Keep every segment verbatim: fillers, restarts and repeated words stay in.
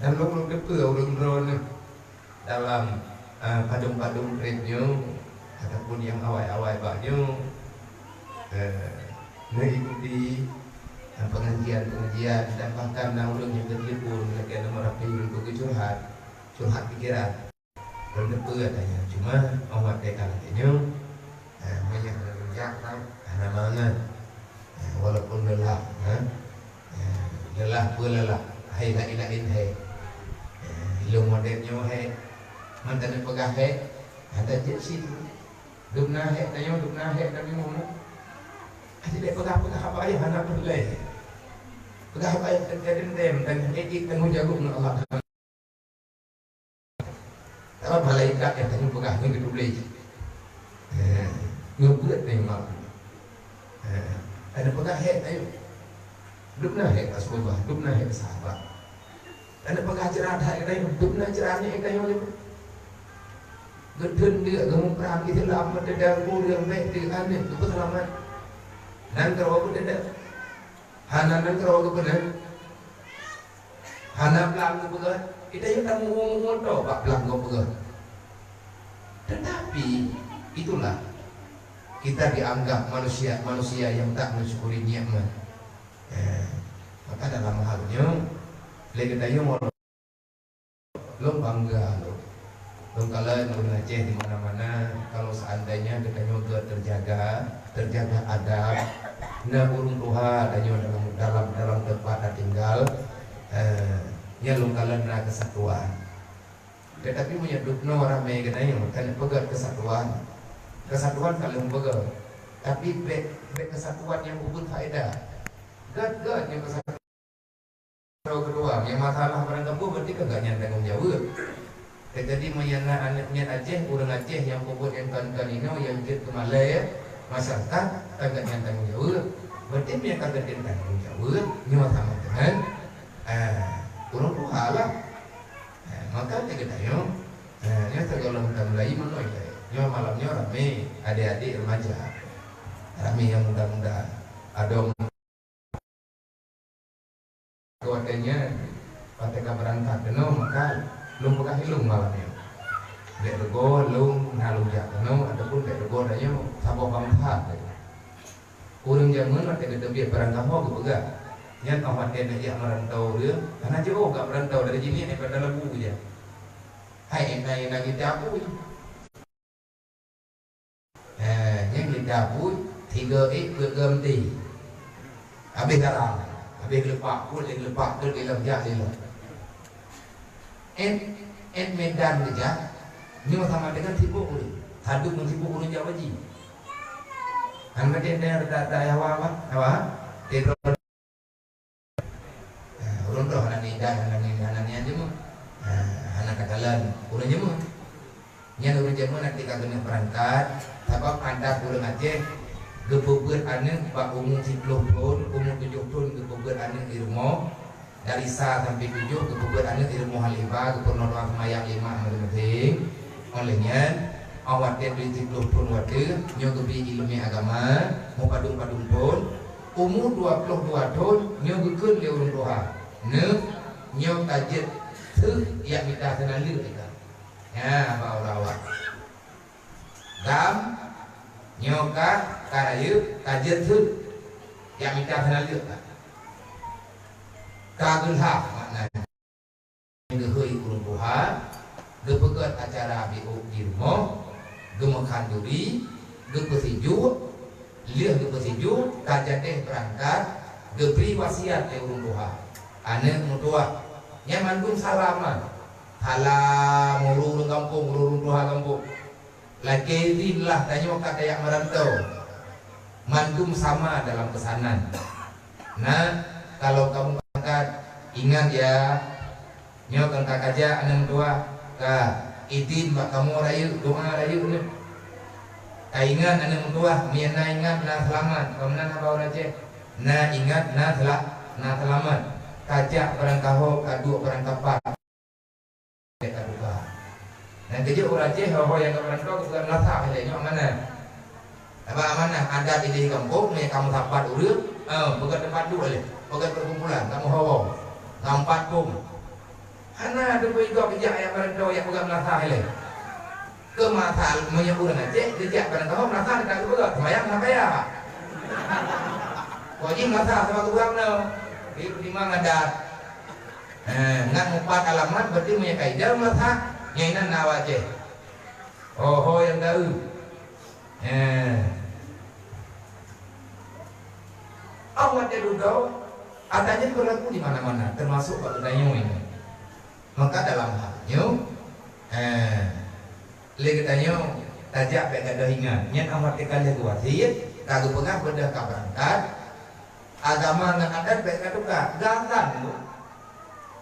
Lôn, lôn teupeue ureuëng droeneuh dalam, eh, padum-padum treb nyoe ataupun nyang awai-awai bak nyoe, eh, meuikuti, eh, pengajian-pengajian dan bahkan na ureuëng nyang geutelepon lakée nomor H P untuk geucurhat, curhat pikiran. Lôn teupeue tanyoe, cuma óh watée ka lagée nyoe, eh, meunyoe hana rujak tau, hana mangat. Eh, walaupun lelah, eh, eh, lelah peue lelah, hai laén-laén hai. Eh, lôn model nyoe hai, mantong peugah hai, hana jeuet situ. Dubna hai tanyoe, dubna hai tanyoe. Adak peugah-peugah haba ayah hana peureulée. Peugah haba ayah teuka dendam dan ék tanggong jaweueb ngon Allah. Sabab malaikat nyang tanyoe peugah ngon geutuléh. Eh, ngon buet tanyoe malam. Eh, tanyoe peugah hék tanyoe. Dubna hék Rasulullah, dubna hék sahabat. Tanyoe peugah ceurah that tanyoe, dubna ceurah nyoe tanyoe lé. Geutheun deuk geumuprang Islam, meuteudang ureuëng bék deuk aneuëk geupeuseulamat. Nan keurau beuteudeuk. Hana nan keurau geupeunang. Hana blang geupeugah, kita nyoe tamuhu-muhu to bak blang geupeugah. Tetapi, itulah kita dianggap manusia-manusia yang tak mensyukuri nikmat. Eh, maka dalam hal nyoe, lé geutanyoe lôn bangga lôn. Lôn kalon ureuëng Aceh di mana-mana, kalau seandainya geutanyoe geuterjaga, terjaga adab, na ureuëng tuha tanyoe dalam, dalam, dalam tempat tatinggal, eh, nyan lôn kalon na kesatuan. Tetapi meunyoe dubnoe ramé geutanyoe, kan peugét kesatuan. Kesatuan ka lheueh peugét. Tapi bék, bék kesatuan nyang peubuet faedah. Gét-gét nyang kesatuan. Keudua, nyang masalah barang gampông berarti kan gobnyan tanggong jaweueb. Jadi meunyoe na aneuëk miet Aceh, ureuëng Aceh nyang peubuet nyang kon-kon inoe nyang jeuet keu malée masyarakat, kan gobnyan tanggong jaweueb. Berarti meunyoe ka gobnyan tanggong jaweueb, nyoe sama dengan, eh, ureuëng tuha lah. Eh, maka lé geutanyoe, eh, nyoe sigohlom tamulai meunoe, nyoe malam nyoe ramé adék-adék remaja, ramé nyang muda-muda, adong. Watée nyan, watée ka beurangkat keunoe maka lôn peugah ilong malam nyoe. Bék reugoe lôn na lôn jak keunoe ataupun bék reugoe tanyoe saboh bansa. Ureuëng jameun watée geuteubiet barang kamoe geupeugah, nyan óh watée neujak meurantau ureuëng, hana jiôh ka meurantau dari jinih daripada labu jak. Hai, na, na geucabui. Eh, nyan geucabui, tiga ék peuet gam ti. Habéh garam, habéh geulepak, peuet lé geulepak, peuet lé lom, jak lé lom. Ét, ét Medan geujak, nyoe sama dengan sibuk ureuëng. Sadub ngon sibuk ureuëng jak haji. Kan maté daya rata-rata ya wa, wa, wa. Tedro. Ah, ureuëng droe hana nidan, hana ni, hana nian jeumu. Ah, hana takalan ureuëng jeumu. Nyan ureuëng jeumu nanti ka keuneuk beurangkat, sabab adat ureuëng Aceh geupeubeuet aneuëk bak umu siplôh thon, umu tujoh thon geupeubeuet aneuëk di rumoh. Dari sa sampai tujoh geupeubeuet aneuëk di rumoh aleh ba, geupeurunoe doa seumayang lima masing-masing. Óh lheueh nyan, óh watée dua siplôh thon watée nyoe geubri iéleumé agama, meupadum-padum thon, umu dua ploh dua thon nyoe geukheun lé ureuëng tuha, "Neuh, nyoe ka jeuet seuh jak mita seunaleuek ika." Nyan bak awak-awak. Gam, nyoe ka, ka rayeuk, ka jeuet seuh. Jak mita seunaleuek ka. Ka geulhah makna nyan. Geuhôi ureuëng tuha, geupeugét acara biôk di rumoh, geumeukan duri, geupeusijuek, lheueh geupeusijuek, ka jadéh beurangkat, geubri wasiat lé ureuëng tuha. Aneuëk meutuah, nyan mandum salam, salam, ureuëng gampông, ureuëng tuha gampông. Lakée idin lah tanyoe ka tajak meurantau. Mandum sama dalam peusanan. Nah, kalau kamu berangkat, ingat ya, nyoe kan ka kajak aneuëk meutuah, ka idin bak kamoe rayeuk, doa rayeuk nyoe. Ka ingat aneuëk meutuah, meunan ingat na seulamat, kamoe na haba ureuëng Aceh. Na ingat na sela-, na seulamat. Kajak barangkaho, kaduek barangkapat. Ka duka. Dan keujeuet ureuëng Aceh, ho-ho nyang ka meurantau, geupeugah meulasak ilée nyoe amanah. Sabab amanah adat di gampông, meunyoe ka meusapat ureuëng, eh, peugah teumpat duek lé, peugah perkumpulan, ka meuho-ho, ka empat pom. Ha, Teupeu igob jak jak meurantau, jak peugah meulasah ilée. Keu masa meunyoe ureuëng Aceh, geujak meurantau meulasah, ka geupeugah, seumayang hana payah. Kok jih meulasah sama geupeugah meunoe. Di, di mana adat? Eh, ngat meupat alamat, berarti meunyoe ka idam meulasah, nyan inan na awak Aceh. Oh, ho nyang taeu. Eh. Allah watée dudoe, adat nyan beulaku di mana-mana, teumasok bak geutanyoe nyoe. Maka dalam hal nyoe, eh, lé geutanyoe tajak bék gadôh ingat. Nyan Allah watée ka lheueh geuwasiet, ka geupeugah beudôh ka beurangkat, agama ngon adat bék ka tuka. Geuazan tu.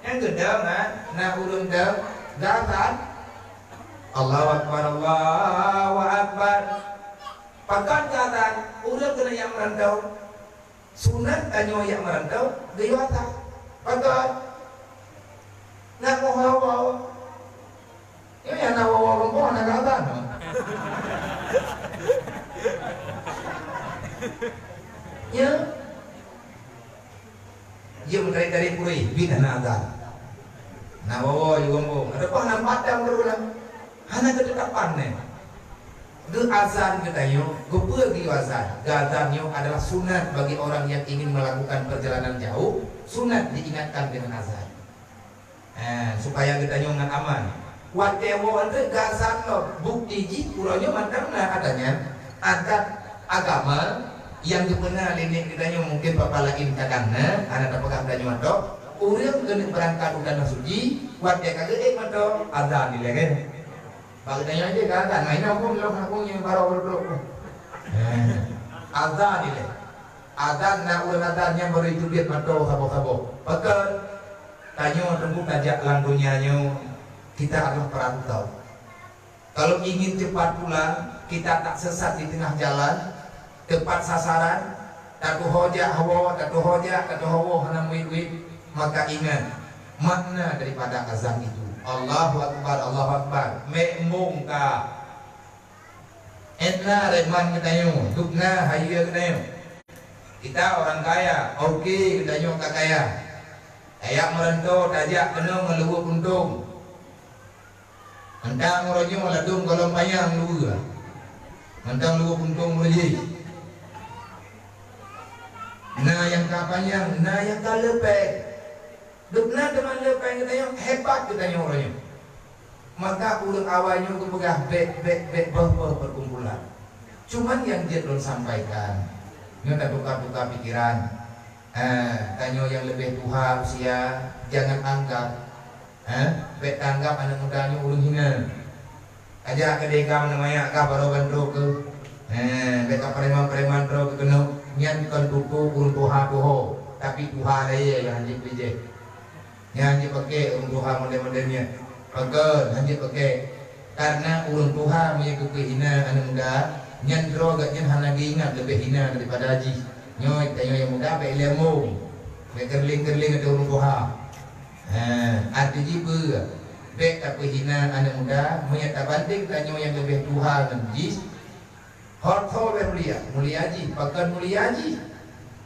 Nyang keudua, na, na ureuëng deuh geuazan. Allahu Akbar, Allahu Akbar. Pakon geuazan, ureuëng keuneuk jak meurantau. Sunat tanyoe jak meurantau, geuyue azan. Pakon? Nak meuhawa. Nyoe nyang na woe-woe gampông hana geuazan. Ya. Jeuem dari-dari purih, bit hana azan. Na woe-woe ju gampông. Ada pah nampak dang berulang. Hana keutetapan nyan. Geuazan geutanyoe, geupeue geuyue azan? Geuazan nyoe adalah sunat bagi orang yang ingin melakukan perjalanan jauh, sunat diingatkan dengan azan. Eh, supaya geutanyoe ngon aman. Watée woe nyan geuazan lom, bukti jih uroe nyoe mantong na adat nyan, adat agama nyang geupeuna lé nek geutanyoe, mungken papa laén kadang na, hana tapeugah tanyoe mantong. Ureuëng keuneuk beurangkat u Tanah Suci, watée ka geuék mantong, azan dilée kan. Bak geutanyoe aja geuazan, nah, inoe phon lôn hana phon nyang barô reudôk. Eh, azan ilée. Azan na ureuëng azan nyang barô jiteubiet mantong saboh-saboh. Pakon? Tanyoe teungku tajak lam donya nyoe, kita adalah perantau. Kalau ingin cepat pulang, kita tak sesat di tengah jalan, tepat sasaran, tatuho jak hawa, tatuho jak, tatuho woe hana muit-uit, maka ingat makna daripada azan itu. Allahu Akbar, Allahu Akbar. Mek embong ka. Etna reman geutanyoe, dubna hayeue geutanyoe. Kita orang kaya, oke geutanyoe ka kaya. Tajak meurantau, tajak keunoe ngon leuweue puntông. Mantong uroe nyoe ladôm gohlom panyang leuweue. Mantong leuweue puntông uroe jih. Na nyang ka panyang, na nyang ka leupée. Dubna teuma leupée geutanyoe, hebat geutanyoe uroe nyoe. Maka ureuëng awai nyoe geupeugah bék, bék, bék boh-boh perkumpulan. Cuman nyang jeuet lôn sampaikan, nyoe tatukar-tukar pikiran. Eh, tanyoe nyang leubeh tuha usia, jangan anggap, eh, bék tanggap aneuëk muda nyoe ureuëng hina. Aja keudeh ka meuneumaya ka barô ban trok keu, eh, bék ka preman-preman trok keu keunoe, nyan kon tutoe ureuëng tuha tuho, tapi tuha laie nyang hanjeuet beulijéh. Nyan hanjeuet paké ureuëng tuha model-model nyan. Pakon hanjeuet paké? Karena ureuëng tuha meunyoe geupeuhina aneuëk muda, nyan droe gobnyan hana geuingat leubeh hina daripada jih. Nyoe tanyoe nyang muda bék ilée embong, bék keureuling-keureuling ateueh ureuëng tuha. Ha, arti jih peue? Bék tapeuhina aneuëk muda, meunyoe tabandeng tanyoe nyang leubeh tuha ngon jih, Ho tho leubeh mulia, mulia jih, pakon mulia jih?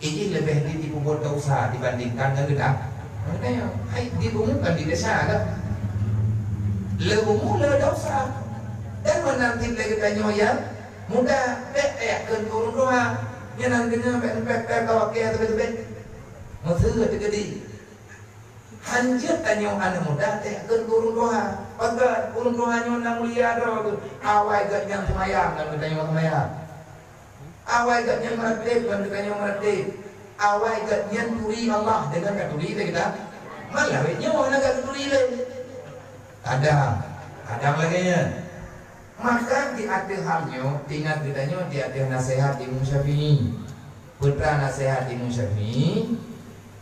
Ijih leubeh di, dipeubuet desya dibandingkan ngon geutanyoe. Hai, di umu kan di desya dah. Le umu le desya. Dan meunan cit lé geutanyoe nyang muda, bék tayak kheun keu ureuëng tuha. Nyan nan deungoe bék pép-pép ka wakée teubiet-teubiet. Meuseu teukeudi. Hanjeuet tanyoe aneuëk muda teuh keu ureuëng tuha. Pakon ureuëng tuha nyoe na mulia droe geuh. Awai gobnyan seumayang ngon geutanyoe seumayang. Awai gobnyan meuratéb ngon geutanyoe meuratéb. Awai gobnyan turi Allah deungon ka turi lé geutanyoe. Malah wéh nyoe hana ka geuturi lé. Kadang, kadang lagée nyan. Maka di ateueh hal nyoe, ingat geutanyoe di ateueh naseuhat Imam Syafi'i. Peue teuma naseuhat Imam Syafi'i,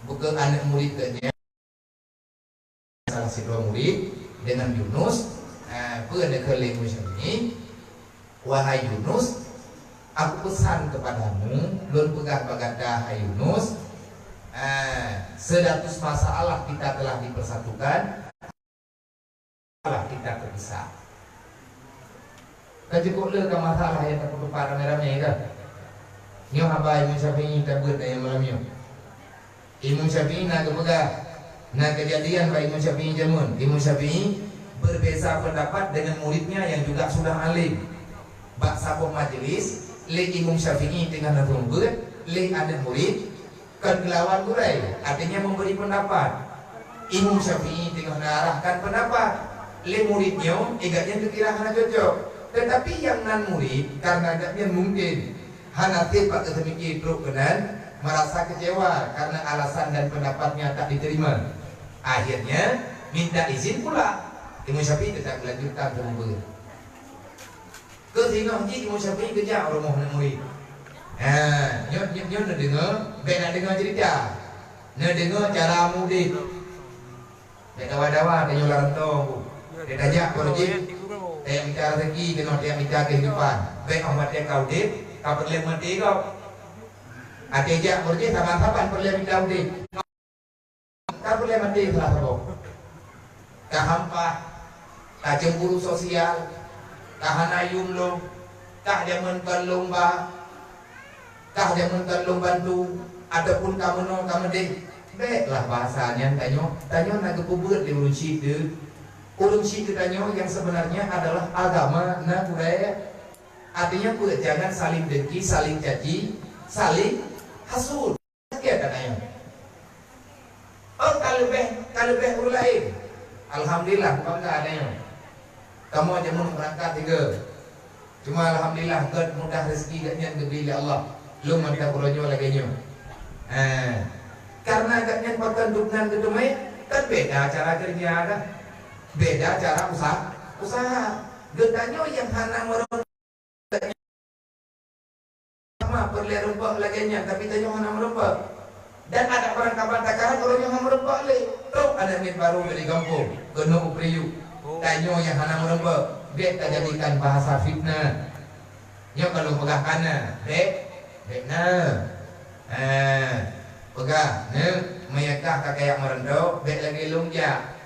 bukon aneuëk murit geuhnyan, salah sidroe murit deungon Yunus, eh, peue neukheun lé Imam Syafi'i, "Wahai Yunus, aku pesan kepadamu, lôn peugah bak gata, hai Yunus, eh, seratus masalah kita telah dipersatukan, masalah kita terpisah." Ka jeuet le ka masalah nyang tapeutupat ramé-ramé ka. Nyoe haba Imam Syafi'i tabeuet ayat malam nyoe. Imam Syafi'i na geupeugah, Na keujadian bak Imam Syafi'i jameun, Imam Syafi'i berbeza pendapat dengan muridnya yang juga sudah alim. Bak saboh majlis, lé Imam Syafi'i teungoh na seumeubeuet, lé aneuk murid kon geulawan gurée, artinya memberi pendapat. Imam Syafi'i teungoh na arahkan pendapat, lé murid nyoe, igat nyan geukira hana cocok. Tetapi nyang nan murid, karena gobnyan mungkin hana sép bak geuseumiké trok keunan, merasa kecewa karena alasan dan pendapatnya tak diterima. Akhirnya, minta izin pula. Imam Syafi'i teutap geulanjutkan seumeubeuet. Keu singoh jih Imam Syafi'i geujak u rumoh aneuk murid. Ha, nyoe, nyoe, nyoe neudeungoe, bèk na deungoe cerita. Neudeungoe cara meuudép. Bèk dawa-dawa tanyoe lam rantô. Bèk tajak projek, tajak mita rezeki, keunoe tajak mita kehidupan. Bèk 'oh watèe ka udép, ka peureulèe maté gob. Até jak projek, saban-saban peureulèe mita udép. Ka peureulèe maté salah saboh. Ka hampa, ka cemburu sosial, ka hana yum lom, ka jameun kon lom ba, ka jameun kon lom bantu, ataupun ka meunoe ka meudéh. Bèklah bahasa nyan tanyoe, tanyoe na geupeubeuet lé ureueng syiek teuh. Ureueng syiek teuh tanyoe nyang sebenarnya adalah agama na gurée. Artinya peue? Jangan saling dengki, saling caci, saling hasut. Sakét ka tanyoe. Oh, ka leubeh, ka leubeh ureueng laén. Alhamdulillah, bangga tanyoe. Kamoe jameun beurangkat tiga. Cuma alhamdulillah, gét mudah rezeki gét nyan geubri lé Allah. Lôn mantong uroe nyoe lagèe nyoe. Eh, karena gét nyan pakon dubnan geuteumé, kan beda cara kerja kan? Beda cara usaha, usaha. Geutanyoe nyang hana meureumpok, sama peureulèe reumpok lagèe nyan, tapi tanyoe hana meureumpok. Dan adak barangkaban takaran uroe nyoe hana meureumpok lé. Trok aneuk miet barô dari gampông, keunoe u Priuk. Tanyoe nyang hana meureumpok, bèk tajadikan bahasa fitnah. Nyoe ka lôn peugah kana, bèk, bèk na. Ha, peugah, neuk, meunyo kah ka kajak meureumpok, bèk lagèe lôn jak.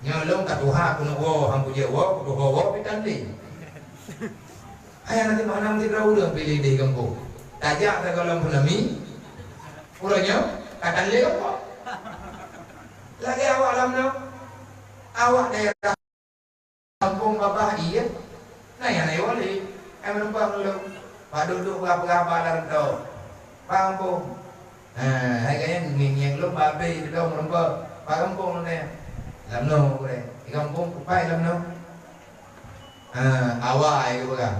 Nyoe lôn ka tuha keuneuk woe, han kujak woe, kutuho woe pih tandeng. Hai aneuk, di mana meusidroe ureueng piléh di gampông. Tajak sagoe lam tsunami, uroe nyoe ka tandeng gampông. Lagèe awak lam nyoe, awak daerah gampông babah ié, na nyang na iwoe lé, hai meureumpok lôn. Bak duek-duek peugah-peugah lam rantô. Bak gampông. Ha, hai ka nyan ngieng-ngieng lôn babah ié lôn meureumpok. Bak gampông lôn nyan. Lam noe gurèe. Di gampông kupai lam noe. Ha, awai geupeugah.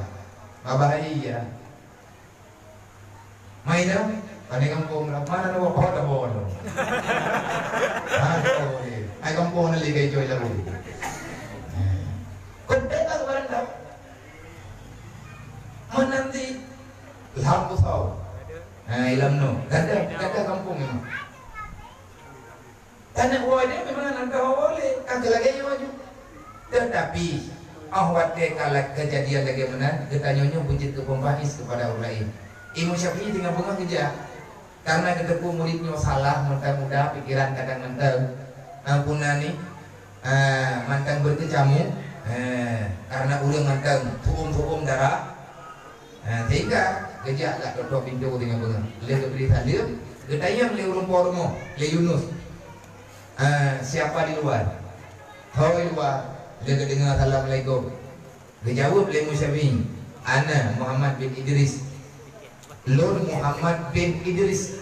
Babah ié. Mai dah, pandai gampông dah. Mana dah bawa, bawa dah. Ha, oh, eh. Hai gampông ni lagi jauh jauh. Konten lah barang dah. Menanti lam busau. Ha, ilam no. Gata, gata gampông memang. Taneuk woe nyan memang hana teuwoe lé, ka keu lagèe nyoe aju. Teutapi, óh watèe ka la-, keujadian lagèe meunan, geutanyoe nyoe beujeuet keu peumbahis keupada ureueng laén. Imam Syafi'i teungoh beungoh geujak, karena geuteupeue murit nyoe salah mantong muda, pikeran kadang mantong, ampunan ni, ah, mantong beukeucamu, eh, karena ureueng mantong tuom-tuom darah, Ha, sehingga geujak lam toh-toh pintoe teungoh beungoh. Lheueh geubri saleuem, geutanyong lé ureueng po rumoh, lé Yunus, "Ah, siapa di luar?" "Hôi luwa," lheueh geudeungoe, "Assalamualaikum." Geujaweueb lé Imam Syafi'i, "Ana Muhammad bin Idris." "Lôn Muhammad bin Idris."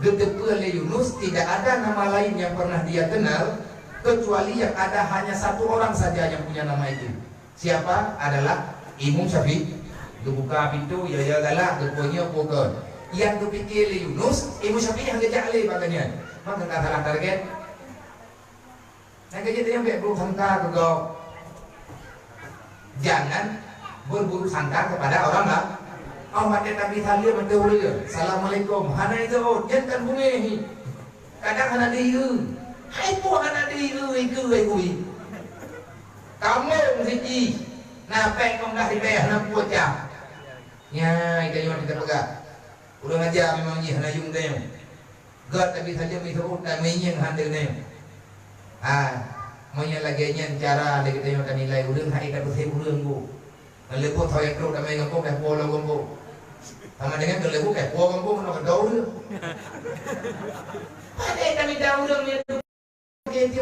Geuteupeue lé Yunus, tidak ada nama lain yang pernah dia kenal, kecuali yang ada hanya satu orang saja yang punya nama itu. Siapa? Adalah Imam Syafi'i. Geubuka pintoe, ya, ya, galak, geupeue nyoe, peue kon. Nyang geupike lé Yunus, Imam Syafi'i han geujak lé bak gobnyan. Maka ka salah target. Nyang keu jeuet nyang bèk buruk sangka keu gob. Jangan berburuk sangka kepada orang lain. Oh, mate Nabi Salim, mate ureueng. Assalamualaikum. Hana itu, oh, jangan bunyi. Kadang hana dieu. Hai po hana dieu, ikeu, ikeu. Kamoe siji, na pèng limong blah ribèe, na peuet jam. Nyan, geutanyoe teupeugah. Ureueng aja memang jih hana yum geutanyoe. Gèt tapi saja meuseubut dan meuinyeng hana geutanyoe. Ha, meunyoe lagèe nyan cara lé geutanyoe tanilai ureueng, hai tapeuseub ureueng bu. Ngon leubeh thon trok tamè gampông, kah po lom gampông. Sama dengan ngon leubeh kah po gampông, ngon keudroe ureueng. Padahai kami tahu ureueng nyan.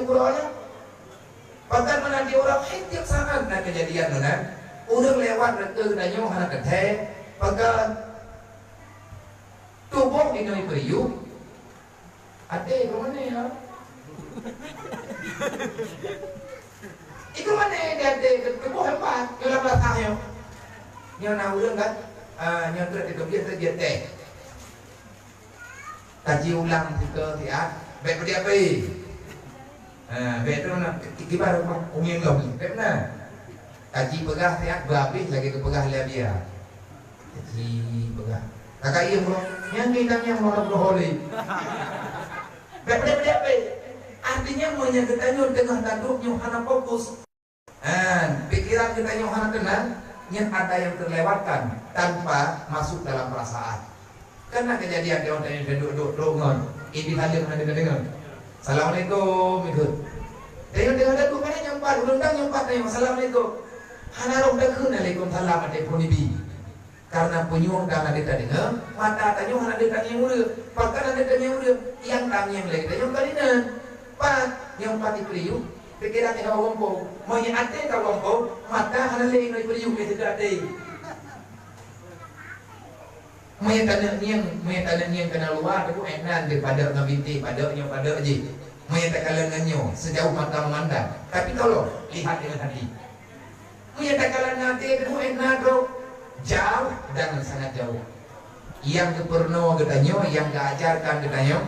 uroe nyan. Pakon meunan di uroe nyan tiep saát na keujadian meunan. Ureuëng lewat rot keu geutanyoe hana teuthée, pakon tuboh inong peuriuh. Até keu mané ya? Ikeu mané di até keu tuboh hebat, nyoe lam rasa nyoe. Nyoe na ureuëng kan, ah, nyoe trok di teubiet saja teh. Kaji ulang sika siat, bék peudiak pih. Ah, bék tu na kibar umieng lom, bék na. Kaji peugah siat, beuhabéh lagée geupeugah lé Abia. Kaji peugah. Kakak iya bro, nyang kita nyang mau bro holi. Bék peudiak-peudiak pih. Artinya meunyoe geutanyoe teungoh taduek nyoe hana fokus. Ha, pikiran geutanyoe hana tenang, nyan ada yang terlewatkan tanpa masuk dalam perasaan. Kan na keujadian di watée nyoe duek-duek trok ngon, ibi saleuem hana deungoe-deungoe. Assalamualaikum, ikot. Tanyoe deungoe lagu mana nyampat, ulôn dang nyampat tanyoe, "Assalamualaikum." Hana rôh takheun alaikum salam até phon ibi. Karena punyueng ka hana deuh tadeungoe, mata tanyoe hana deuh tangieng ureuëng. Pakon hana deuh tangieng ureuëng? Nyang tangieng lé geutanyoe ka inan. Pat, nyang pat ipeuriuh, pikiran ka gampông. Meunyoe até ka gampông, mata hana lé ngon ipeuriuh lé sigoe até. Meunyoe taneuk ngieng, meunyoe taneuk ngieng keunan luwa, teupeu ék nan deuh padub ngon bintéh, padub nyoe padub jih. Meunyoe takalon ngon nyoe, sejauh mata memandang. Tapi tolong, lihat dengan hati. Meunyoe takalon ngon até teupeu ék na trok jauh dan sangat jauh. Nyang geupeurunoe geutanyoe, nyang geuajarkan geutanyoe,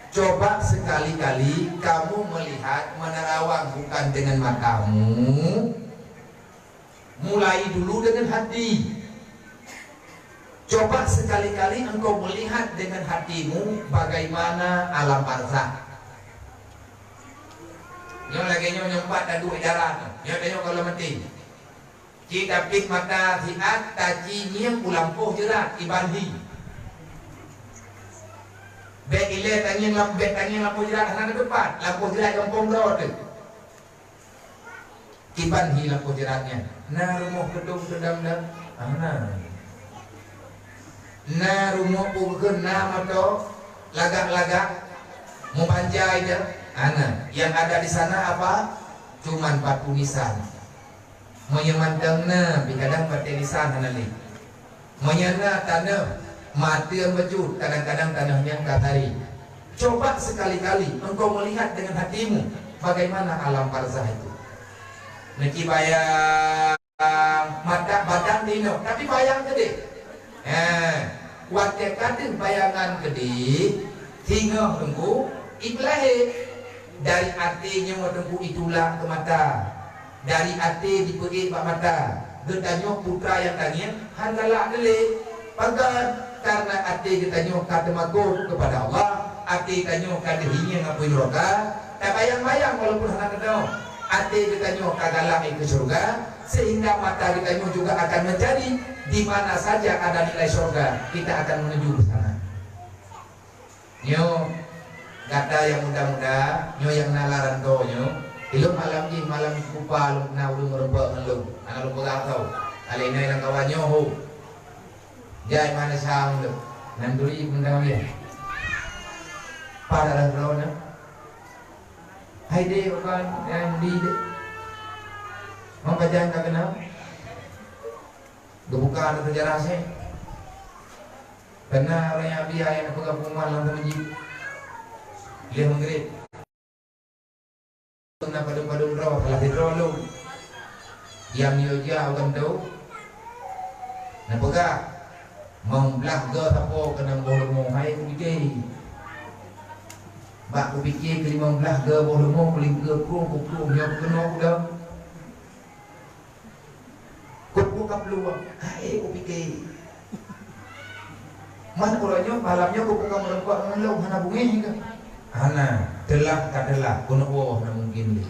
coba sekali-kali kamu melihat menerawang bukan dengan matamu, mulai dulu dengan hati. Coba sekali-kali engkau melihat dengan hatimu bagaimana alam barzakh. Nyoe lagée nyoe, nyoe pat taduek darat nyoe. Nyoe tanyoe kalau meuti. Ci tapit mata siat, taci ngieng u lampôh jeurat, iban hi. Bék ilée tangieng lam, bék tangieng lampôh jeurat hana teupat, lampôh jeurat gampông droe teuh. Kiban hi lampôh jeurat nyan? Na rumoh keudong keudam dan? Hana. Na rumoh peue kheun, na moto lagak-lagak, meubanjai dan? Hana. Yang ada di sana apa? Cuman batu nisan. Meunyoe mantong na, pih kadang batée nisan hana lé. Meunyoe na tanoh, mateue bacut, kadang-kadang tanoh nyan ka tari. Coba sekali-kali engkau melihat dengan hatimu bagaimana alam barzakh itu. Neuci bayang mata badan tinoh, tapi bayang keudeh. Ha, watée ka deuh bayangan keudeh, singoh teungku ipeulahé. Dari até nyoe teungku itulak keu mata. Dari até jipeuék bak mata, geutanyoe putra nyang tangieng hán galak lé. Pakon? Kareuna até geutanyoe ka teumakot keupada Allah, até tanyoe ka deuh ingieng apui nuraka, tabayang-bayang walaupun hana teudeungoe, até geutanyoe ka galak keu syeuruga, seuhingga mata geutanyoe juga akan mencari di mana saja ada nilai syeuruga, kita akan menuju ke sana. Nyoe, gata nyang muda-muda, nyoe nyang na lam rantô nyoe, ilôn malam jih, malam kupa lôn na ureueng meureumpok ngon lôn, hana lôn peugah tho. Alèh nyoe lam kawan nyoe ho. Jai mana sang lôn, nan turi peundang dia. Pada lam droeneuh. Hai deh, bukan, nyang di deh. Mau pajan ka keunong? Geubuka lam seujarah seh. Keunan ureueng Abia nyang neupeugah pengumuman lam teumeuji. Lheueh Maghrib. Na padum-padum droe, salah sidroe lôn. Nyang yue jak u kantô. Neupeugah, "Meublah goe sapo keunong boh leumo hai kupike." Bak kupike keu limong blah goe boh leumo, kulingkeu krueng, kukrueng nyoe keunoe udeb. Keupeue kaplueng, hai kupike. Man uroe nyoe, malam nyoe kupeugah meureumpok ngon lôn hana beungéh kah? Hana, teulah ka teulah, keuneuk woe hana mungken lé.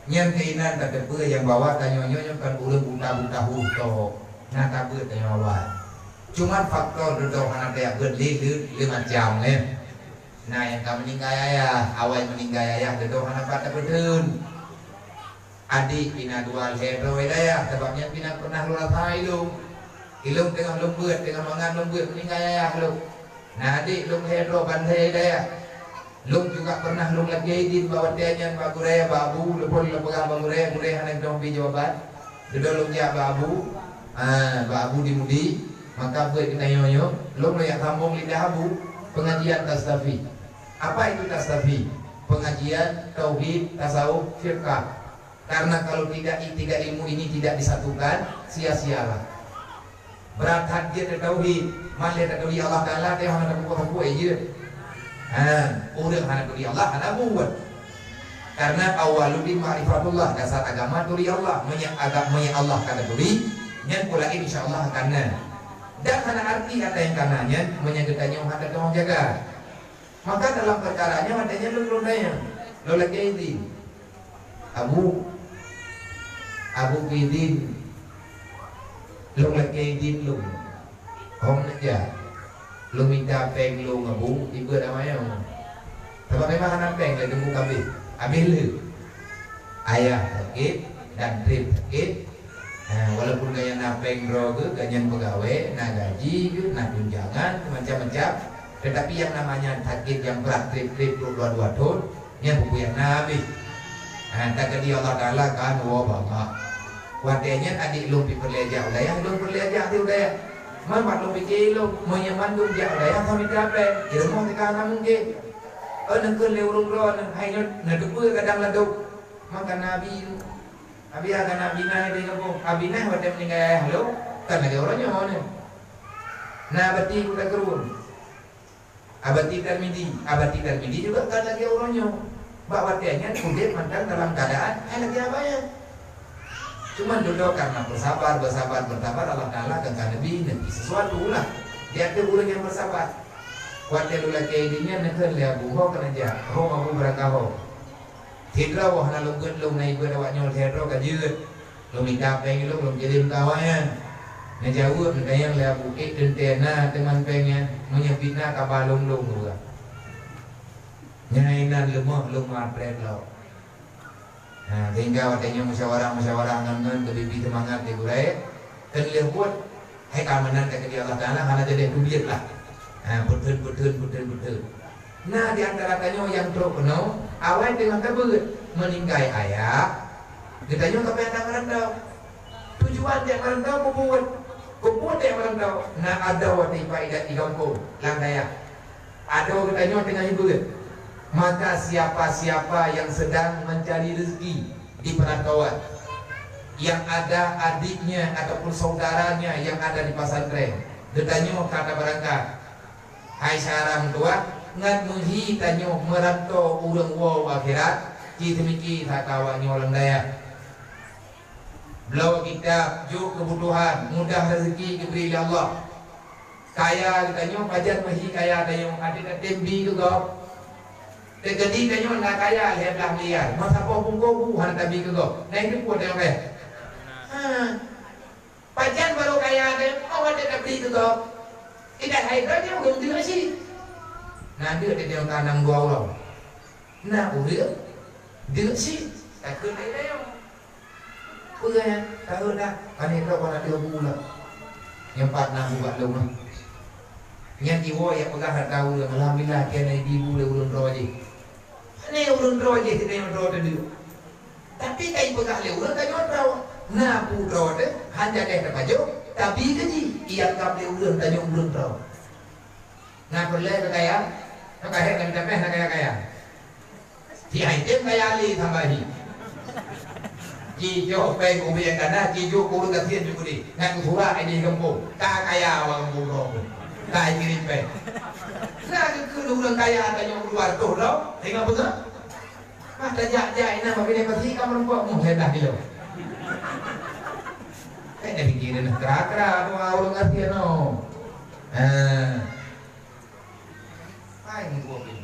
Nyan keuinan tateupeue nyang bahwa tanyoe nyoe, nyoe kon ureueng buta-buta huruf tok, na tabeuet tanyoe awai. Cuman faktor dudoe hana tajak beuet lé, lé, lé macam, eh. Na nyang ka meuninggai ayah, awai meuninggai ayah dudoe hana pat tapeutheun. Adik pih na dua lhèe droe dayah, sabab nyan pih na pernah lôn rasa ilôn. Ilôn teungoh lôn beuet, teungoh mangat lôn beuet, meuninggai ayah lôn. Na adik lôn lhèe droe ban lhèe dayah. Lôn juga pernah lôn lakée idin bak watée nyan bak gurée, bak Abu, lôn pun lôn peugah bak gurée, gurée hana geuteupeue jawaban. Dudoe lôn jak bak Abu, ah, bak Abu di Mudi, maka buet geutanyoe nyoe, lôn lôn jak sambong lidah Abu, pengajian tastafi. Apa itu tastafi? Pengajian tauhid, tasawuf, fiqah. Karena kalau tidak, tiga ilmu ini tidak disatukan, sia-sialah. Brat that jeuet tauhid, man lé taturi Allah Taala, teuh hana tapeubuet-buet jeuet. Ha, ureuëng hana turi Allah, hana buet. Karena awwaluddin ma'rifatullah, dasar agama turi Allah. Meunyo agam-, meunyo Allah ka taturi, nyan pula insya Allah akan na. Dan hana arti ata nyang ka na nyan, meunyo geutanyoe hana teuh jaga. Maka dalam perkara nyoe watée nyan lôn, lôn tanyong, lôn lakée idin. Abu, Abu keu idin, lôn lakée idin lôn. Hom neujak, lôn mita péng lôn Abu, ibeuet amayong. Sabab memang hana péng lé teungku kabeh, habéh lé. Ayah sakét dan treb sakét, Ha, walaupun gobnyan na péng droe geuh, gobnyan peugawée, na gaji geuh, na tunjangan, macam-macam, tetapi nyang namanya sakét nyang brat treb-treb ploh dua thon, nyan peue nyang na habéh. Ha, teukeudi Allah Taala kan woe bangai. Watée nyan adik lôn pih peureulée jak u dayah, lôn peureulée jak u dayah. Man bak lôn pike lôn, meunyo mandum jak u dayah samita péng, di rumoh teuka hana mungken. Oh, neukheun lé ureuëng droeneuh, hai nyoe neuteupeue kadang ladôm. Maka Nabi Abi hana Abinah di gampông. Abinah watée meuninggai ayah lôn, kan lagée uroe nyoe nyan. Na Abati Kuta Krueng. Abati Tarmidi. Abati Tarmidi juga kan lagée uroe nyoe. Bak watée nyan udeb mantong dalam keuadaan hai lagée abah nyan. Cuman dudoe karena bersabar, bersabar, bersabar, Allah Taala akan ka neubri, neubri sesuatu lah. Di ateueh ureuëng nyang bersabar. Watée lôn lakée idin nyan neukheun lé Abu, ho keuneuk jak, ho Abu beurangkat ho. Sidroe boh hana lôn beuet lôn na ibeuet awak nyoe lhée droe ka jeuet. Lôn mita péng lôn, lôn kirém keu awak nyan. Neujaweueb, neutanyong lé Abu, "Ék teuntée na teuma péng nyan? Meunyoe pih na, kaba lôn lôn," geupeugah. Nyan inan leumoh lôn meuaprét lom. Ha, sehingga watée nyoe musyawarah-musyawarah ngon-ngon keu bi-bi seumangat di gurée, keu lheueh buet, hai ka meunan ka keudéh Allah Taala hana jadi teubiet lah. Ha, beuteun, beuteun, beuteun, beuteun. Nah, di antara tanyoe nyang trok keunoe, awai teungoh tabeuet, meuninggai ayah, geutanyoe ka payah that meurantau. Tujuan jak meurantau keu buet, keu buet jak meurantau. Nah, adoe watée ipa idat di gampông, lam dayah. Adoe geutanyoe teungoh ibeuet. Maka siapa-siapa yang sedang mencari rezeki di perantauan, yang ada adiknya ataupun saudaranya yang ada di pesantren, geutanyoe ka tabeurangkat. Hai syedara meutuwah, ngat meuhi tanyoe meurantau ureuëng woe u akhirat, ci teumiki that awak nyoe lam dayah. Bloe kitab, jok keubutuhan, mudah rezeki geubri lé Allah. Kaya geutanyoe, pajan meuhi kaya tanyoe, até tatem bi keu gob. Teukeudi tanyoe na kaya lhée blaih miliar, meusaboh bungkôh bu hana tabi keu gob. Na itu pun tanyoe kaya. Ha. Pajan barô kaya tanyoe, oh até tabi keu gob. Idak hai droe nyoe ureuëng deuk cit. Na deuk tanyoe tanam dua uroe. Na ureuëng deuk cit, takheun lagée nyoe. Peue nyan? Takheun dah, aneuk droe kon ateueh bu lom. Nyang pat na bu bak lôn nyoe. Nyan jiwoe jak peugah that ureuëng, alhamdulillah, keu na ibi bu lé ureuëng droe jih. Aneuk ureuëng droe jih, teuka nyang droe teudeuk. Tapi ka ipeugah lé ureuëng tanyoe droe. Na bu droe teuh, han jadeh tapajoh, tabi keu jih, ianggab lé ureuëng tanyoe ureuëng droe. Na peureulée keu kaya? Keu kaya, keu mita péng na kaya-kaya. Ci item kaya lé sambah jih. Ci cok péng ubé kana, ci jok ureuëng gasien jukudi. Ngat surat di gampông. Ka kaya awak gampông droe. Ka kirém péng. Na keu ureuëng kaya tanyoe keuluar toh droe, tengok beungoh. Mah tajak-jak inan bak binéh pasi ka meurumpok muh lhée blaih kilo. Eh, jadi kira nah kra-kra tu ureuëng gasien no. Eh. Hai meubuet ini.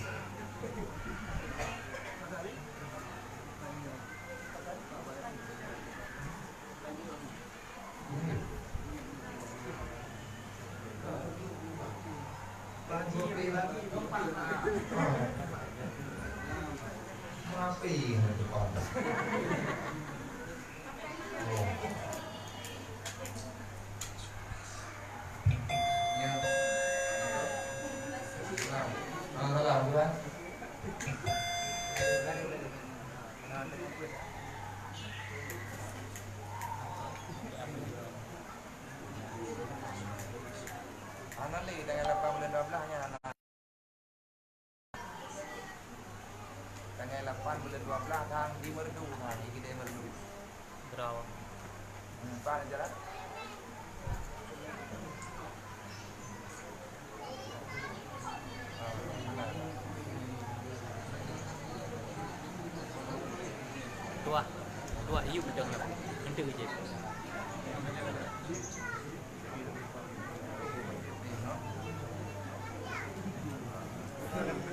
Hana lé, tanggai lapan buleuen dua blah nyan hana. Tanggai lapan buleuen dua blah, tang di Meureudu, ha, di Keudè Meureudu. Berapa? Hmm, pan aja lah. Tuah, tuah, yuk, macam mana? Nanti kerja.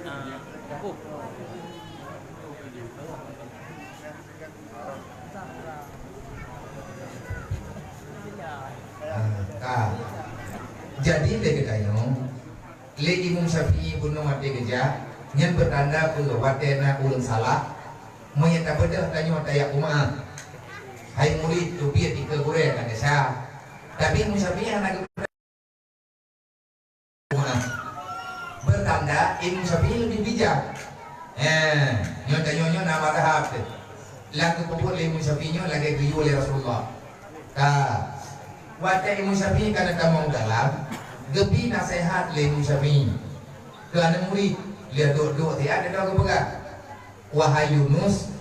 Ah, cukup. Ah, ka. Jadi lé geutanyoe, lé Imam Syafi'i bunoe watée geujak, nyan beutanda peue watée na ureuëng salah, meunyo tabeudôh tanyoe tajak peumaáh. Hai murit, teubiet dikeue gurée ka desya. Tapi Imam Syafi'i hana geu- Beutanda Imam Syafi'i leubeh bijak. Eh, nyoe tanyoe nyoe na mazhab teuh. Lam geupeubuet lé Imam Syafi'i nyoe lagée geuyue lé Rasulullah. Ka. Watée Imam Syafi'i ka na tamong dalam, geubi naseuhat lé Imam Syafi'i keu aneuk murit, lheueh duek-duek siat, geupeugah, "Wahai Yunus,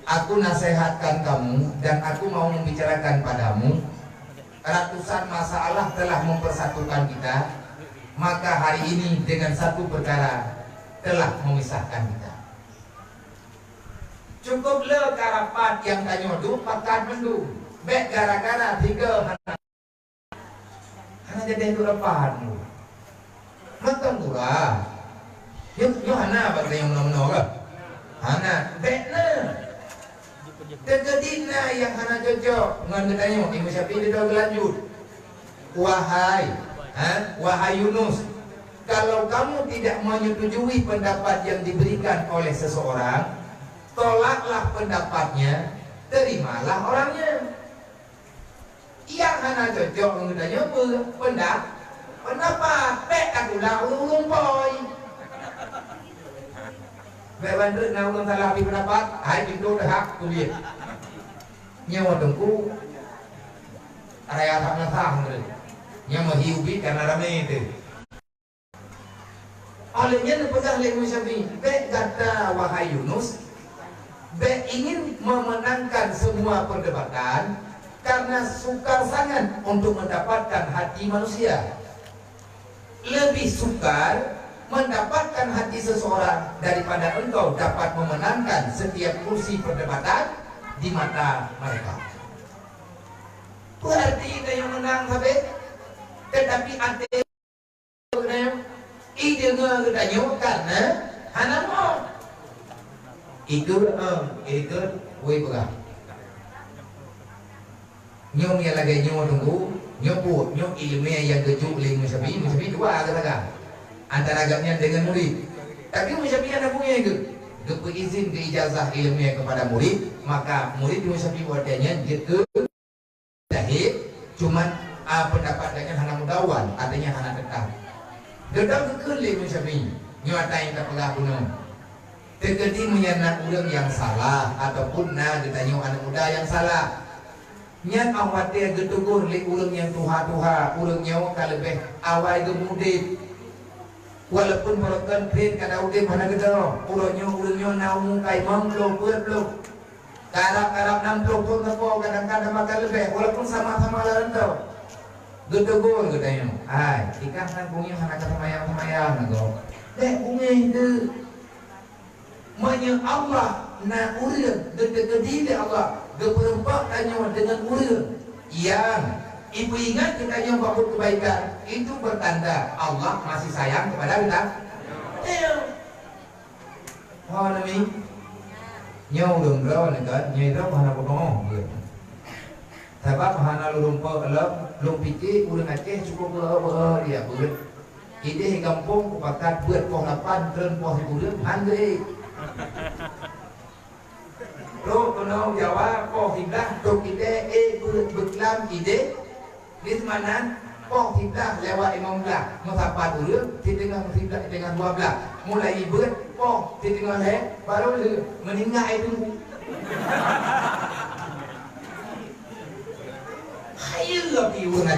aku nasihatkan kamu dan aku mau membicarakan padamu, ratusan masalah telah mempersatukan kita, maka hari ini dengan satu perkara telah memisahkan kita." Cukup le ka rapat nyang tanyoe duek pakat mandum. Bék gara-gara tiga hana Hana jadi duek rapat. Mantong gura. Nyoe, nyoe hana bak geutanyoe meunoe-meunoe kah? Hana. Bék na. Teukeudi na nyang hana cocok ngon geutanyoe, Imam Syafi'i lé geulanjut. Wahai, ha? Wahai Yunus, kalau kamu tidak menyetujui pendapat yang diberikan oleh seseorang, tolaklah pendapatnya, terimalah orangnya. Nyang hana cocok ngon geutanyoe peue? Peunda-, peundapat. Bék tatulak ureuëng-ureuëng poi. Bék ban treuk na ureuëng salah bri peundapat, hai pintoe teuhak kubiet. Nyoe teungku, raya that meunasah nyoe. Nyoe meuhi ubit kana ramé teuh. Oleh nyan neupeugah lé Imam Syafi'i, "Bék gata, wahai Yunus, bék ingin memenangkan semua perdebatan, karena sukar sangat untuk mendapatkan hati manusia. Lebih sukar mendapatkan hati seseorang daripada engkau dapat memenangkan setiap kursi perdebatan di mata mereka." Berarti ada yang menang, sabe? Tetapi até geutanyoe, i deungoe geutanyoe karena hana mo. Ikot, eh, ikot, woi peugah. Nyoe nyang lagée nyoe teungku, nyoe buet, nyoe iéleumé nyang geujok lé Imam Syafi'i, Imam Syafi'i dua geusaga. Antara gobnyan deungon murit. Tapi Imam Syafi'i hana beungéh geuh. Geupeuizin geuijazah iéleumé keupada murit, maka murit Imam Syafi'i watée nyan jeuet keu Jahé, cuman, a, peundapat gobnyan hana meudawan, artinya hana teutap. Geudong geukheun lé Imam Syafi'i, nyoe ata nyang tapeugah bunoe. Teukeudi meunyo na ureuëng nyang salah ataupun na geutanyoe aneuk muda nyang salah, nyan óh watée geuteugor lé ureuëng nyang tuha-tuha, ureuëng nyoe ka leubeh awai geumudeb. Walaupun barokon phen ka na udeb hana geudong, uroe nyoe ureuëng nyoe na umu ka limong ploh, peuet ploh. Karab-karab nam ploh thon sapo, kadang-kadang bahkan leubeh, walaupun sama-sama lam laneuk. Geuteugor geutanyoe, "Hai, ikah nyan bunoe hana ka seumayang-seumayang nanggroe." Bék beungéh teuh. Meunyoe Allah na ureuëng, geuteukeudi lé Allah, geupeureumpok tanyoe deungon ureuëng nyang ipeuingat geutanyoe bak buet keubaikan, itu pertanda Allah masih sayang kepada geutanyoe. Ho neumi? Nyoe ulôn droe nyoe kan, nyoe droe hana peunoh beuet. Sabab hana lôn rumpok lom, lôn pike ureuëng Aceh cukup beuhe-beuhe dia beuet. Ideh gampông kupakat beuet poh lapan treun poh sikureueng, han geuék. Trok keunoe Jawa, poh siblaih, trok ideh, ék beuet beuklam ideh. Di sinan, poh siblaih lewat limong blaih, meusapat ureuëng, siteungoh siblaih, siteungoh dua blaih. Mulai ibeuet, poh siteungoh lhée, barô lheueh, meuninggai teungku.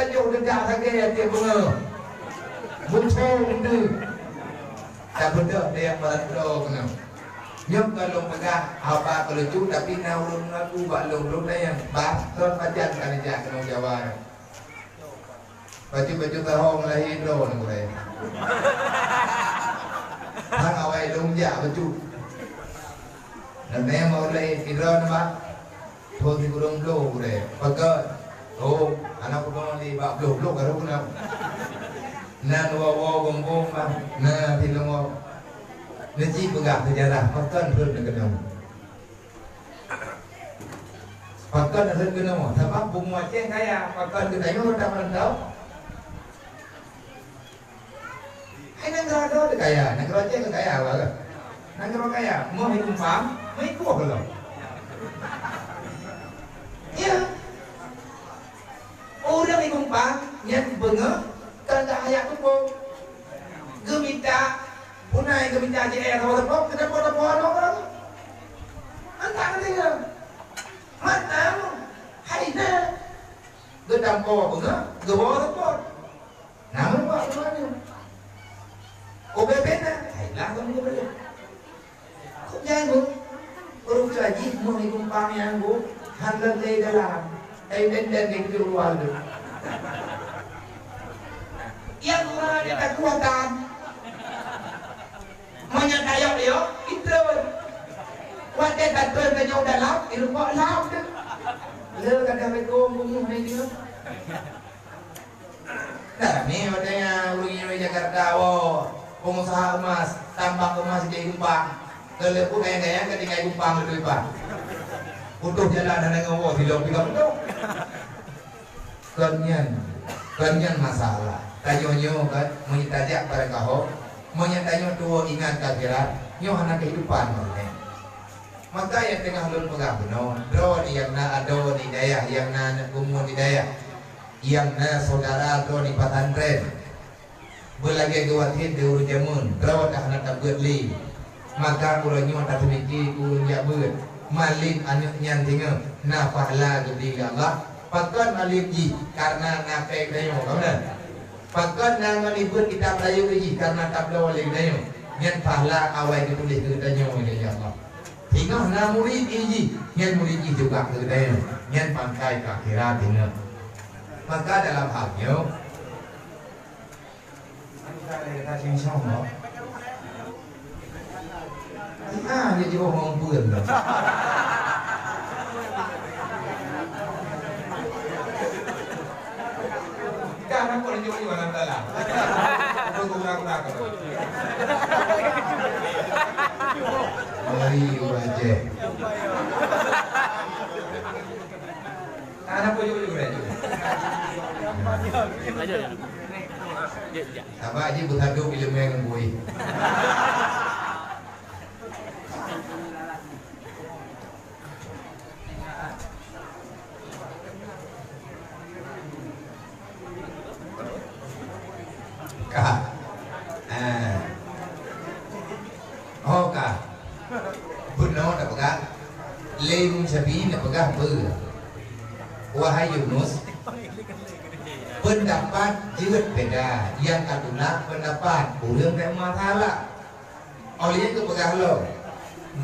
Tanyoe deudah lagèe até beungoh. Beucong deuh. Tabeudôh deh barang droe keunoe. Nyoe ka lôn peugah haba keu lucu, tapi na ureueng mengaku bak lôn, lôn tanyong, "Bah, kon pajan ka neujak keunoe Jawa?" Bacut-bacut tahong lahé droe nyan gurèe. Hana awai lôn jak bacut. Dan tanyong bak ureueng laén, "Sidroe na, Bah?" Thôn sikureueng bloe gurèe. Pakon? Oh, hana kudeungo lé bak bloe-bloe ka rhot keunoe. Na woe-woe gombong, Bah. Na tileueng woe. Neuci peugah seujarah, pakon rhot keunoe. Pakon rhot keunoe. Sabab bumoe Aceh kaya, pakon geutanyoe rhot u rantau. Hai nanggroe droe kaya, nanggroe Aceh keu kaya, bah, kan? Nanggroe kaya, moh i Kumpang, meuikot lom. Ya. Ureueng i Kumpang nyan beungoh, tanda ayat tuboh. Geumita, punai geumita J R saboh teupok, keuneuk po-teupok aneuk ureueng. Antak geutinggai. Mata mu, hai na. Geutampo beungoh, geuwoe teupok. Namun buat keunoe. Ubé beda, hai lah kamu ubé. Kok jai bu? Ureueng tua jih mun di Kumpang nyang bu, han lôn lé dalam. Ai den den di keudua luwa tu. Yang urang ada kekuatan. Meunyoe tayok yo, itreun. Watèe tatreun tanyoe dalam, irumpok lam tu. Le kadang lekong bungih hai dia. Nah, ni watèe nyan ureueng inyoe Jakarta, woe, pengusaha emas, tambak emas di Kupang. Keuleupeu gaya-gaya ka tinggai Kupang leubeh pah. Putôh jalan hana ngon woe, sidong pih ka putôh. Kon nyan, kon nyan masalah. Tanyoe nyoe kan, meunyoe tajak barangkaho, meunyoe tanyoe tuwoe ingat akhirat, nyoe hana kehidupan ngon nyan. Maka nyang teungoh lôn peugah bunoe, droeneuh nyang na adoe di dayah, nyang na aneuk bumoe di dayah, nyang na syedara droe di pesantren. Beulagèe geuwatèe di ureueng jameun, droe dah hana tabeuet lé. Maka uroe nyoe taseumiké keu ureueng jak beuet. Malém aneuk nyan singoh na pahala geubri lé Allah. Pakon malém jih? Karena na pèng tanyoe, ka meunan? Pakon na ngon ibeuet kitab rayeuk jih? Karena tabloe lé tanyoe. Nyan pahala awai geutuléh keu tanyoe lé Allah. Singoh na murit jih, nyan murit jih juga keu tanyoe. Nyan pangkai keu akhirat singoh. Maka dalam hal nyoe, ah, jadi orang pun. Kan aku tunjuk-tunjuk dalam dalam. Aku guna-guna aku. Mari, Ibu Aceh. Kan aku tunjuk-tunjuk dah. Aja, aja. Ya, ya. Saban jih beusatu ileumèe ngon bui. Ka. Eh. Oh, ka. Bunoe tapeugah. Lé Imam Syafi'i tapeugah beu. Wahai Yunus, pendapat jeuet beda. Nyang ka tulak pendapat ureueng nyang masalah. Oleh geupeugah lom,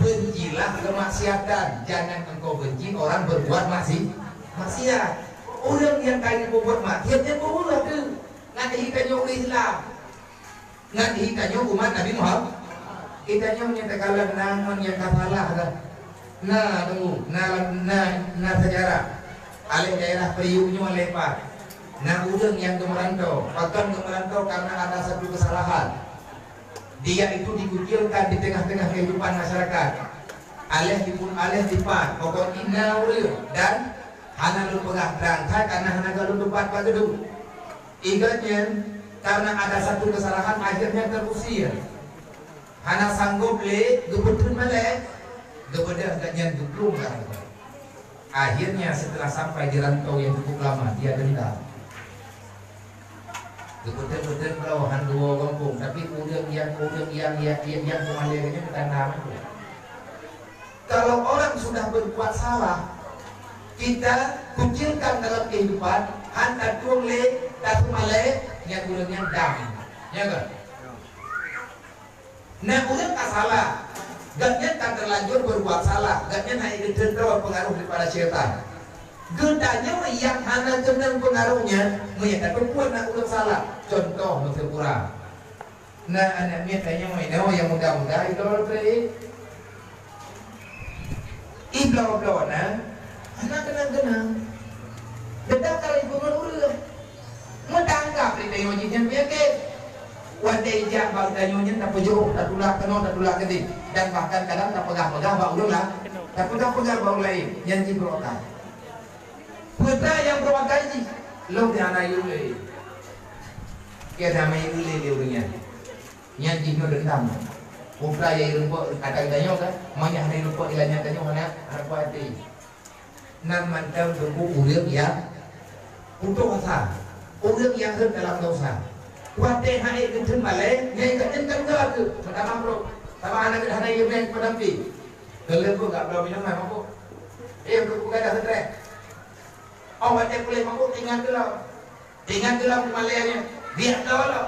"Bencilah kemaksiatan, jangan engkau benci orang berbuat maksi-, maksiat." Ureueng nyang ka geupeubuet maksiat, nyan beubuet teuh. Ngat hi tanyoe ureueng Islam. Ngat hi tanyoe umat Nabi Muhammad. Geutanyoe nyang takalon na ngon nyang ka salah dah. Na, tunggu, na, na, na sejarah. Aléh daerah Priuk nyoe leupah. Na ureueng nyang geumeurantau. Pakon geumeurantau? Karena ada satu kesalahan. Dia itu dikucilkan di tengah-tengah kehidupan masyarakat. Aléh dipun-, aléh dipat, pokok jih na ureueng dan hana lôn peugah trang that, karena hana lôn teupat bak geuduek. Ingat nyan, karena ada satu kesalahan, akhirnya terusir. Hana sanggob lé, geupeutrön malèe, geubeudôh gobnyan geuplueng lam. Akhirnya, setelah sampai di rantau yang cukup lama, dia dendam. Geupeutreun-peutreun bloe han geuwoe gampông, tapi ureueng nyang, ureueng nyang, nyang, nyang, nyang peumalèe nyan ka na mantong. Kalau orang sudah berbuat salah, Kita kucilkan dalam kehidupan, han tatueng lé, taseumalée, nyan ureuëng nyan dam. Ya kan? Na ureuëng ka salah, gobnyan ka terlanjur berbuat salah, gobnyan hana geuteuntèe pengaruh daripada syaitan. Geutanyoe nyang hana keunong pengaruh nyan, meunyo tateupeue na ureuëng salah, contoh meuseukurang. Na aneuk miet tanyoe inoe nyang muda-muda idol teuh. Ibloe-bloe na, hana keunong-keunong. Geutanyoe ka ibu ngon ureuëng. Meutanggap lé tanyoe jih nyan peunyakét. Watée ijak bak tanyoe nyan tapeujeuôh, tatulak keunoe, tatulak keudeh. Dan bahkan kadang tapeugah-peugah bak ureuëng la-, tapeugah-peugah bak ureuëng laén, nyan jih beurôh that. Peue nyang beurôh that jih, lôn hana yue lé. Keu hana yue lé lé ureuëng nyan. Nyan jih nyoe deundam. Peue nyang ireupok ata geutanyoe kan, meunyo hana ireupok ilanyan tanyoe hana, hana puas até. Nan mantong teungku ureuëng nyang putôh asa, ureuëng nyang rhot dalam desya. Watée hana geuteumalée, nyan ka nyan ka leuka keu meutamah brok. Sama hana geutanyoe hana yue meupadam pi. Keuleubeuh gak bloe minong hai mabök. Eh, untuk bukan dah stres. Oh, watée puléh mabök, ingat dulu. Ingat dulu malée nyan. Biak dulu.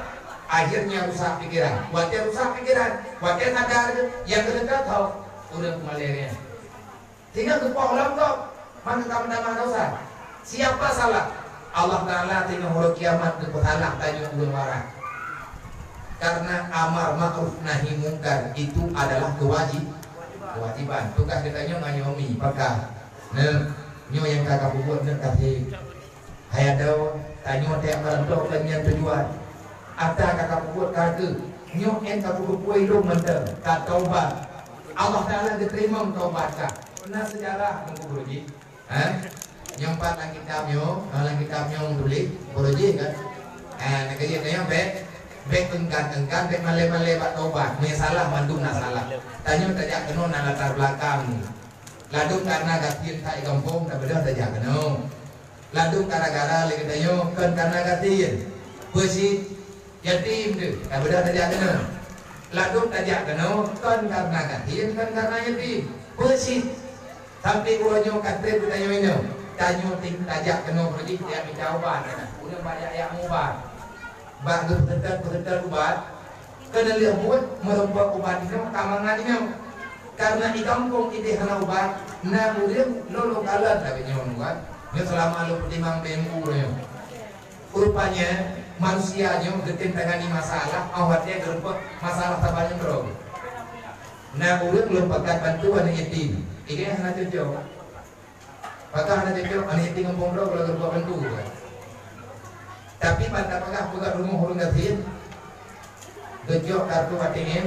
Akhirnya rusak pikiran. Watée rusak pikiran, watée sadar, nyang keuneuk tho ureuëng malée nyan. Sehingga geupoh lom gob, maka ka meutamah desya. Siapa salah? Allah Taala teungoh uroe kiamat geupeusalah tanyoe ureuëng waras. Karena amar ma'ruf nahi mungkar itu adalah kewajib-, kewajiban. Tugas geutanyoe ngon nyoe mi, pakah. Nah, nyoe nyang ka kapeubuet nyoe ka sép. Hai adoe, tanyoe teuka meulantoe keu nyan tujuan. Ata ka kapeubuet ka keuh, nyoe 'en ka peugeupue lom mantong, ka taubat. Allah Taala geuteurimong taubat ka. Na seujarah Teungku Beureujih? Ha? Nyoe pat lam kitab nyoe, ha, lam kitab nyoe tuléh, Beureujih kan? Ha, na keuh jeuet nyoe bék, bék enggan-enggan, bék malée-malée bak taubat. Meunyoe salah, mandum na salah. Tanyoe tajak keunoe na latar belakang. Ladôm kareuna gasien that i gampông, tabeudôh tajak keunoe. Ladôm gara-gara lé geutanyoe kon kareuna gasien. Peue cit? Yatim teuh, tabeudôh tajak keunoe. Ladôm tajak keunoe kon kareuna gasien, kon kareuna yatim. Peue cit? Sampoe uroe nyoe ka trép geutanyoe inoe. Tanyoe ting tajak keunoe Beureujih tajak mita ubat, ureuëng banyak jak meuubat. Bak geupeuseutôt-peuseutôt ubat, keuneuk lheueh buet meurumpok ubat inong ka mangat inong. Kareuna i gampông idéh hana ubat, na ureuëng lôn-lôn kalon lagée nyoe ubat. Nyoe seulama lôn peutimang B M U nyoe. Rupanya, manusia nyoe geutem tangani masalah, 'oh watée geurumpok masalah saban nyoe droe. Na ureuëng lôn pakat bantu aneuk yatim, idéh hana cocok. Pakah hana cocok, aneuk yatim gampông droe kalau geurumpok bantu. Tapi ban tapeugah peugah rumoh ureuëng gasien, geucok kartu A T M,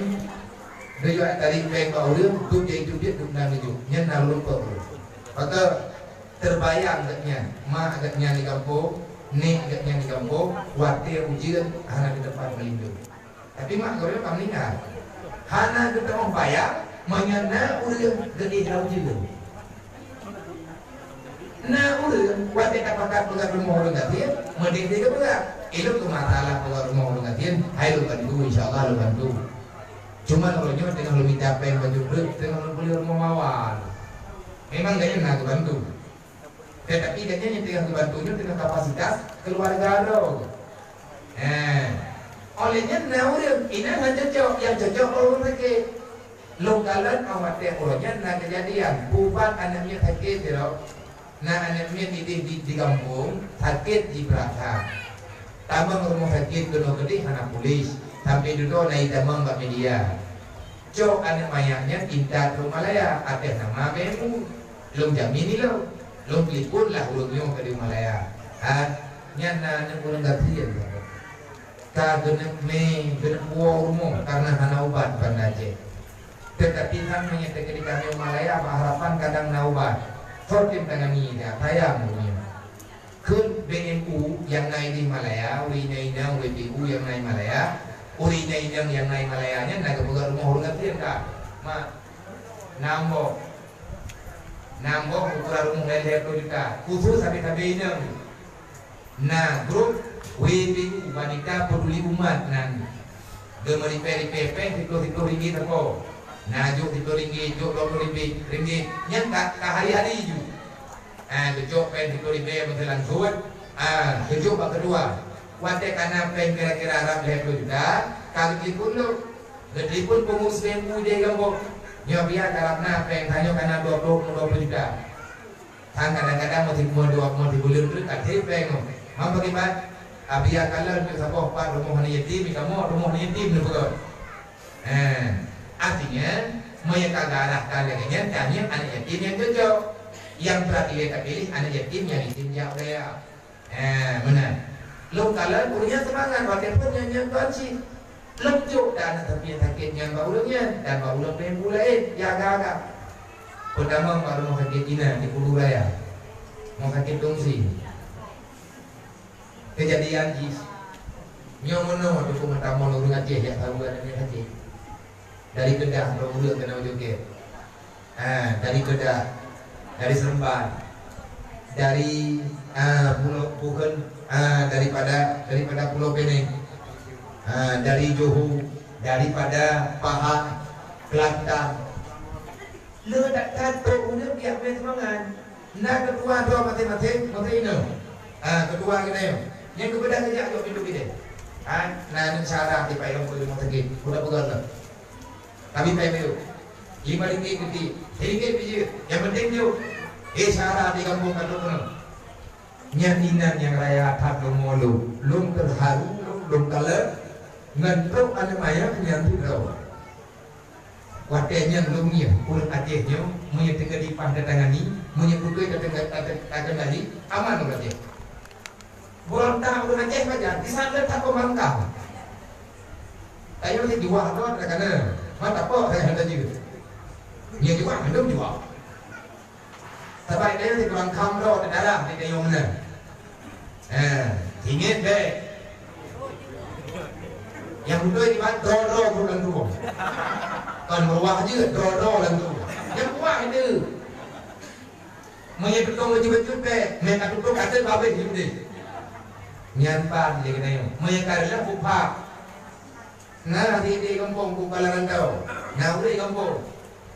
geuyue tarék péng bak ureuëng, dum jai teubiet dum na neujok. Nyan na lôn peue ureuëng. Maka teubayang geuhnyan, mak geuhnyan di gampông, nék geuhnyan di gampông, watée ujeuen hana di teumpat meulindong. Tapi mak geuh ka meuninggai. Hana geuteumong bayang, meunyoe na ureuëng geuéh lam ujeuen. Na ureuëng watée tapakat peugah rumoh ureuëng gasien, meudeh-deh geupeugah, "Ilôn keu masalah peugah rumoh ureuëng gasien, hai lôn bantu, insya Allah lôn bantu." Cuma uroe nyoe teungoh lôn mita péng bajeuet breuek, teungoh lôn peuleueh rumoh mawar. Memang gobnyan na geubantu. Tetapi gobnyan nyang teungoh geubantu nyoe teungoh kapasitas keuluwarga droe. Eh, oleh nyan na ureuëng inan hana cocok, nyang cocok ureuëng sakét. Lôn kalon 'oh watée uroe nyan na keujadian, ubat aneuk miet sakét sidroe. Na aneuk miet idéh di, di gampông, sakét jih brat that. Tamong rumoh sakét keunoe keudeh hana puléh, sampoe dudoe na itamong bak media. Cok aneuk manyak nyan intat u Malaya ateueh nama B M U. Lôn jamin ilôn. Lôn telepon lah ureuëng nyoe keudeh u Malaya. Ha, nyan na aneuk ureuëng gasien. Ka geuneuk mé, geuneuk puwoe u rumoh kareuna hana ubat Banda Aceh. Teutapi nyan meunyoe teukeudi kami u Malaya bak harapan kadang na ubat. Soe tem tangani dak sayang dunia. Kheun B M U nyang na di Malaya, ureuëng inong-inong W P U nyang na di Malaya, ureuëng inong-inong nyang na di Malaya nyan na geupeugah rumoh ureuëng gasien ka. Ma, nam boh. Nam boh ukuran rumoh lhèe-lhèe ploh juta. Khusus sabe-sabe inong. Na grup W P U, Wanita Peduli Umat nan. Geumeuripèe-ripèe péng siploh-siploh ringgit sapo. Na jok siploh ringgit, jok dua ploh ringgit, ringgit. Nyan ka, ka hari-hari ju. Ah, geucok péng siplôh ribèe meusalan suet. Ah, geucok bak keudua. Watèe ka na péng kira-kira rab lhèe plôh juta, ka geutelepon lom. Geutelepon peungurus B M U di gampông. Nyoe biya ka rab na péng tanyoe ka na dua plôh, dua plôh juta. Sang kadang-kadang meusi-, meudua, meusibuleuen treuk ka trép péng nyoe. Mam pakriban? Abiya kalon keu saboh pat rumoh aneuk yatim, kamoe rumoh aneuk yatim neupeugah. Eh, artinya, meunyoe ka geuarahkan lagèe nyan, tanyoe aneuk yatim nyang cocok. Nyang brat ilèe tapiléh aneuk yatim nyang izin jak u dayah. Eh, meunan. Lôn kalon ureueng nyan seumangat, watèe phôn nyan, nyan tuan cit. Lôn jok dan aneuk yatim sakét nyan bak ureueng nyan, dan bak ureueng peunyembuh laén, ya agak-agak. Peutamong bak rumoh sakét inan di Pulu Raya. Rumoh sakét Tongsi. Keujadian jih, nyoe meunoe teupeu meutamong ureueng Aceh jak saweue aneuk sakét. Dari Kedah droe ureueng keunoe joget. Ha, dari Kedah, dari Seremban, dari, ah, Pulo, bukan, ah, daripada, daripada Pulo Penang. Ha, dari Johor, daripada Pahang, Kelantan. Le that-that droe ureueng biak mé seumangat. Na keudua droe maté-maté, maté inong. Ah, keudua geutanyoe. Nyang keubeudah geujak jok pintoe geude. Ah, na aneuk syara di payong peue rumoh sakét. Udah peugah lah. Kami payah miyueb. Lima ringgit keutik. Seringgit pih jeuet. Nyang penting jok. Eh, syara di gampông ka trok keunoe. Nyan inan nyang raya that lom lôn. Lôn teuharu, lôn, lôn kalon. Ngon trok aneuk manyak nyan sidroe. Watèe nyan lôn ngieng ureueng Aceh nyoe, meunyoe teungoh dipah tatangani, meunyoe beutôi tateuka-, tate-, takendali, aman ureueng Aceh. Beurontak ureueng Aceh pajan, di sana that peumangkang. Tanyoe si juah droe takana, mata po saya hana jeuet. Nyoe juah, hana juah. Sabai tanyoe sikurang kham droe teudalam di tanyoe meunan. Eh, ingat bèk. Nyang beutôi diban droe-droe bulan dua. Kon meuruah jeuet droe-droe lam dua. Nyang kuah itu. Meunyoe tutong bacut-bacut bèk, meuka tutong até babeh jeuet deh. Nyan ban lé keunoe. Meunyoe ka reulah bukha. Na di, di gampông ku kala rantau. Na ureueng gampông.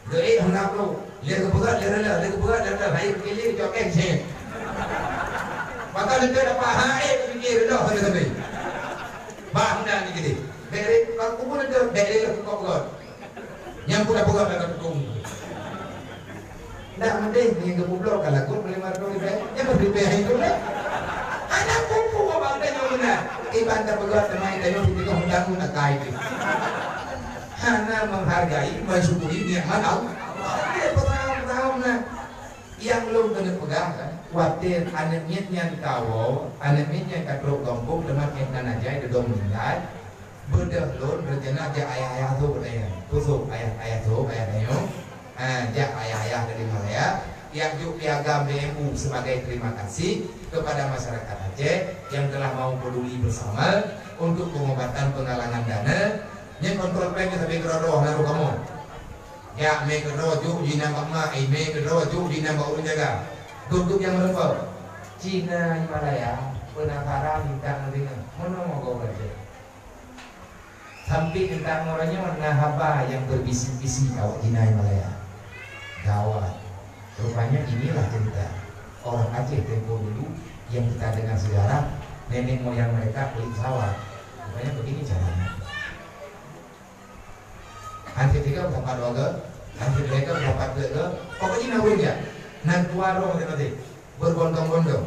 Geuék hana pro. Lé geupeugah lé reuloh, lé geupeugah lé reuloh. Hai kili cok keng ceng. Maka lé dapat hai kili reuloh sabe-sabe. Bah hana ni gede. Beri kau kubur lé beri lé kau peugah. Nyang ku dah peugah dah tukong. Ndak meudeh nyan geupeubloe ka lagot meulima reutôh ribèe. Nyan meuribèe hai tu lah. Hana peue-peue bak tanyoe meunan. Iban tapeugah teuma tanyoe siteungoh meudangu nakai jih. Hana menghargai, mensyukuri nikmat Allah. Dia paham-paham nah. Nyang lôn keuneuk peugah kan, watèe aneuk miet nyan ka woe, aneuk miet nyan ka trok gampông teuma miet nan ajai dudoe meuninggai. Beudôh lôn reuncana jak ayah-ayah sôk nyan. Peue sôk ayah-ayah sôk, ayah tanyoe? Ha, jak ayah-ayah dari Malaya, jak jok piagam B M U sebagai terima kasih kepada masyarakat Aceh yang telah mau peduli bersama untuk pengobatan penggalangan dana. Nyan kontrol péng nyan sabe keudroe-droe na ruh kamoe. Jak mé keudroe jok jinan bak mak, eh, mé keudroe jok jinan bak ureueng jaga. Tutup nyang meureumpok. Cina Himalaya, penasaran minta ngeudinga. Meunoe gob raja. Sampai teuntang uroe nyoe na haba nyang berbisik-bisik awak Cina Himalaya. Gawat. Rupanya inilah cerita orang Aceh tempo dulu yang kita dengar sejarah, nenek moyang mereka beli pesawat. Rupanya begini caranya. Hanse tiga dapat dua ke, hanse tiga dapat dua ke. Pokoknya na ureueng jak. Na dua droe maté-maté. Berbondong-bondong.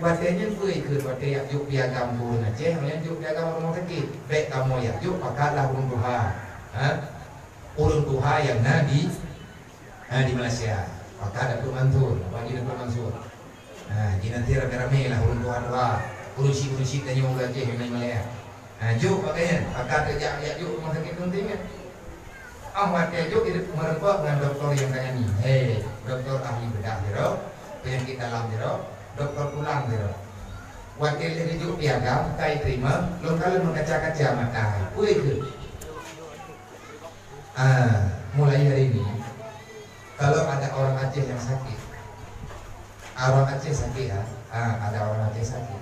Watèe nyan peue keuh watèe jak jok piagam keu ureueng Aceh, nyan jok piagam rumoh sakét. Bèk kamoe jak jok, pakatlah ureueng tuha. Ha? Ureueng tuha nyang na di, ha, di Malaysia. Pakat Datuk Mansur, apa ji Datuk Mansur. Ha, ji nanti ramé-ramé lah ureueng tuha-tuha. Ureueng syik-ureueng syik tanyoe ureueng Aceh nyang na Malaya. Ha, jok pakaian, pakat jak, jak jok rumoh sakét Tongsi nyan. Ah, watèe jok, meureumpok ngon dokto nyang tangani. Hei, dokto ahli bedah sidroe, penyakit dalam sidroe, dokto tulang sidroe. Watèe lheuh geujok piagam, ka iteurimong, lôn kalon meukaca-kaca mata. Peue keuh? Ah, mulai hari ini, kalau ada orang Aceh yang sakit, orang Aceh sakit, ah, ah, ada orang Aceh sakit,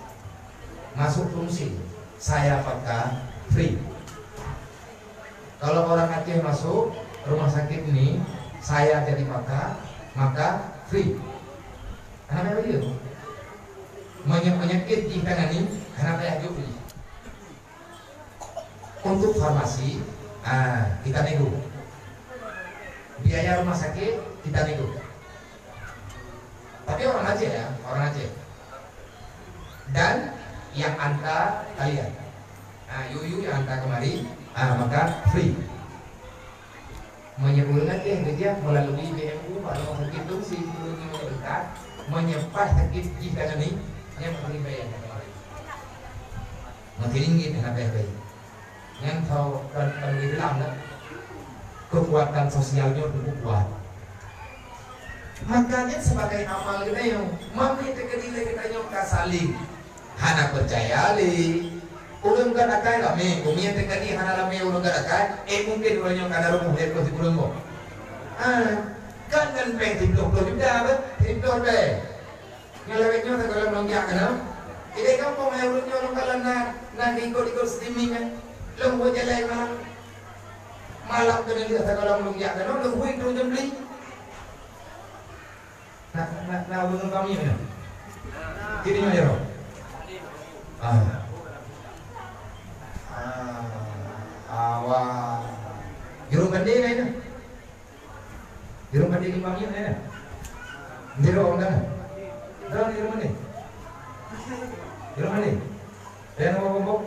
masuk Tongsi, saya pakar free. Kalau orang Aceh masuk rumah sakit ini, saya jadi pakar, maka free. Hana payah. Meunyoe peunyakét jih tangani, hana payah jok jih. Untuk farmasi, ah, kita nego. Biaya rumah sakit, kita nego. Tapi orang Aceh ya, orang Aceh. Dan yang antar kalian. Ah, yuyu yang antar kemari, ah, maka free. Meunyoe ureueng Aceh geujak meulalu B M U bak rumoh sakét Tongsi, ureueng nyoe dekat, meunyoe paih sakét jih ka nani, nyan ureueng bayar. Meusiringgit hana bèh-bèh. Nyan tho kan, kan Islam dah. Kekuatan sosial nyoe cukup kuat. Makanya sebagai amal geutanyoe, mami teukeudi lé geutanyoe ka saling. Hana peucaya lé. Ureueng ka akai ramé, bumi nyang teuka ni hana ramé ureueng ka akai, eh, mungken ureueng nyoe ka na rumoh lhèe ploh sikureueng boh. Ah, kan ngon péng siplôh ploh juta beh, siplôh beh. Nyoe lagèe nyoe sigohlom lôn jak keunoe. Idéh gampông hai ureueng nyoe lôn kalon na, na diikot-ikot streaming kan. Lôn buet jalan malam. Malam keuneuk lheueh sigohlom lôn jak keunoe, lôn hui tu jeuem beli. Na, na, na ureueng kami nyoe. Jadi nyoe jaroe. Ah. Ah, awak. Jurong Pande lain dah. Jurong Pande di Bangkit lain dah. Jurong Pande. Dah Jurong Pande. Jurong Pande. Lain nama bumbong?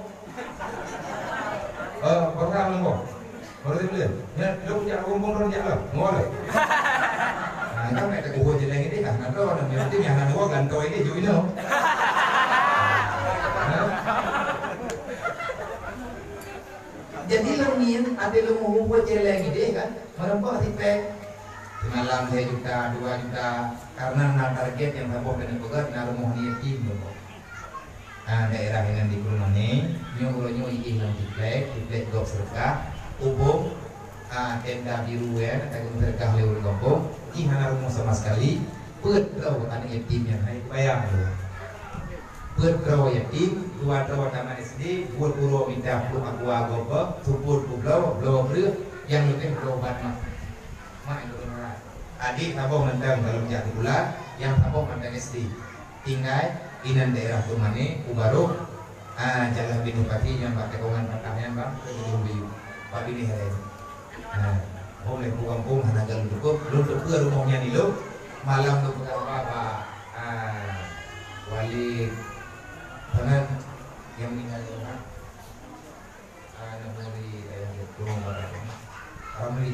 Oh, Bangka bumbong. Baru tu boleh. Nyan, lôn jak bumbong, lôn jak lah. Mau lah. Nah, kan nak teguh je lagi ni, kan? Nak tahu, nak ngerti, yang nak tahu, gantoi ni, jauh ni. Ha? Jadi, lôn ni, ada lôn hubung je lagi ni, kan? Meureumpok sipéng. Seumalam sejuta, dua juta. Karena na target nyang saboh keuneuk peugöt, na rumoh yatim saboh. Ah, daerah nyang di Krueng Mané, nyoe uroe nyoe jih lam triplek, triplek gob seudeukah, ubông, ah, tenda biru, eh, nyang ka geuseudeukah lé ureueng gampông, jih hana rumoh sama sekali, peuet droe aneuk yatim nyang hai bayang tu. Peuet droe yatim, dua droe tamat S D, buet uroe mita plueng aqua gob, supur kubloe, bloe breueh, nyang leubeh bloe ubat mak. Mak nyang turun urat. Adik saboh mantong dalam jak sikula, nyang saboh mantong S D. Tinggai inan daerah Krueng Mané, u Barôh, ah, jalan Binoe Pati nyang bak tikongan patah nyan, bang, keu Buyueng Biu. Bak binéh hai. Ah, hom lé pu gampông hana galak cukup, lôn teupeue rumoh nyan ilôn, malam lôn peugah haba bak, ah, Walid Sanan nyang meuninggai nyoe, ha. Ah, nanggroe di dayah Jepun, Ramli.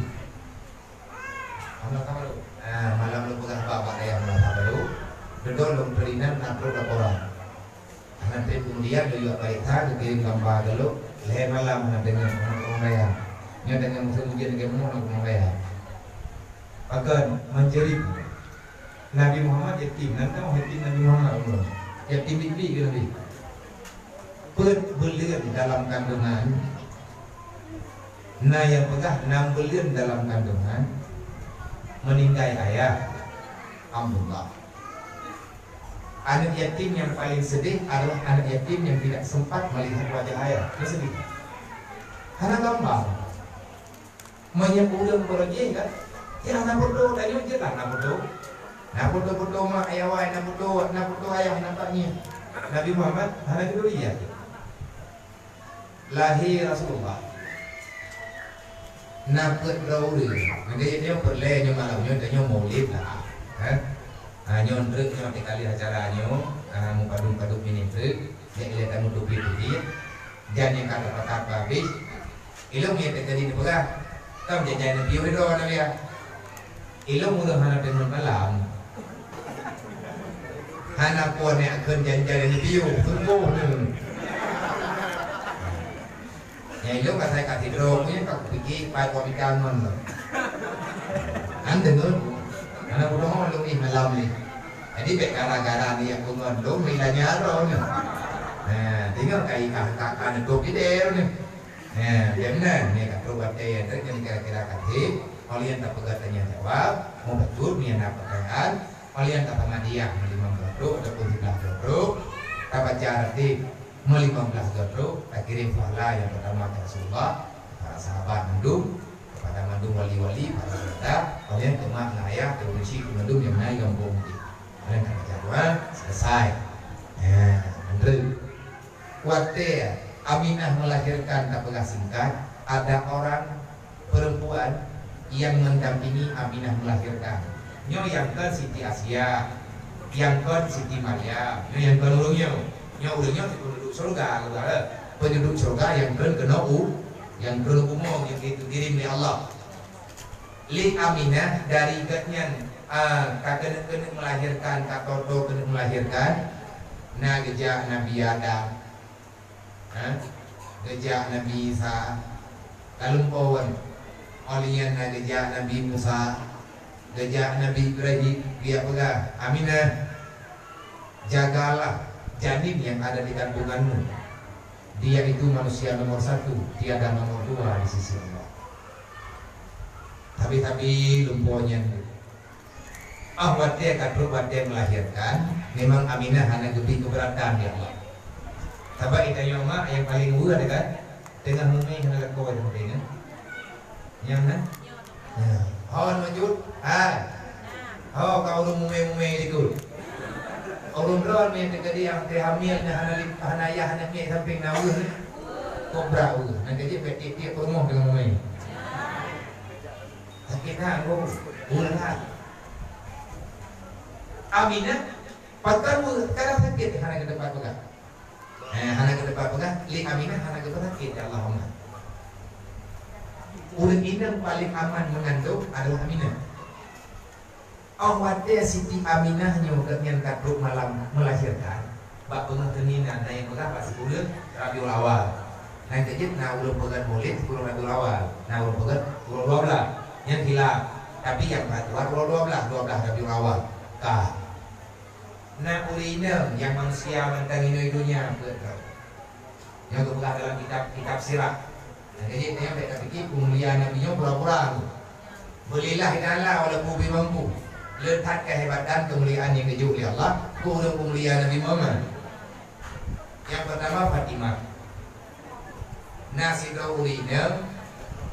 Ramli Tabaru. Ah, malam lôn peugah bak, bak dayah Ramli Tabaru. Beutôi lôn peulinan na trok laporan. Hana trép keumudian lôn yue baréksa, geukirém gamba keu lôn. Lhèe malam hana deungoe, hana keumang dayah. Nyoe deungoe musim ujeuen lagèe nyoe, hana keumang dayah. Pakon, meucurita. Nabi Muhammad yatim, nan teuh yatim Nabi Muhammad ulôn. Yatim biet-biet keu Nabi. Peuet buleuen dalam kandungan, na nyang peugah nam buleuen dalam kandungan, meuninggai ayah Abdullah. Aneuk yatim nyang paleng seudeh adalah aneuk yatim nyang tidak sempat melihat wajah ayah. Dia sedih. Hana gamba. Meunyoe ureueng beureujeuen kan, ya na foto, tanyoe jeulaih na foto. Na foto-foto mak ayah wai, na foto, na foto ayah, na pak ngieng. Nabi Muhammad hana geuturi ya. Lahé Rasulullah. Na peuet droe ureueng. Maka nyoe peureulèe nyoe malam nyoe tanyoe maulid lah. Kan? Ha, nyoe treuk nyoe teuka lheueh acara nyoe, ha, meupadub-padub minéh treuk, jak ilèe tamutupi-tupi. Jan nyang ka teupakat habéh. Ilôn nyang teukeudi neupeugah, "Kam jai-jai neupiôh ridho na ya." Ilôn ureueng hana deungon malam. Hana po neukheun jan-jan neupiôh, sunggoh neuh. Nyang ilôn ka sai ka sidroe, nyan ka kupike pat komika ngon lôn. Han deungon, hana kudeungo lôn ih malam ni. Jadi bèk gara-gara ni nyang peungon lôn, ilanya droe ni. Nah, tinggal ka ikah ka, ka neutôp idéh ni. Nah, biar meunan, ni ka trok watèe, trok nyan kira-kira ka trép, óh lheueh nyan tapeugah tanya jawab, meubacut nyan na pertanyaan, óh lheueh nyan tatamadiah meulimong goe trok ataupun siblaih goe trok, tabaca ratib meulimong blaih goe trok, takirém pahala nyang peutama keu Rasulullah, para sahabat mandum, kepada mandum wali-wali, para syuhada, óh lheueh nyan keu mak ngon ayah, keu ureueng chik, keu mandum nyang na lam gampông nyan. Nyan ka baca doa, selesai. Ya, mandum. Watèe Aminah melahirkan, tapeugah singkat, ada orang perempuan yang mendampingi Aminah melahirkan. Nyoe nyang kon Siti Asia, nyang kon Siti Maryam, nyoe nyang kon ureueng nyoe. Nyoe ureueng nyoe penduduk syurga, geuba, eh. Penduduk syurga nyang kon keunoe u-, nyang kon u bumoe, nyang geukirim lé Allah. Lé Aminah dari gobnyan, ah, ka keuneuk-keuneuk melahirkan, ka toe-toe keuneuk melahirkan, na geujak Nabi Adam. Ha? Geujak Nabi Isa, ka lumpoe. Óh lheueh nyan na geujak Nabi Musa, geujak Nabi Ibrahim, geujak peugah, "Aminah, jagalah janin yang ada di kandunganmu. Dia itu manusia nomor satu, tiada nomor dua di sisi Allah." Tapi-tapi lumpoe nyan. Ah, watèe ka trok watèe melahirkan, memang Aminah hana geubri keubeuratan, ya Allah. Sabab geutanyoe mak nyang paleng weueh kan, teungoh mumè hana lakoe, nyang paleng, eh? Nyang na? Ya. Ho, maju. Hai. Ho, ka ureueng mumè-mumè dikut. Ureueng droe nyang teukeudi nyang teuhamil, nyang hana li-, hana yah, hana miet sampéng na weueh. Kobra weueh. Nyang keujeuet bèk tiep-tiep peurumoh teungoh mumè. Sakét that, Bu. Buleuen that. Aminah, pakon bu-, kadang sakét hana geuteumpat peugah. Eh, hana geuteumpat peugah, lé Aminah hana geuteumpat sakét, ya Allahumma. Ureueng inong paleng aman meungandong adalah Aminah. Óh watèe Siti Aminah nyoe gobnyan ka trok malam melahirkan, bak beungoh teunginan na nyang peugah bak sikureueng Rabiul Awal. Nyang keujeuet na ureueng peugah Maulid sikureueng Rabiul Awal, na ureueng peugah sikureueng dua blah. Nyan khilaf. Tapi nyang paling kuat sikureueng dua blah, dua blah Rabiul Awal. Ka. Na ureueng inong nyang manusia mantong inoe donya peuet droe. Nyang geupeugah dalam kitab, kitab sirah. Nyang keujeuet nyan bèk tapike peumulia Nabi nyoe pura-pura. Beulillahi ta'ala walaupun bimampu. Le that keuhebatan keumuliaan nyang geujok lé Allah keu ureueng peumulia Nabi Muhammad. Nyang peurtama Fatimah. Na sidroe ureueng inong,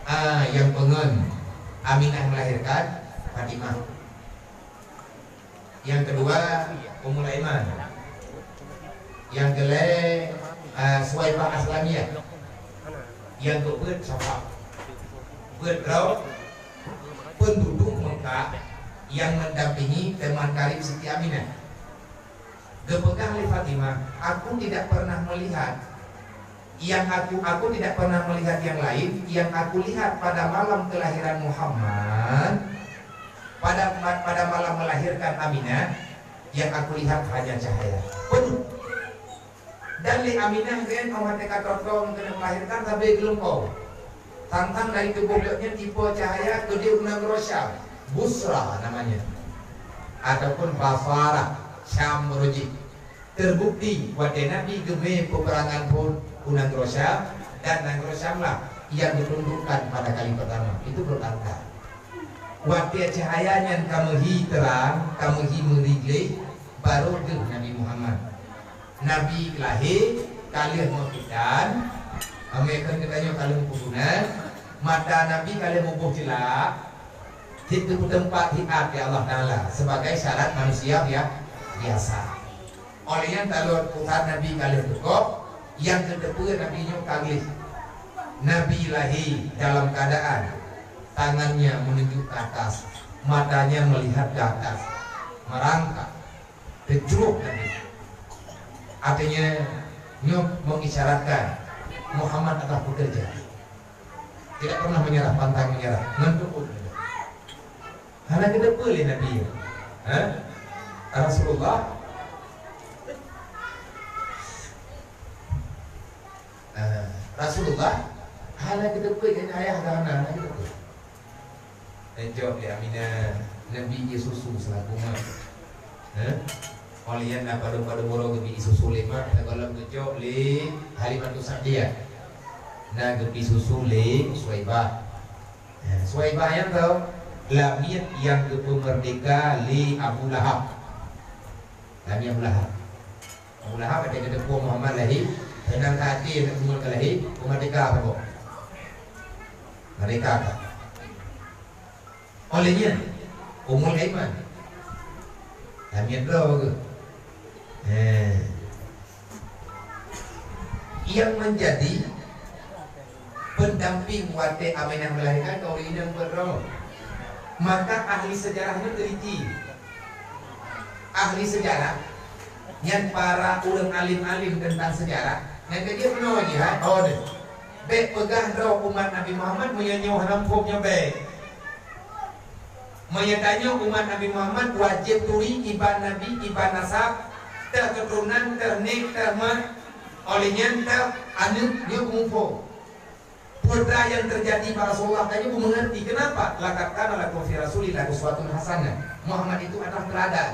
ah, nyang peungon Aminah melahirkan Fatimah. Nyang keudua, Ummul Aiman. Nyang keulhèe, ah, Suwaibah Aslamiyah. Nyang keupeuet, Safa. Peuet droe penduduk Mekah nyang mendampingi teman karib Siti Aminah. Geupeugah lé Fatimah, "Aku tidak pernah melihat yang aku, aku tidak pernah melihat yang lain, yang aku lihat pada malam kelahiran Muhammad, pada, pada malam melahirkan Aminah, yang aku lihat hanya cahaya penuh." Dan lé Aminah gen óh watèe ka trok-trok keuneuk melahirkan sabe geulumpau. Tang-tang dari tuboh gobnyan tipe cahaya keudéh u nanggroe Syam, Busra namanya, ataupun Basarah, Syam meurujih. Terbukti watèe Nabi geumè peupeurangan phon u nanggroe Syam, dan nanggroe Syam lah nyang geutundukkan pada kali pertama. Itu berkata, watèe cahaya nyan ka meuhi teurang, ka meuhi meuri gleh, barô deuh Nabi Muhammad. Nabi lahé ka lheueh meukhitan, amé kheun geutanyoe ka lheueh meupunan, mata Nabi ka lheueh muboh jeulak, cit teupeuteumpat hiat lé Allah Taala sebagai syarat manusia bia-, biasa. Óh lheueh nyan talot pusat Nabi ka lheueh teukoh, nyang geuteupeue Nabi nyoe ka gleh. Nabi lahé dalam keadaan tangannya menunjuk ke atas, matanya melihat ke atas, merangkak. Teucrok Nabi. Artinya, nyoe mengisyaratkan Muhammad adalah pekerja. Tidak pernah menyerah, pantang menyerah. Ngon teupeu. Hana geuteupeue lé Nabi. Ha? Rasulullah. Ah, Rasulullah hana geuteupeue, dan ayah dah hana, hana geuteupeue. Neucok lé Aminah, neubri ie susu seulaku mak. Heh? Óh lheueh nyan na padub-padub uroe geubri ie susu lé mak, sigohlom geucok lé Halimatus Sa'diyah. Na geubri susu lé Suwaibah. Heh, Suwaibah nyan tau, lamiet nyang geupeumeurdeka lé Abu Lahab. Lamiet Abu Lahab. Abu Lahab watèe geuteupeue Muhammad lahé, seunang that até aneuëk Muhammad ka lahé, Muhammad teuka saboh. Merdeka ka. Óh lheueh nyan, Ummul Aiman. Lamiet droe geuh. Eh. Yang menjadi pendamping watée Aminah melahirkan, kau inong peuet droe. Maka ahli sejarah nyoe teliti. Ahli sejarah, nyan para ureuëng alim-alim tentang sejarah, nyan ka jeuet meunoe jih, ha? Oh, deh. Bék peugah droe umat Nabi Muhammad meunyoe nyoe hana muphom nyoe bék. Meunyoe tanyoe umat Nabi Muhammad wajéb turi iban Nabi, iban nasab, teuh keuturonan, teuh nik, teuh mat, óh lheueh nyan teuh aneuëk nyoe muphom. Peue nyang teujadi bak Rasulullah tanyoe beumeungerti. Kenapa? Laqad kana lakum fi Rasulillah uswatun hasanah. Muhammad itu adalah teladan.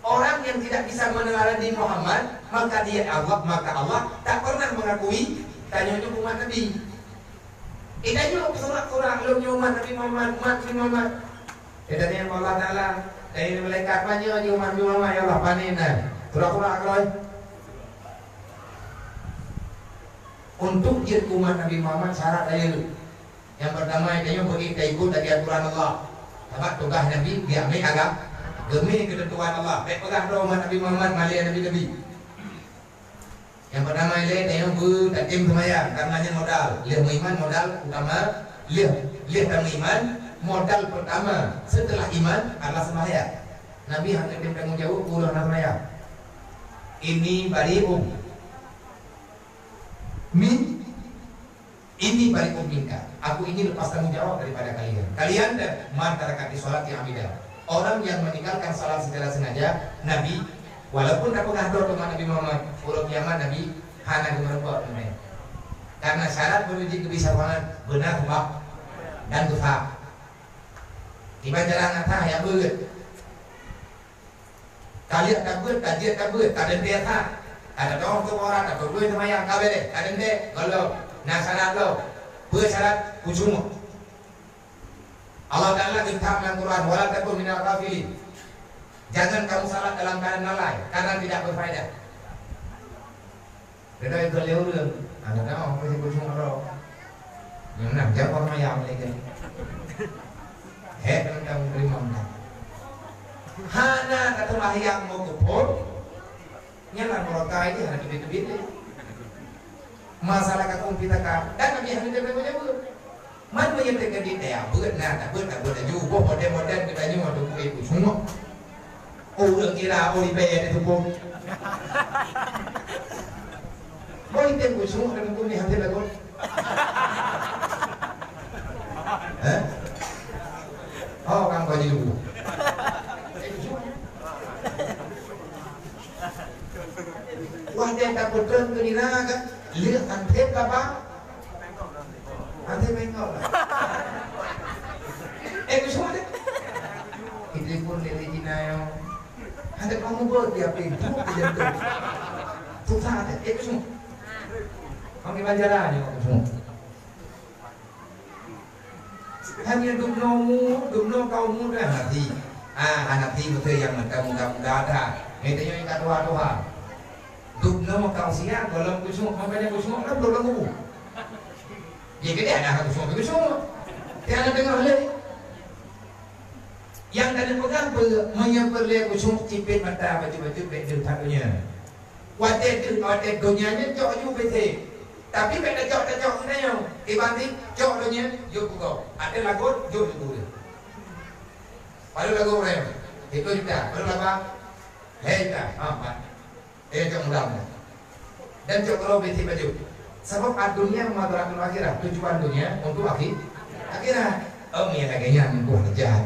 Orang yang tidak bisa meneladani Muhammad, maka dia Allah, maka Allah tak pernah mengakui tanyoe nyoe umat Nabi. Eh, tanyoe peusurak-surak lom nyoe umat Nabi Muhammad, umat Nabi Muhammad. Eh, tanyong Allah Taala, tanyong malaikat, "Pane nyoe umat Nabi Muhammad, ya Allah, pane na?" Surak-surak keudroe. Untuk jeuet umat Nabi Muhammad syarat rayeuk. Nyang peurtama, tanyoe beu taikot lagée atoran Allah. Sabab tugaih Nabi geumé agam, geumé keuteuntuan Allah. Bék peugah droe umat Nabi Muhammad malée nabi-nabi. Nyang peurtama ilée tanyoe beu tatem seumayang, karena nyan modal. Lheueh meuiman modal utama, lheueh, lheueh tameuiman, modal peurtama seuteulah iman adalah seumayang. Nabi hana tem tanggong jaweueb keu ureuëng hana seumayang. Ini bari'um min Ini bari'um minka. Aku ini lepas tanggung jawab daripada kalian. Kalian dan man taraka fi sholati amida. Orang yang meninggalkan salat secara sengaja, Nabi, walaupun tapeugah droe teuma Nabi Muhammad, uroe kiamat Nabi hana geumeurumpok teumé. Karena syarat menuju keubijaksanaan beuna seumayang dan dosa. Iban jalan nyata nyang beuet. Ka lheueh tabeuet, ka jeuet tabeuet, ka teuntée that. Ka tatong teuh urat, ka teuntée seumayang, ka béréh, ka teuntée, gohlom. Na syarat lom. Peue syarat? Khusyuk. Allah Taala geutham lam Quran, "Wala takun minal ghafilin." Jangan kamu salat dalam keadaan lalai, karena tidak berfaedah. Keunoe ikot lé ureuëng, hana teuh, peue khusyuk droe. Nyang na, jak ureuëng manyang lé keunoe. Hék, teuntang meuneurimong that. Hana ka teumbahyang meukeupot, nyan lam neraka jih hana teubiet-teubiet lé. Masalah ka kong pita ka, dan Nabi hana teubiet-teubiet. Man meunyoe teukeudi teuh, beuet na, tabeuet, tabeuet laju, boh modern-modern geutanyoe, teungku, eh, khusyuk. Ureuëng kira, oh, ribée di tuboh. Boh item khusyuk dan hukum ni hampir lagot. Eh? Oh, kan kau jadi buku. Wah, dia tak betul ke ni lah, kan? Lihat, kan, dia apa? Hase meuingat lah. Eh, khusyuk deh. Itelepon lé Cina nyoe. Hase kamoe buet di H P, buet di jantung. Susah deh. Eh, khusyuk. Panggil banjaran nyoe, khusyuk. Hanya dumnoe mu, dumnoe kaum muda hana thi. Ah, hana thi beutôi nyang muda-muda that. Nyoe tanyoe nyang ka tuha-tuha. Dumnoe kaum siat, gohlom khusyuk, makanya khusyuk kan belum lagu. Jadi ada hak khusyuk, khusyuk. Tiada dengar lé. Nyang ka neupeugah pe, meunyoe peureulée khusyuk, cipet mata bacut-bacut bék deuh that donya. Watée deuh, watée donya nyan cok ju beuséh. Tapi bék tacok-tacok geutanyoe. Iban jih cok donya, jok peugoe. Watée lagot, jok ju peugoe. Padahai lagot ureuëng. Itu juta. Padahai laba. Hei, juta. Ah, empat. Eh, cok mudah. Dan cok kalau besi baju. Sabab ad-dunya madharatul akhirah, tujuan dunia untuk akhi-, akhirat. Oh, mi lagée nyan, buah jahat.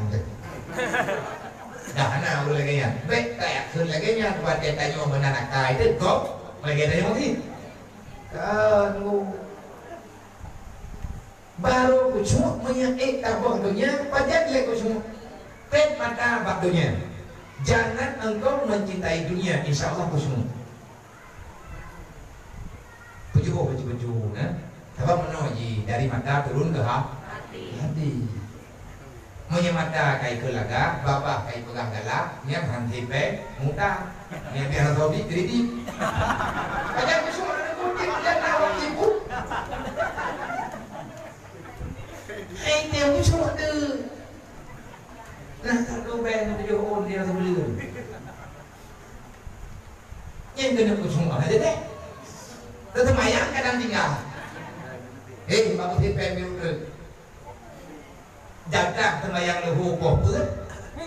Dah na ureuëng lagée nyan. Bék tayak kheun lagée nyan, watée tanyoe meunan akai teuh, gob lagée tanyoe meuti. Kan, bu. Barô khusyuk meunyoe ék taböh donya, pajan lé khusyuk. Pet mata bak donya. Jangan engkau mencintai dunia, insya Allah khusyuk. Peujuboh baju-baju, nah. Sabab meunoe jih dari mata turun ke ha-, hati. Hati. Meunyoe mata ka ikheun lagak, babah ka ipeugah galak, nyan han hipée muta. Nyan pih hana soe bi kredit. Pajan khusyuk, hana khusyuk, dan awak tipu. Hai, tipu khusyuk tu. Nah, tak tu bae, nak tujuh on dia sebelum. Nyang keuneuk keucuma aja deh. Teuseumayang kadang tinggai. Hei, bak beusipée miet ureueng. Jatah seumayang leuhô boh peuet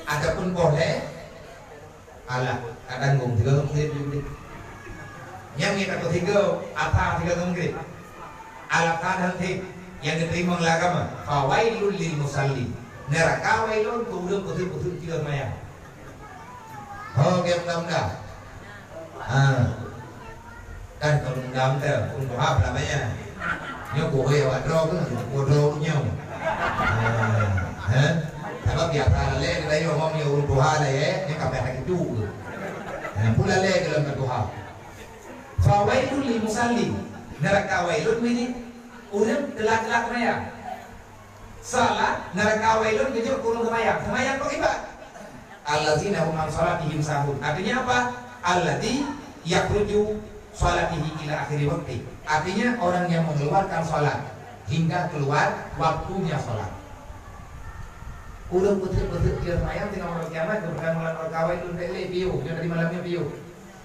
ataupun boh lhée. Alah, kadang gong tiga gong tiga. Nyang ni takot tiga, apa tiga gong tiga. Alasan henti yang diterima oleh agama. Fawailul lil musalli. Neraka wailun keu ureueng kusut-kusut tiga seumayang. Ho, gem undang-undang. Ha. Kan kalau undang-undang, ureueng tuha peulamanya. Nyoe kuhôi awak droe ke, kuhôi droe nyoe. Ha. Ha? Sabab biasa lalée kita nyoe, ngom nyoe ureueng tuha lalée, nyoe ka payah sakét tu. Ha, pula lalée dalam tuha. Fawailul lil musalli. Neraka wailun bagi ureueng telat-telat raya. Salat, neraka wailun geujok keu ureueng seumayang. Seumayang kok ibat. Allazina hum an salatihim sahun. Artinya apa? Alladzi yakhruju salatihi ila akhiri waqti. Artinya orang yang mengeluarkan salat hingga keluar waktunya salat. Ureueng peuteuk-peuteuk dia seumayang teungoh malam kiamat, kemudian malam neraka wailun, tak lé piôh, nyoe tadi malamnya piôh.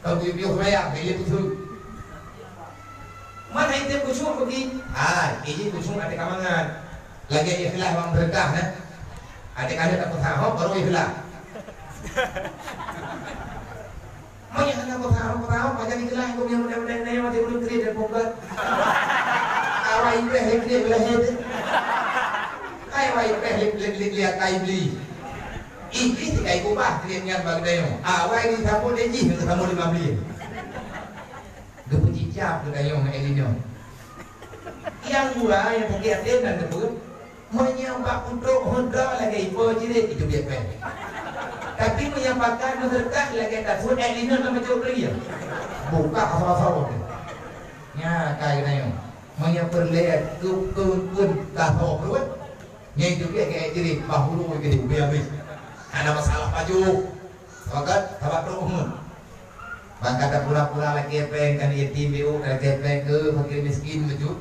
Ka geuyue-geuyue seumayang, ka geuyue kusut. Man hai tem khusyuk bagi? Hai, ini khusyuk ada kamangan. Lagi ikhlas bang berkah, nah. Ada kali tak pesahok, baru ikhlas. Mau yang hana pesahok, pesahok, macam ikhlas, kau yang mudah-mudahan, yang mati urut kiri dan pokok. Awak ikhlas, ikhlas, ikhlas, ikhlas. Hai, awak ikhlas, lihat, lihat, lihat, lihat, lihat, lihat. Iblis ka ikubah kriet nyan bak geutanyoe. Awai disambot lé jih, geusambot lé Iblis. Geupeucicab geutanyoe ngon Elinor. Nyang gura nyang sakét até nan teupeue, meunyoe bak putôk hudra lagèe ipo jiréh itu biet pèng. Tapi meunyoe pakat meuseureukah lagèe tasut Elinor lam bajèe bri. Buka asau-asau. Nya kai geutanyoe. Meunyoe peureulèe keu, keu, keu, ka soe peuruet. Nyang itu pih keu jiréh, bahulu jiréh, ubé habéh. Hana masalah pajoh. Sabakat, sabat trok umu. Bang kata pura-pura lakèe pèng, kan yatim piatu, lakèe pèng keu fakir miskin bacut.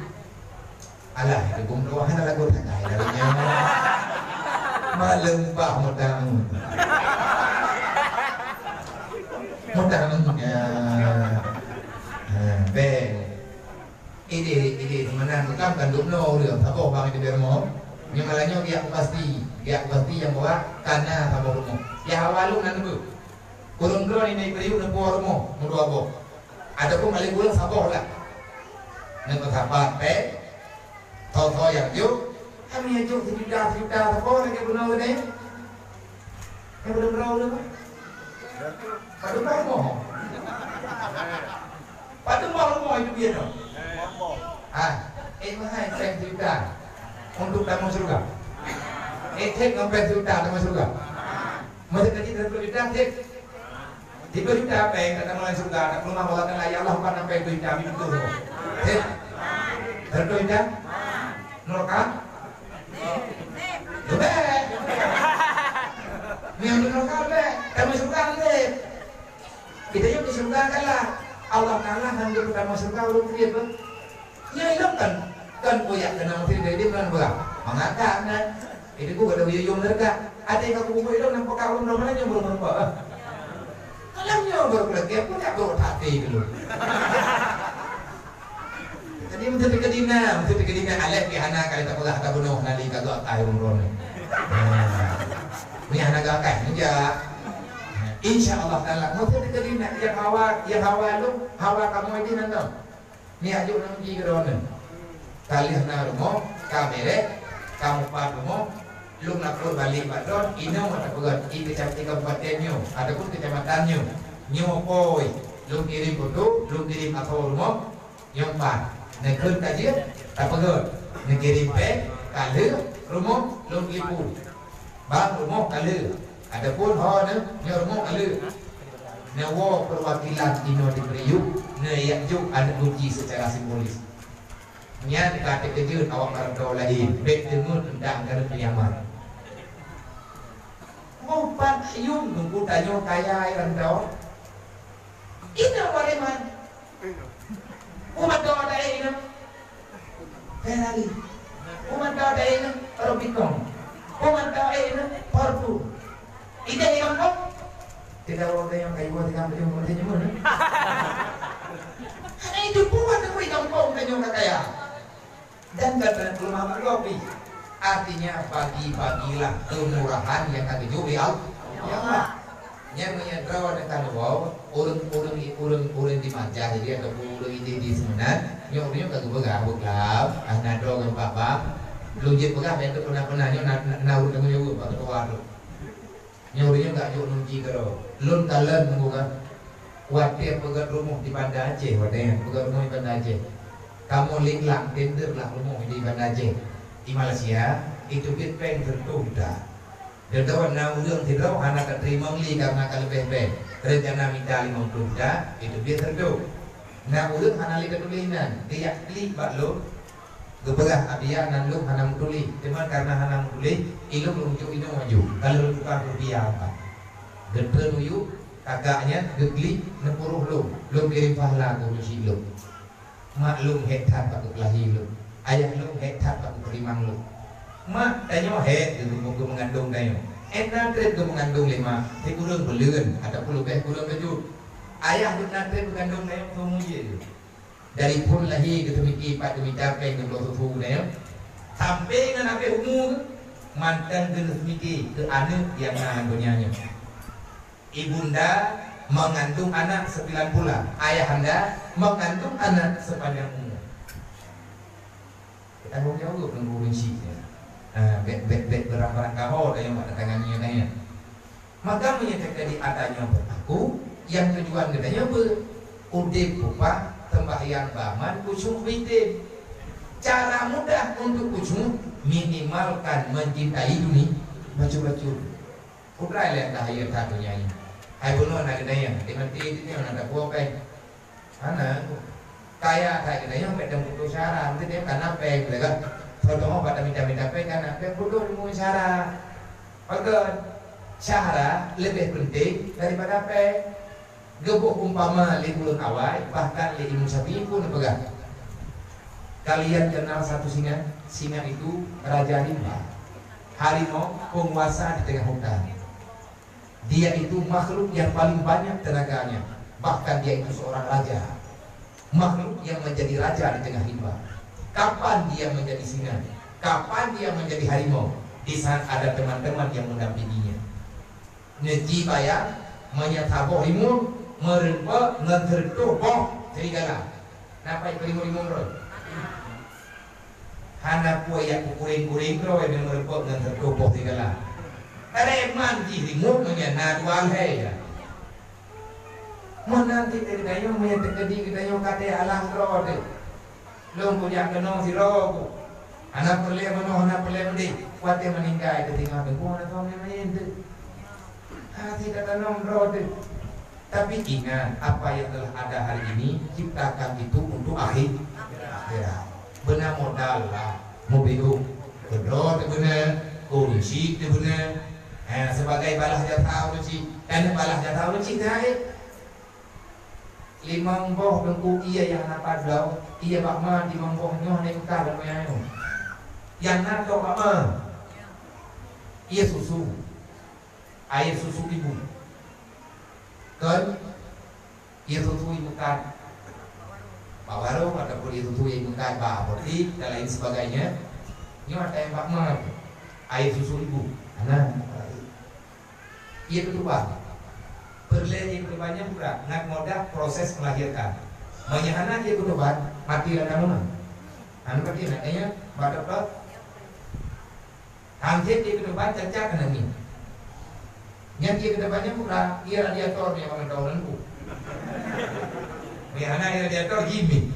Alah, itu gum doa hana lagu tanggai dari nyoe. Malem bah mudang. Mudang, ya. Ha, bèk. Idéh, idéh, meunan bukan, bukan dubnoe ureueng, saboh bang idéh rumoh. Nyoe malam nyoe geujak pasti, geujak pasti nyang bahwa kana saboh rumoh. Nyang awai lôn na neubeuet. Ureueng droe nyoe neubeuet rumoh, meudua boh. Ataupun maléng ureueng saboh lah. Neubeuet sapat, pèng, soe-soe nyang jok, kami nyang jok sijuta, sijuta, saboh lagèe bunoe nyoe. Nyang ureueng droe nyoe. Padum boh rumoh? Padum boh rumoh itu biasa? Ah, eh, mahai pèng sijuta untuk tamong syurga. Eh, cek ngon pèng sijuta tamong syurga. Masa kecil seratus juta, cek. Tiga juta pèng, tak tamong syurga, tak pernah Allah Taala, ya Allah, bukan sampai itu juta, itu tu. Cek. Seratus juta? Neraka? Leubeh. Nyang di neraka leubeh. Tamong syurga leubeh. Kita yuk di syurga kan lah. Allah Taala hana geupeutamong syurga ureueng kriet beuh. Nyan ilong kan, kan kuyak keunan meusti dari dia meunan beurah. Mangakak nyan. Jadi ku kada yuyong deureuka. Ada yang aku bubuih ilong nampak kau belum mana nyong belum nampak. Kalau nyong baru lagi aku tak baru hati dulu. Jadi meusti teukeudina, meusti teukeudina alèh pih hana kali tapeugah tabunoe nali ka geuakai ureueng droe. Ni hana geuakai, meujak. Insya Allah Taala, meusti teukeudina nyang hawa, nyang hawa lôn, hawa kamoe jih nan nyoe. Ni ajuk nan uji keudroe nyoe. Ka lheueh na rumoh, ka bèrèh, ka mupat rumoh, lôn lapor balek bak droe, inoe tapeugah, i keucam-, i kabupaten nyoe, ataupun keucamatan nyoe. Nyoe poi, lôn kirém foto, lôn kirém asoe rumoh, Nyoe pat, neukheun ka jeuet, tapeugöt, neukirém pèng, ka lheueh, rumoh lôn telepon. Bang, rumoh ka lheueh. Ataupun ho neu-, nyoe rumoh ka lheueh. Neuwoe peuwakilan inoe di Priuk, neujak jok aneuk kunci secara simbolis. Nyan ka teukeujeuet awak marantau laén, bèk teungeut teuntang keuneuk peunyamanan. Boh pat ayum teungku tanyoe kaya ai rantau. Inoe Waréman. Peue mantong ata ék inong? Ferrari. Peue mantong ata ék inong? Rubicon. Peue mantong ék inong? Fortuner. Idéh inong kok? Tidak ada yang kayu, tidak ada yang kayu. ka kaya. Dan ka teurimong lom haba gob pih. Artinya, bagi-bagilah kemurahan nyang ka geujok lé Allah. Ya Allah. Nyan meunyoe droeneuh ka neuwoe, ureueng-ureueng, ureueng-ureueng di Maja jadi ataupun ureueng Ideh di Seumenan, nyoe ureueng nyoe ka geupeugah, "Beuglap, ah, na droe ngon papa." Lôn jeuet peugah, bèk teupeuna-peuna, nyoe na, na, na ureueng tanggong jaweueb bak keudua tu. Nyoe ureueng nyoe ka jok lôn ji keudroe. Lôn kalon nunggu ka. Watèe peugöt rumoh di Banda Aceh, watèe nyan peugöt rumoh di Banda Aceh. Kamoe lik lang tender lah rumoh di Banda Aceh. Di Malaysia, iteubiet pèng sireutoh juta. Deungon na ureueng sidroe hana tateurimong lé kareuna ka leubeh pèng. Rencana mita limong ploh juta, iteubiet sireutoh. Na ureueng hana lé tatuléh nan, geujak klik bak lôn. Geupeugah, "Abiya, nan lôn hana meutuléh, teuma kareuna hana meutuléh, ilôn lôn jok inoe aju, ka lôn tukang rupiah empat." Geutreun u yup, kakak nyan geuklik, neupuruh lôn, lôn kirém pahala keu ureueng syiek lôn. Mak lôn hék that bak keupeulahé lôn, ayah lôn hék that bak keuteurimong lôn. Mak tanyoe hék geu-, geu-, geumeungandong tanyoe. Ék na trép geumeungandong lé mak, sikureueng buleuen ataupun leubeh kureueng keujeuet. Ayah lôn na trép geugandong tanyoe keu umu jih. Dari phon lahé geuteumiki pat geumita péng geubloe susu geutanyoe, sampoe ngon habéh umu geuh, mantong geuneuk seumike keu aneuk nyang na lam donya nyoe. Ibunda mengandung anak sembilan bulan, ayahanda mengandung anak sepanjang umur. Tanggong jaweueb ngon ureueng syiek nyan. Ah, bèk, bèk, bèk beurang-beurang kaho tanyoe bak tatangga nyoe tanyoe. Maka meunyoe teukeudi ata nyoe beulaku, nyang tujuan geutanyoe peue? Udép peupah, seumbahyang baman, khusyuk beuitem. Cara mudah untuk khusyuk, minimalkan mencintai dunia, bacut-bacut. Putra lé dah hayeue that donya nyoe. Hai bunoe na geutanyoe, di mati di nyoe na dapuo kai. Hana, kaya that geutanyoe, bèk teuputoh syara, meusti tanyoe kana péng, beutôi kan? Contoh, bak tamita-mita péng, kana péng, putoh ilmu syara. Pakon? Syara leubeh penting daripada péng. Geuboh umpama lé ureueng awai, bahkan lé Imam Syafi'i pun geupeugah, "Kalian kenal satu singa? Singa itu raja rimba. Harimau penguasa di tengah hutan." Dia itu makhluk yang paling banyak tenaganya, bahkan dia itu seorang raja. Makhluk yang menjadi raja di tengah rimba. Kapan dia menjadi singa? Kapan dia menjadi harimau? Di saat ada teman-teman yang mendampinginya. Neuji bayang, meunyoe saboh rimueng meureumpok ngon sireutoh boh serigala. Na pat rimueng-rimueng droe? Hana peue jak peukureng-kureng droe deungon meureumpok ngon sireutoh boh serigala. Preman jih rimueng meunyoe na dua lhèe ya. Meunan cit geutanyoe, meunyoe teukeudi geutanyoe ka teualang droe teuh. Lôn kujak keunoe sidroe ku. Hana peureulèe meunoe, hana peureulèe meudéh. Watèe meuninggai teutinggai teungku hana soe meu'en teuh. Hase tatanom droe teuh. Tapi ingat, apa yang telah ada hari ini, ciptakan itu untuk akhir-, akhirat. Beuna modal lah, meubiôh. Keudroe teuh beuna, keurusi teuh beuna. Ha, sebagai balah jasa ureueng chik. Kan balah jasa ureueng chik teuh hai. Limong boh teungku ie nyang hana pat bloe, ie bak ma limong boh nyoe hana meukat lam donya nyoe. Nyang na tok bak ma. Ie susu. Air susu ibu. Kon? Ie susu ibu kat. Bak warong ataupun ie susu ibu kat, bak apotik dan lain sebagainya. Nyoe ada yang bak ma. Air susu ibu. Hana. Ie keutuban. Peureulèe ie keutuban nyan peue? Ngat modah proses melahirkan. Meunyoe hana ie keutuban, mati lam kandungan. Hana mati, makanya bak dokto. Hanjeuet ie keutuban cacat aneuk nyoe. Nyan ie keutuban nyan peue? Ie radiator nyang mantong lam ku. Meunyoe hana ie radiator, jimih.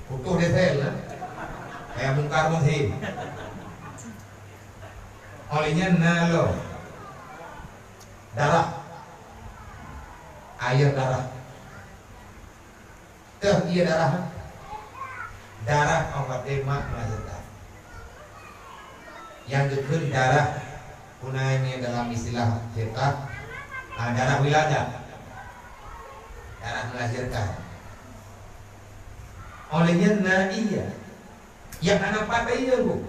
Putôh diesel, eh. Kayak Mungkar Muhsin. Óh lheueh nyan na lom darah, air darah. Teuh ie darah, darah óh watèe mak melahirkan. Nyang geukheun darah, punai nyan dalam istilah fiqah, ah, darah wiladah, darah melahirkan. Óh lheueh nyan na ie. Nyang hana pat ie, Bu.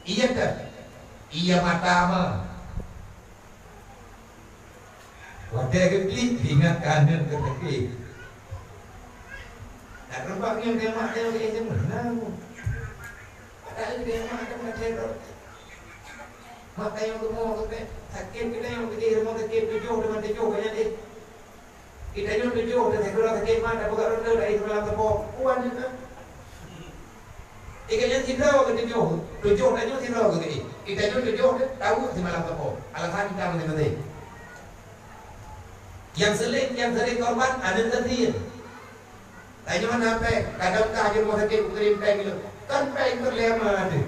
Ie teuh. Ie mata ma. Watèe geuklik, ingat keu aneuk keu teuke. Teumpat nyang teumat nyang lé nyan meunan. Padahai teumat teumat teror. Maka nyang rumoh tu teh sakét, kita nyang pergi rumah sakit tujuh dengan tujuh banyak deh. Kita nyoe tujoh, dan segera sakit mat, dan peugah ronde, dan itu dalam teupo. Kuat je kan? Ikan nyan sidroe keu tujoh. Tujoh tanyoe sidroe keu geuh. Kita nyoe tujoh, tahu simalam teupo. Alasan kita masing-masing. Yang seling, yang sering korban, aneuk teuntien. Tanyoe hana péng, kadang ka di rumah sakit, kukirim péng dulu. Kan péng peureulèe ma teuh.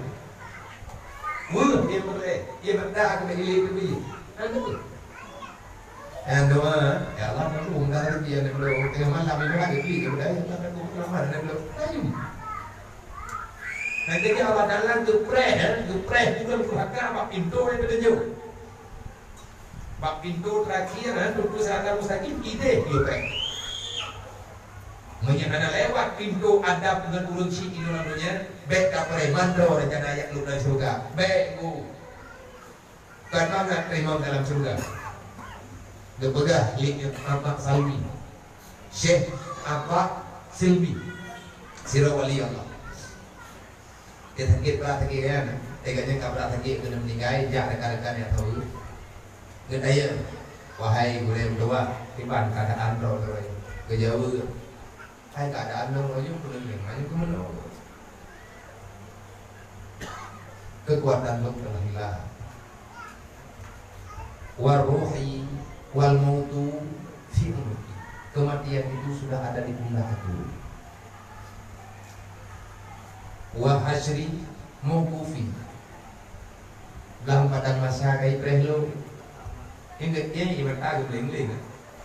Weueh, dia peureulèe. Dia benda aku nak hilir tu biji. Kan tu. Nyang dua, ya Allah, aku undang rezeki aneuk lôn. Tengah malam ni ada beli ke budaya, tak ada aku lamar aneuk lôn. Ayu. Nah, jadi Allah Taala geupreh, eh, geupreh bukan durhaka bak pintoe nyang teutuju. Bak pintoe terakhir, eh, pintoe sirata mustaqim, idéh geupreh. Meunyoe hana lewat pintoe adab ngon ureueng syiek inoe lam donya, bèk kapreh mandum rencana jak lôn lam syeuruga. Bèk, Bu. Kon mangat teurimong dalam syeuruga. Geupeugah lé Abbas Salmi. Syekh Abbas Salmi. Sidroe wali Allah. Dia sakét brat sakét kan. Teuka nyan ka brat sakét keuneuk meuninggai, jak rekan-rekan nyang saweue. Geutanyong, "Wahai gurèe meutuwah, kiban keuadaan droe?" Geujaweueb, "Hai, keuadaan lôn laju keuneuk, laju keumeunong. Keukuatan lôn teungoh hilang. Wa ruhi wal mautu fi unuqi. Kematian itu sudah ada di pundak aku. Wa hasyri mauqufi. Lam padang mahsyar ka ipreh lôn." Ingat, ya, iman tak geuling-ling.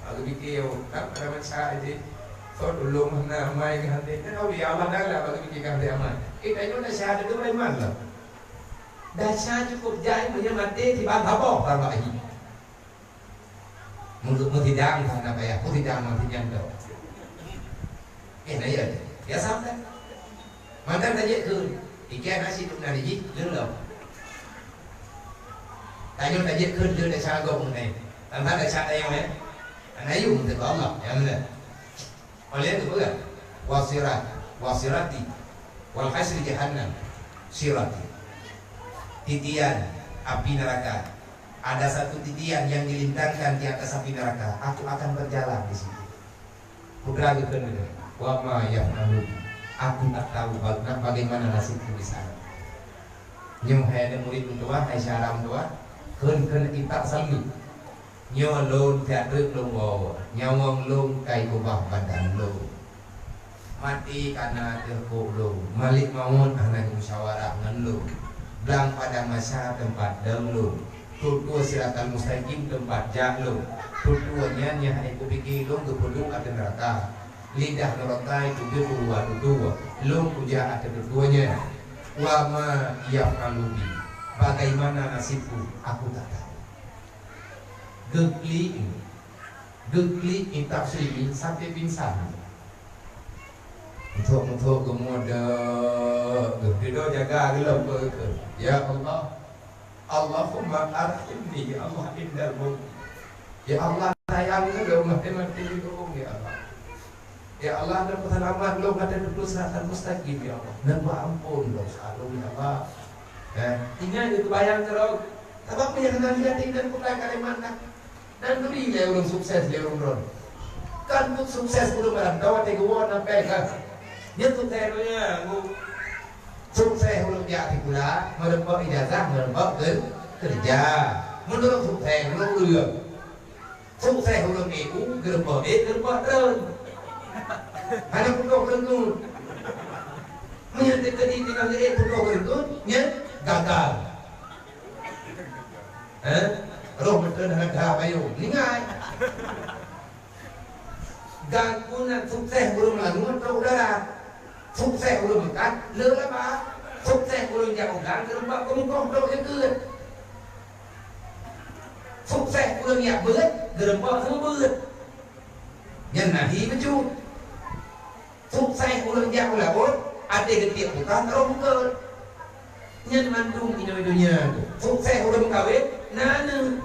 Aku pikir, oh, tak pada masa aja. Kau dulu mana amai ke hati. Kan kau ya Allah Taala bagi pikir ke hati amai. Kita nyoe dah syahadat tu iman lah. Dah syahadat cukup jai punya mati di bang haboh sama lagi. Mulut mesti dang sana payah, mesti dang mesti nyantok. Eh, nah, ya. Ya sampai. Mantong tajak kheun, ikan nasi tu na jih, leuloh. Tanyoe tajak kheun leuloh dasar agong ngai. Tanpa dasar tanyoe, eh. Ana yum teuka Allah, ya benar. Oleh tu peugah, "Wasirat, wasirati, wal hasri jahannam, sirati." Titian api neraka. Ada satu titian yang dilintangkan di atas api neraka. Aku akan berjalan di situ. Putra geukheun lé, "Wa ma yaf'alu bi, aku tak tahu ba-, na-, bagaimana nasibku di sana." Nyoe hai aneuk murit meutuwah, hai syedara meutuwah, kheun-kheun itak sami. Nyoe lôn siat treuk lôn woe, nyawöng lôn ka ikeubah badan lôn. Maté ka na ateueh kok lôn, Malik Mawöt hana jimusyawarah ngon lôn. Blang padang mahsyar teumpat dong lôn. Tutoe Siratal Mustaqim teumpat jak lôn. Tutoe nyan nyang hana kupike lôn geupeuduek ateueh neuraka. Lidah neuraka itu geupeuruwa tutoe. Lôn kujak ateueh tutoe nyan. Wa ma yaf'alu bi. Bagaimana nasibku? Aku tak tahu. Geuklik, geuklik kitab Sirri sampai pingsan. Muthok-muthok geumudok, geudong jaga geulom beukeue. Ya Allah, Allahumma arhamni, ya Allah, indal maut. Ya Allah, sayang keu lôn, maté-maté lôn, ya Allah. Ya Allah, dan peuseulamat lôn, kata tutus siratan mustaqim, ya Allah. Dan bak ampun dosa lôn, ya Allah. Eh, ingat itu bayang terus. Sabab nyang hana lihat ingat bukan kalimat nak. Dan turi lé ureuëng sukses lé ureuëng droe. Kan buet sukses ureuëng barang tawa teuguwa na péng kan. Nyan sukses donya nggu. Sukses ureuëng jak sikula, meureumpok ijazah, meureumpok ker-, kerja. Meunurot sukses ureuëng ureuëng. Sukses ureuëng E U, geureumpok E, geureumpok treun. Hana putôh geureuntut. Meunyan teukeudi tinggai E putôh geureuntut, nyan gagal. Eh? Roh beutôi hana geuhah bayeue. Ningai. Ganggunan sukses ureuëng meulalu trok udara. Sukses ureuëng meukat le laba. Sukses ureuëng jak ulang geureumbak keumukong trok jeukeut. Sukses ureuëng jak beuet geureumbak seumeubeuet. Nyan nahi meucut. Sukses ureuëng jak u laôt, até geutiek bukan roh bukon. Nyan mandum inoe donya tu. Sukses ureuëng meukawen, na aneuëk.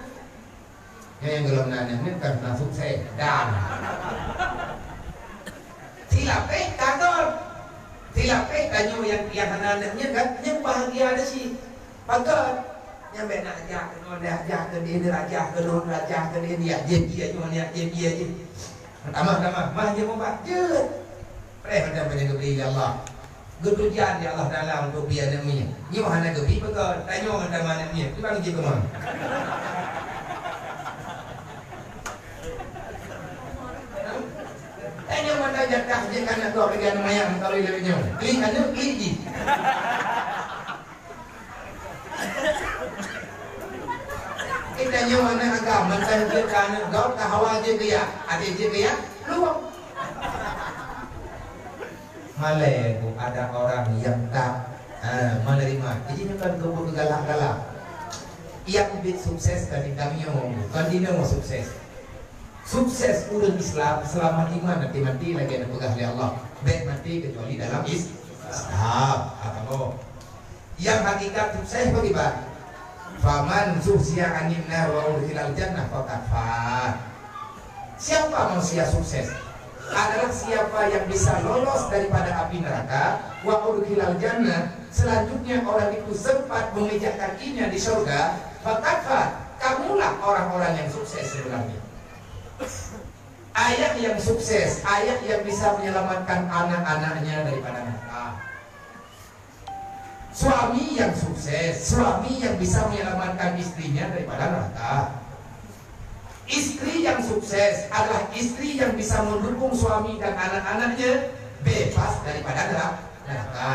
Nyan nyang golom na aneuëk nyan kan na sukses. Dan. Silapeh, kado Tanyoe nyang, nyang hana aneuk nyan kan, nyan bahagia dah cit. Pakon? Nyan bèk na jak keunoe, na jak keudeh, na jak keunoe, na jak keudeh, jak jép ie nyoe, jak jép ie jih. Tamah, tamah, mah jeuet meubat, jeuet. Preh mantong nyang geubri lé Allah. Geutujuan lé Allah Taala untuk bri aneuk miet. Nyoe hana geubri pakon, tanyoe ngon tamah aneuk miet, kiban jeuet keumah. Tanyoe mantong jatah jih ka na gob lagèe aneuk mayang, meukalui lagèe nyoe. Klik aneuk, klik jih. Eh, tanyoe aneuk agam, mantong jeuet keu aneuk gob, ka hawa jeuet keu yah. Até jeuet keu yah, luwah. Malèe bu ada orang yang tak, ha, menerima. Jadi, nyoe kan keubu galak-galak. Yang bit sukses kan di tanyoe, kan di nyoe sukses. Sukses ureueng Islam seulamat iman, até maté lagèe neupeugah lé Allah, bèk maté keucuali dalam is-, Islam. Atau nyang hakikat sukses bagaimana? Faman zuhziha 'anin nar wa udkhilal jannah faqad faz. Siapa manusia sukses? Adalah siapa yang bisa lolos daripada api neraka, wa udkhilal jannah, selanjutnya orang itu sempat memijak kakinya di surga, faqad faz, kamulah orang-orang yang sukses sebenarnya. Ayah yang sukses, ayah yang bisa menyelamatkan anak-anaknya daripada neraka. Suami yang sukses, suami yang bisa menyelamatkan istrinya daripada neraka. Istri yang sukses adalah istri yang bisa mendukung suami dan anak-anaknya bebas daripada nera-, neraka.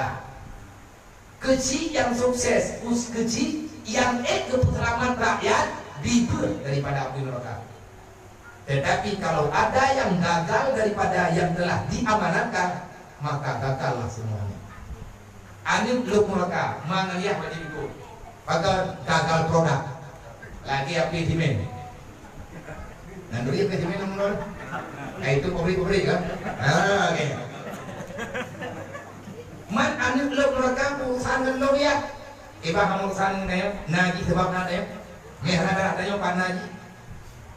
Keuchik nyang sukses, us-, keuchik nyang ék geupeuseulamat rakyat dibeuet daripada apui neuraka. Tetapi kalau ada yang gagal daripada yang telah diamanatkan, maka gagallah semuanya. Aneuk lôn neuraka, ma ngon yah wajéb ikot. Maka gagal produk. Lagèe apui simen. Nan duri ke sini namun lon. Nah, itu pabrik-pabrik kan? Ah, oke. Man aneuk lôn neuraka urusan ngon lôn ya. Iban hana urusan ngon nyoe, na jih sebab na nyoe. Meh hana darah tanyoe pan na jih.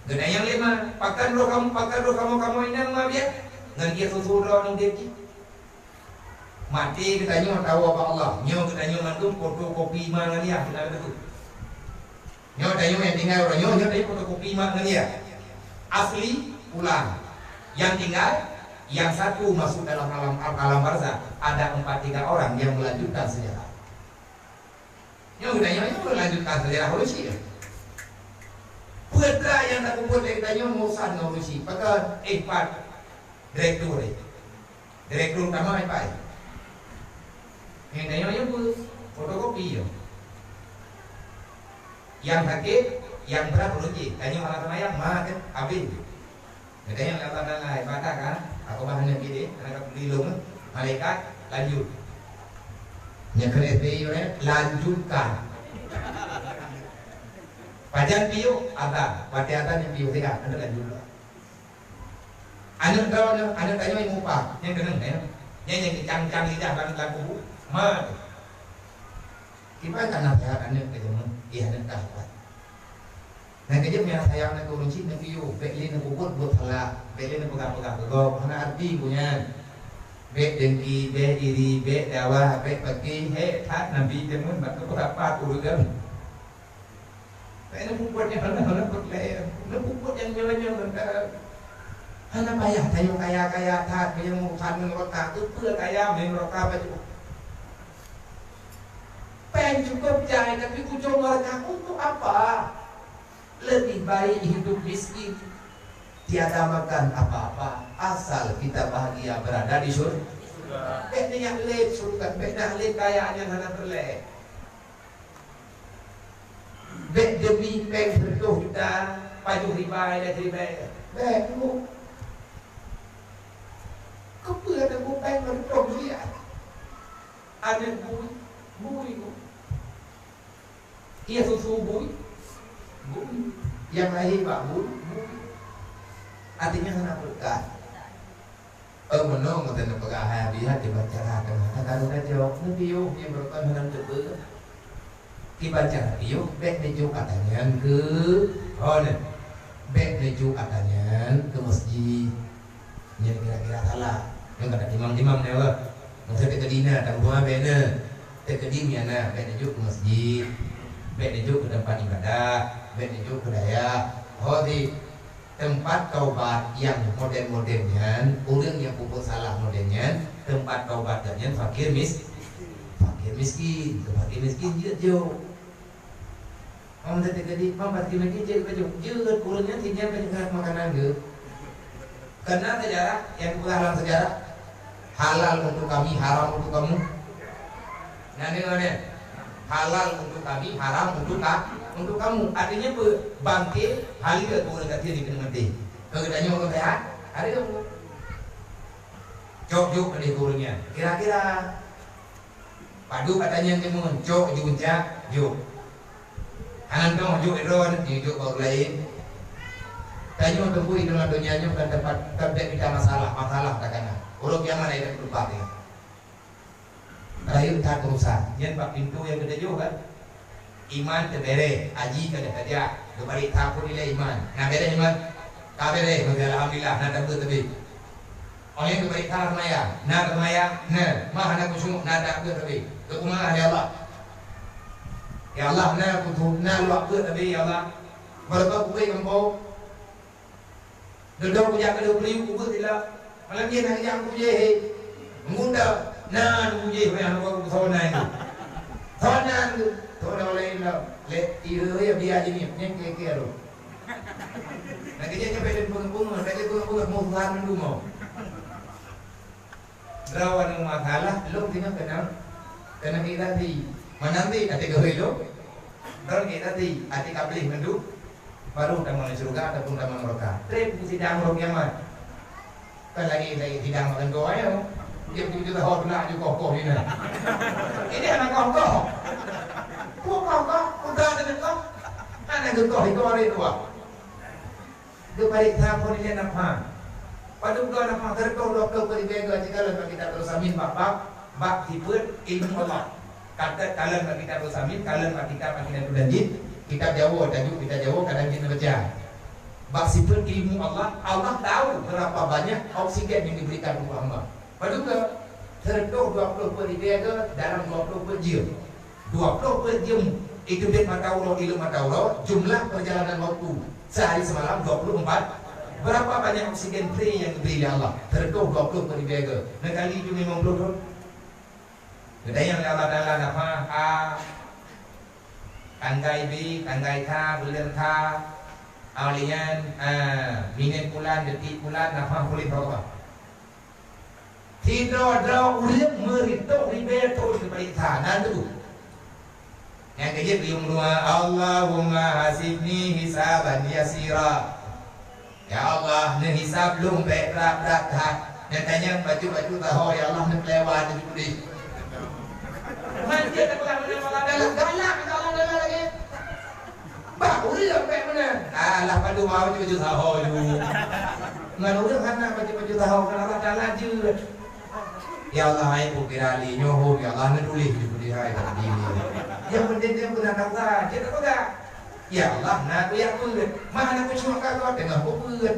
Geudayang lé ma, pakan roh kamoe, pakan roh kamoe, kamoe inong ma biet. Ngon dia susu droe nang dia jih. Maté geutanyoe tawoe bak Allah. Nyoe geutanyoe mandum fotokopi ma ngon yah, beuna beutôi. Nyoe tanyoe nyang tinggai uroe nyoe, nyoe tanyoe fotokopi ma ngon yah. Asli pulang. Yang tinggal, yang satu masuk dalam alam, alam barzakh. Ada empat tiga orang yang melanjutkan sejarah. Nyoe geutanyoe, nyoe melanjutkan sejarah uroe chik. Peue atra nyang tapeubuet lé geutanyoe urusan ngon uroe chik. Pakon, eh, pat direktur, eh. Direktur utama ipai. Nyang tanyoe nyoe peue? Fotokopi nyoe. Nyang sakét, nyang brat ureueng jih. Tanyoe hana seumayang, ma teuh habéh. Geutanyong lé Allah Taala, "Hai, bata ka?" Aku bah hana gét, hana ka peuduli lôn. Malaikat, "Lanjut." Nyang keu S B Y nyoe, "Lanjutkan." Pajan piôh, azan. Watèe azan nyang piôh siat, hana lanjut. Aneuk droeneuh, aneuk tanyoe nyang mupa, nyang keunong, ya. Nyang, nyang cang-cang lidah lam, lam kubu, ma teuh. Kiban ka naseuhat aneuk keu jameun, eh, aneuk ka kuat. Nyang keujeuet nyang sayang aneuk keu ureueng chik, neupiôh, bèk lé neupeubuet buet salah, bèk lé neupeugah-peugah keu gob, hana arti keu nyan. Bèk dengki, bèk iri, bèk dawa, bèk paki, hék that Nabi jameun bak keu peurapat ureueng. Bèk neupeubuet nyang hana-hana peureulèe, neupeubuet nyang nyoe-nyoe, hana payah tanyoe kaya-kaya that, meunyoe urusan ngon neuraka, keupeue kaya meunyoe neuraka bacut. Péng cukup jai, tapi ujong neuraka untuk apa? Lebih baik hidup miskin, tiada makan apa-apa, asal kita bahagia berada di syur-, bèk niat lé syurga, bèk niat lé kaya nyang hana peureulèe. Bèk demi péng sireutoh juta, pajoh riba dan ribèe. Bèk, Bu. Keupeue tapeupéng meureutoh miliar? Aneuk bui, bui, Bu. Ie susu bui, bui. Nyang lahé bak bui, bui. Artinya hana beureukat. Oh, meunoe meuteun neupeugah hai Abi, ha, kiban cara keunoe. Ka lôn jaweueb, neupiôh nyang beureukat hana teupeue. Kiban cara piôh, bèk neujok ata nyan keu, oh, nyan. Bèk neujok ata nyan keu meuseujid. Nyan kira-kira salah. Nyan kata timang-timang nyan, bah. Maksud keu dina, tak buat. Nyoe, teukeudi miana, bèk neujok keu masjid, bèk neujok keu teumpat ibadah, bèk neujok keu dayah. Ho di teumpat taubat nyang modern-modern nyan, ureueng nyang peubuet salah modern nyan, teumpat taubat gobnyan fakir mis-, fakir miskin. Keu fakir miskin jeuet jok. Orang teuka di, "Bang, pasti meucicit baju." Jeuet, ureueng nyan sinyan ka jeuet makanan geuh. Karena sejarah, nyang geupeugah lam sejarah, "Halal untuk kami, haram untuk kamu." Nah, deungö nyan. "Halal untuk kami, haram untuk ka-, untuk kamu." Artinya apa? Bangke halal keu ureueng kafé dikeue maté. Keu geutanyoe ureueng sehat, haram. Cok jok keudeh keu ureueng nyan. Kira-kira Padub ata nyan timun, cok ju uncak, jok. Hana teuh jok droe, jok bak ureueng laén. Tanyoe teungku di dalam donya nyoe kan teumpat, teumpat kita masalah, masalah takana. Uroe kiamat na teumpat nyoe. Rayeuk that urusan. Nyan bak pintoe nyang geutanyoe kan. Iman teubereh, haji ka geuh tajak, geupareksa phon ilèe iman. Na bereh iman? Ka bereh, alhamdulillah, na tabeuet leubeh. Óh lheueh geupareksa seumayang, na seumayang, na, mah hana khusyuk, na tabeuet leubeh. Geupeugah lé Allah, "Ya Allah, na khusyuk, na luwah beuet leubeh, ya Allah." Baroe ka kupeugah ngon Po. Dudoe kujak keu peuriu kubeuet sila. Malam nyan hana jak kujéh, he. Meuguda, na kujéh, meunan kujéh, sawana nyan. Sawana nyan, sawana laén lom. Lé, iya, iya, biar je ni, nyan kira-kira tu. Lagèe nyan sampai dan peungeut-peungeut, lagèe peungeut-peungeut, musuhan mandum. Droe anu masalah, lôn singoh keunong, keunong iék tasi. Meunan cit até geuhôi lôn, droe iék tasi, até ka bléh mandum, baru tamong syeuruga ataupun tamong neuraka. Trép sidang uroe kiamat. Kan lagèe, lagèe sidang makan goe nyoe. Dia betul-betul hot nak ju koh-koh ni nah. Ini anak koh-koh. Koh-koh, koh, udah ada koh. Anak koh itu hari dua. Geupareksa phon ilèe nafah. Padub dua nafah, seureutôh dua ploh peuet ribèe geuh, cit kalon bak kitab Darussamin bab, bab, bab sifeut ilmu Allah. Ka kalon bak kitab Darussamin, kalon bak kitab Aqidatul Jadid, kitab Jawoe, tajuk kitab Jawoe, kadang jeuet neubaca. Bab sifeut ilmu Allah, Allah tahu berapa banyak oksigen yang diberikan untuk hamba. Padub dua, seureutôh dua ploh peuet ribèe geuh dalam dua ploh peuet jeuem. Dua ploh peuet jeuem, itu bit mata uroe, ileuek mata uroe, jumlah perjalanan waktu sehari semalam dua puluh empat. Berapa banyak oksigen free yang diberi oleh Allah? Seureutôh dua ploh peuet ribèe geuh. Neukali ju limong ploh thon. Geutanyong lé Allah Taala, nafah A, tanggai B, tanggai ka, buleuen ka, awak lian, ah, minit bulan, detik bulan, nafah buleuen berapa? Sidroe-droe ureueng meureutoh ribèe thon geupareksa, na teuh. Nyang keujeuet geuyue meudoa, "Allahumma hasibni hisaban yasira." Ya Allah, neuhisab lôn bèk brat-brat that. Neutanyong bacut-bacut saho, ya Allah, neukeulewat di budi. Manjeuet tapeugah meunan, Allah Taala galak, Allah Taala lagèe. Bah ureueng bèk meunan. Alah, padub bacut-bacut saho ju. Ngon ureueng hana bacut-bacut saho, ngon Allah Taala jeuet. Ya Allah, hai peue kira lé nyoe hom, ya Allah, neutuléh ju peudeh hai tadi. Nyang penting dia peugah kata, cit peugah. Ya Allah, na kuyak beuet. Mah na kucuma ka teungoh kubeuet.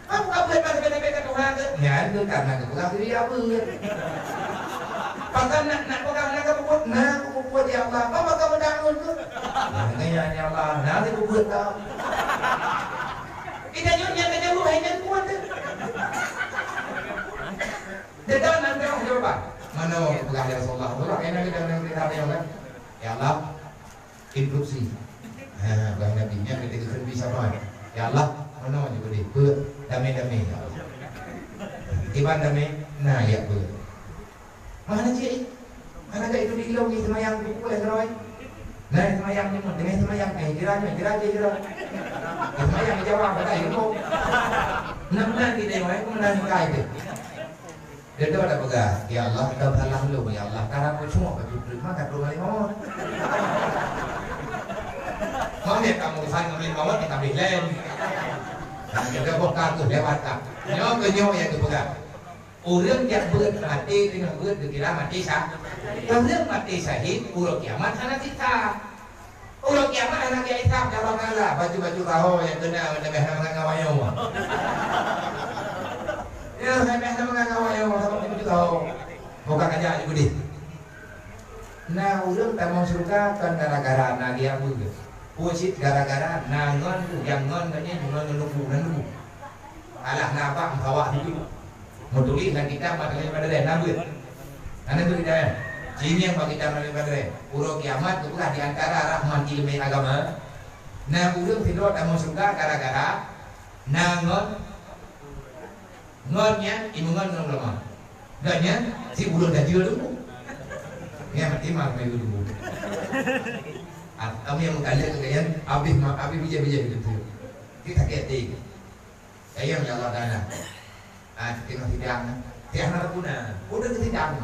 Kamu ka beuet bak sabe-sabe ka Tuhan tu? Nyan tu karena geupeugah diri ya beuet. Pasal nak, nak peugah na ka beuet, na aku beuet ya Allah. Apa ka beudangon tu? Nah, nyan ya Allah, na aku beuet tau. Kita nyoe nyang ka jaweueb hai nyan kuat tu. Dia dah nak jawab jawaban. Mana aku peugah ya Rasulullah? Orang enak kita nak kita ya Allah. Ya Allah, Instruksi. Ha, bah Nabi nyan keudeh geukheun bi saban. Ya Allah, meunoe ju keudeh, beuet, damé-damé, ya Allah. Iban damé, na ya beuet. Mana cit? Mana ka itu di ilong di seumayang di pukul seuroi? Nah, seumayang ni, tengah seumayang, eh, jira nyoe, jira je, jira. Seumayang di Jawa, kata ilmu. Nah, meunan di Jawa, eh, meunan kai tu. Dudoe tapeugah, "Ya Allah, teusalah lôn, ya Allah, karena kucuma baju treuk mah ka troh ngon lé mawöt." Meunan kamoe urusan ngon lé mawöt, kita bih lén. Dan kita boh kartu lewat ka. Nyoe keu nyoe nyang geupeugah. Ureueng jak beuet maté teungoh beuet geukira maté sya-, ureueng maté syahid, uroe kiamat hana siksa. Uroe kiamat hana geuhisab lé Allah Taala, bacut-bacut saho nyang keuna leubeh na mangat ngon awak nyoe. Ya, leubeh na mangat ngon awak nyoe, sabab bacut-bacut saho. Bukan aja ju keudeh, Ureuëng tamong syeuruga kon gara-gara na geujak beuet. Peue cit gara-gara na ngon, nyang ngon ngon nyan ngon ngon luku nan luku. Alah na bak meukawa situ. Meutuléh lam kitab Matalib Badrén na beuet. Hana beuet dah. Jih nyan bak kitab Matalib Badrén. Uroe kiamat geupeugah di antara rahmat ileumèe agama, na ureuëng sidroe tamong syeuruga gara-gara na ngon, ngon nyan imeungon ngon ulama. Gobnyan si ulôn dah jeuet dulu. Nyan mati mah mai dulu. Ah, kami yang mengkalir ke kalian habis ma-, habis bijak-bijak gitu. Kita kete. Sayang ya Allah Taala. Ah, kita sidang. Tiang nak guna. Udah ke sidang.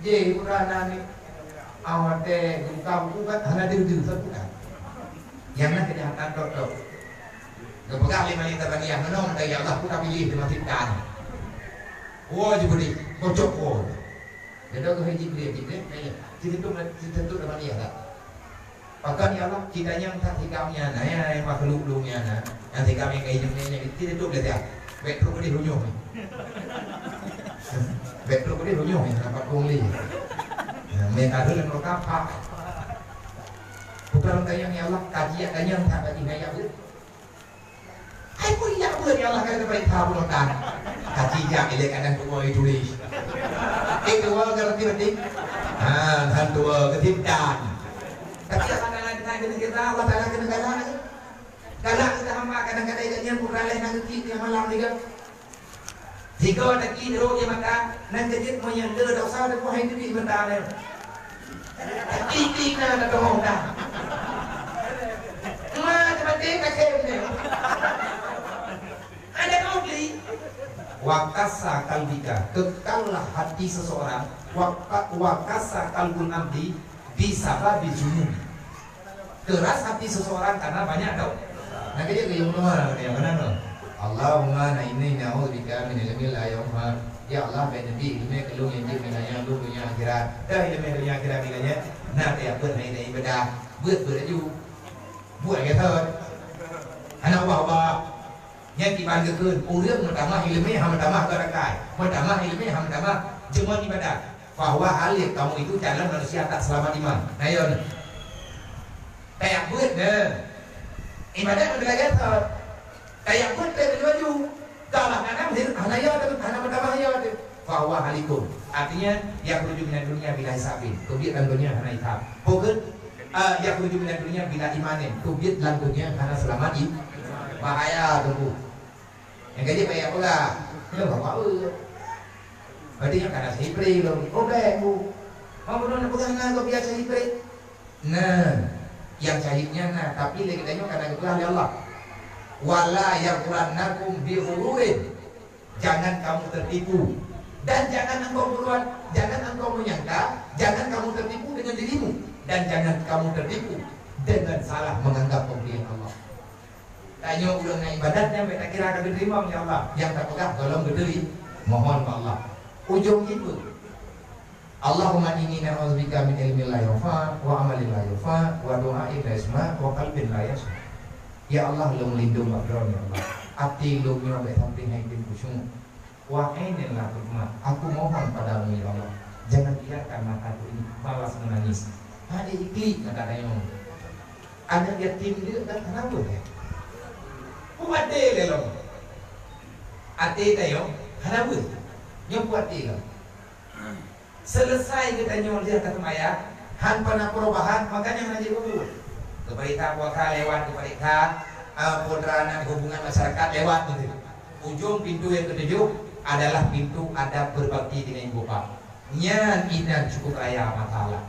Jih, bukan aneuk ni. Awak teh buka buku kan hana deuh-deuh satu kan. Nyang na keujahatan tok-tok. Geupeugah lé malaikat Tabaniah, "Meunoe mantong ya Allah, ku tapiléh di masjid tan." Woe jih beudeh, kocok woe. Jadi geuhei Jibril, Jibril, "Nyoe, siteutôp, siteutôp Tabaniah dak?" Pakon ya Allah, kita nyang that sikap nyan, nah, ya, ya, makhluk lôn nyan, nah. Nyang sikap nyang kahidup nyan, nyan, kita tutup dah siap. Bèk trok keudeh runyuh ni. Bèk trok keudeh runyuh ni, nampak kong lé. Nah, mereka tu yang mereka apa? Bukan tanya ya Allah, kaji ya tanya, tak kaji naya tu. Hai pun jak beuet ya Allah, kata mereka pun otak. Kaci jak ilek kadang tuwo itu deh. Eh, tuwo ke reti-reti. Ha, dan tuwo ke tintan. Tapi Allah Taala dengan kena kita, Allah Taala kena galak. Galak kita hamba kadang-kadang ingat nyan pun raleh nak kecil dia malam juga. Jika lagi roh dia mata, nan kejut menyang le dosa dan buah itu di mentara. Tapi tina ada tengok dah. Ma, mati tak kena. Ada kau beli. Wakasa kalbika, kekallah hati seseorang. Waka-, wakasa kalbul abdi bisababi zunubi. Keras hati seseorang karena banyak dosa. Nah, kerja ke yang luar, yang mana tu? Allahumma na inni na'udzubika min ilmin la yanfa'. Ya Allah, bèk neubi ileumèe keu lôn nyang jeuet meunan nyan lôn dunia akhirat. Dah ileumèe dunia akhirat meunan nyan, na teuyak beuet hai ibadah. Beuet-beuet laju. Buet lagèe thon. Hana ubah-ubah. Nyan kiban geukheun, ureueng meutamah ileumèe han meutamah beurakai, meutamah ileumèe han meutamah jeumon ibadat. Bahwa hal yang kamu itu calon manusia tak selamat iman. Nah, yo. Tayak beuet deh. Ibadat beulagèe thon. Tayak beuet teuh laju. Kalau hana, hana yo teuh, hana meutamah yo teuh. Fahuwa halikun. Artinya, yakhruju minad dunya bila hisabin. Keubiet lam donya hana hisab. Pokok, eh, yakhruju minad dunya bila imanin. Keubiet lam donya hana seulamat i-, bahaya teungku. Nyang gaji payah peugah. Lôn bawa eu. Berarti nyoe kana sipri lôn. Oh, bèk, Bu. Mau bunoe neupeugah na gob biasa sipri. Nah, nyang syahid nyan na, tapi lé geutanyoe kana geupeugah lé Allah. Wala yaghrannakum bi ghururin. Jangan kamu tertipu. Dan jangan engkau berbuat, jangan engkau menyangka, jangan kamu tertipu dengan dirimu. Dan jangan kamu tertipu dengan salah menganggap pemberian Allah. Tanyoe ureueng nyang ibadat nyan bèk takira ka geuteurimong lé Allah. Nyang tapeugah gohlom geuteurimong, mohon bak Allah. Ujong jih peue? Allahumma inni na'udzubika min ilmin la yanfa', wa amalin la yurfa', wa du'ain la yusma', wa qalbin la yakhsya'. Ya Allah, lôn lindong bak Droe, ya Allah. Até lôn nyoe bèk sampoe hai khusyuk. Wa ainin la tadma', aku mohon padamu, ya Allah, jangan biarkan mataku ini malas menangis. Hana iklik mata tanyoe. Aneuk yatim deuk kan hana beuh, eh? Peue até lé lom? Até tanyoe hana beuh. Nyoe peue até lom? Selesai geutanyoe lheueh ka seumayang, han pana perubahan, makanya hana jeuet kubur. Geupareksa puasa lewat, geupareksa, eh, putra aneuk hubungan masyarakat lewat gitu. Ujong pintu yang ketujuh adalah pintu adab berbakti dengan ibu bapa. Nyan inan cukup raya masalah.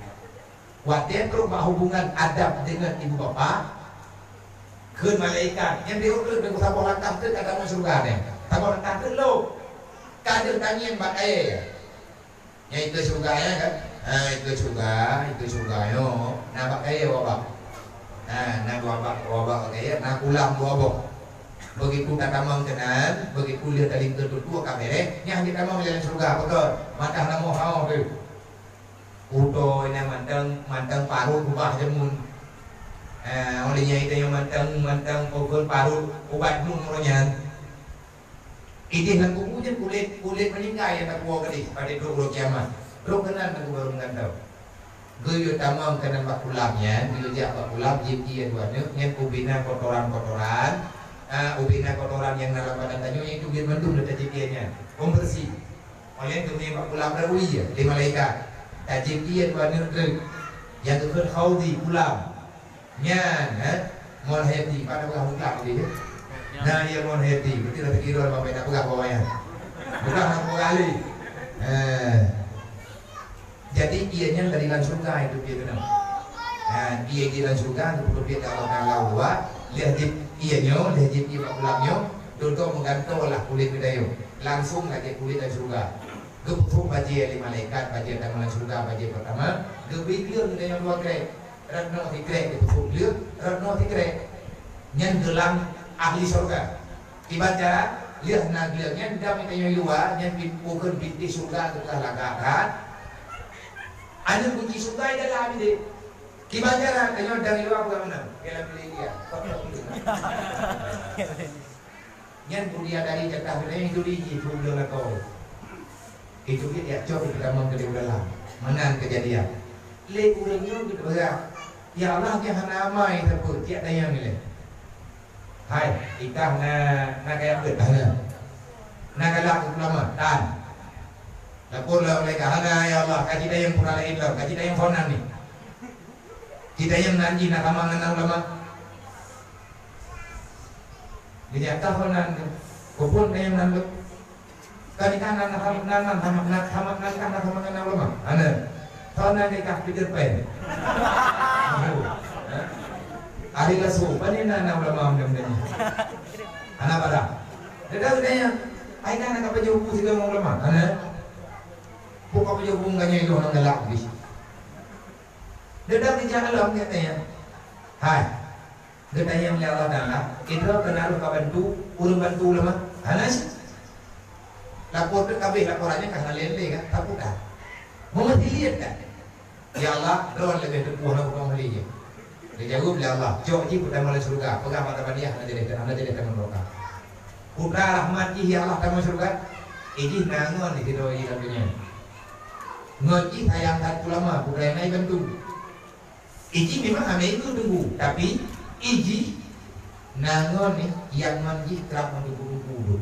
Watèe trok bak hubungan adab dengan ibu bapa, kheun malaikat, nyan beuh keu saboh langkah teuk ka tamong syeuruga nyan. Saboh langkah teuk lom. Ka deuh tangieng bak kayèe. Nyan ikeu syeuruga nyan kan? Ha, ikeu syeuruga, ikeu syeuruga nyoe. Na bak kayèe wabah. Ha, na dua bak, wabah bak kayèe, na kulam dua boh. Begitu tatamong keunan, begitu lheueh talingkeu tutoe ka bèrèh, nyan jitamong lé syeuruga, beutôi. Madah namoh haoh teuh. Utoe nyan mantong, mantong parot ubah jameun. Eh, óh lheueh nyan ita nyan mantong, mantong pokon parot ubat jameun uroe nyan. Idéh lam buku nyan kulét, kulét meuninggai nyang tapuwoe keudéh padub trok uroe kiamat. Rhot keunan teungku barô meugantoe. Geuyue tamong keunan bak kulam nyan, geuyue jak bak kulam, jieb ié dua neuk, nyan ubena kotoran-kotoran, ah, ubena kotoran nyang na lam badan tanyoe, nyan itu biet mandum lé tajieb ié nyan. Pembersih. Oleh teumé bak kulam rawi lé malaikat. Tajieb ié dua neuk treuk. Nyang geukheun haudi kulam. Nyan, eh, Mon Hayati, pada peugah mutlak tadi, eh? Nah, iya Mon Hayati, berarti dah terkira sampai nak peugah bawah nyan. Peugah nak peugah ahli. Eh. Jadi, ié nyan dari lam syurga itu dia kena. Ha, ié di lam syurga itu perlu dia Allah Taala buat, dia jib ié nyoe, dia jib ié bak kulam nyoe, tuntut meugantoe lah kulét geutanyoe. Langsung lagée kulét lam syurga. Geupeutrok bajée lé malaikat, bajée tamong lam syurga, bajée pertama, geubri gleueng geutanyoe dua krek. Rot noe sikrek geupeutrok gleueng, rot noe sikrek. Nyan geulang ahli syurga. Kiban cara, lheueh na gleueng nyan dam tanyoe luwa, nyan pin-, ukeuen pintoe syurga teuka lagak that. Aneuk kunci syurga di dalam ideh. Kiban cara, tanyoe dam luwa bukan menang. Dalam pilih dia. Nyan budi dari jatah geutanyoe itu di jih, peue lakoe. Itu dia cok di dalam keudeh dalam. Meunan kejadian. Lé ureueng nyoe geupeugah, "Ya Allah, nyan hana amai sapeue, tiek dayang ilée." Hai, itah na, na kaya beuet hana. Na galak ulama, tan. Lapor lah oleh ka hana, ya Allah, kaji dayang pura lain lah, kaji dayang phon nyan ni. Kita yang ngaji nak sama dengan ulama. Dia kata phon nyan, kupun dayang nyan. Tadi kan anak sama, anak sama, anak sama, anak kan sama dengan ulama. Ana. Soalnya nikah Peter Pan. Ahli rasul, banyak anak ulama macam ni. Anak pada. Dia tahu dia, ai kan anak apa jauh sih ulama. Ana. Bukan jauh ganya itu orang galak habis. Dia dah kerja alam katanya. Hai. Geutanyong lé Allah Taala, "Keudroe keuneuk ka bantu, ureueng bantu ulama?" Hana cit. Lapor teuk kabeh laporan nyan ka hana lé-lé kan? Tapeugah. Meumeusilet kan? "Ya Allah, droe leubeh teupeue hana ureueng ahli nyan." Geujaweueb lé Allah, "Cok jih peutamong lam syeuruga, peugah bak tabaniah hana jadi, hana jadi tamong neraka." Putra rahmat jih ya Allah tamong syeuruga, eh jih na ngon di sidroe jih lam donya. Ngon jih sayang that ulama, putra nyang na jibantu. Iji memang hana ikot teungku, tapi iji na ngon ni nyang ngon jih trap meutuku-tuku tu.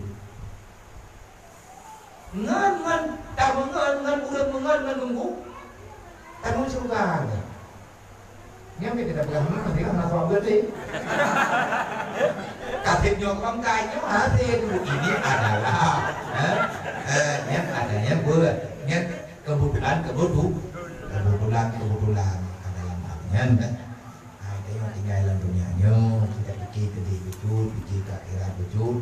Ngon, ngon, tameungon, ngon ureueng meungon ngon teungku, tamong syeuruga nyan. Nyan pih teuka peugah meunan, teuka na soe beutôi. Kaseb nyoe kong kai nyoe hase tu. Ini adalah, eh, eh, nyan adanya buet. Nyan Keubeutulan, keubeutu-, keubeutulan, keubeutulan ka dalam hal nyan, kan? Hai, tanyoe tinggai lam donya nyoe, kita pikir keudeh bacut, pikir keu akhirat bacut.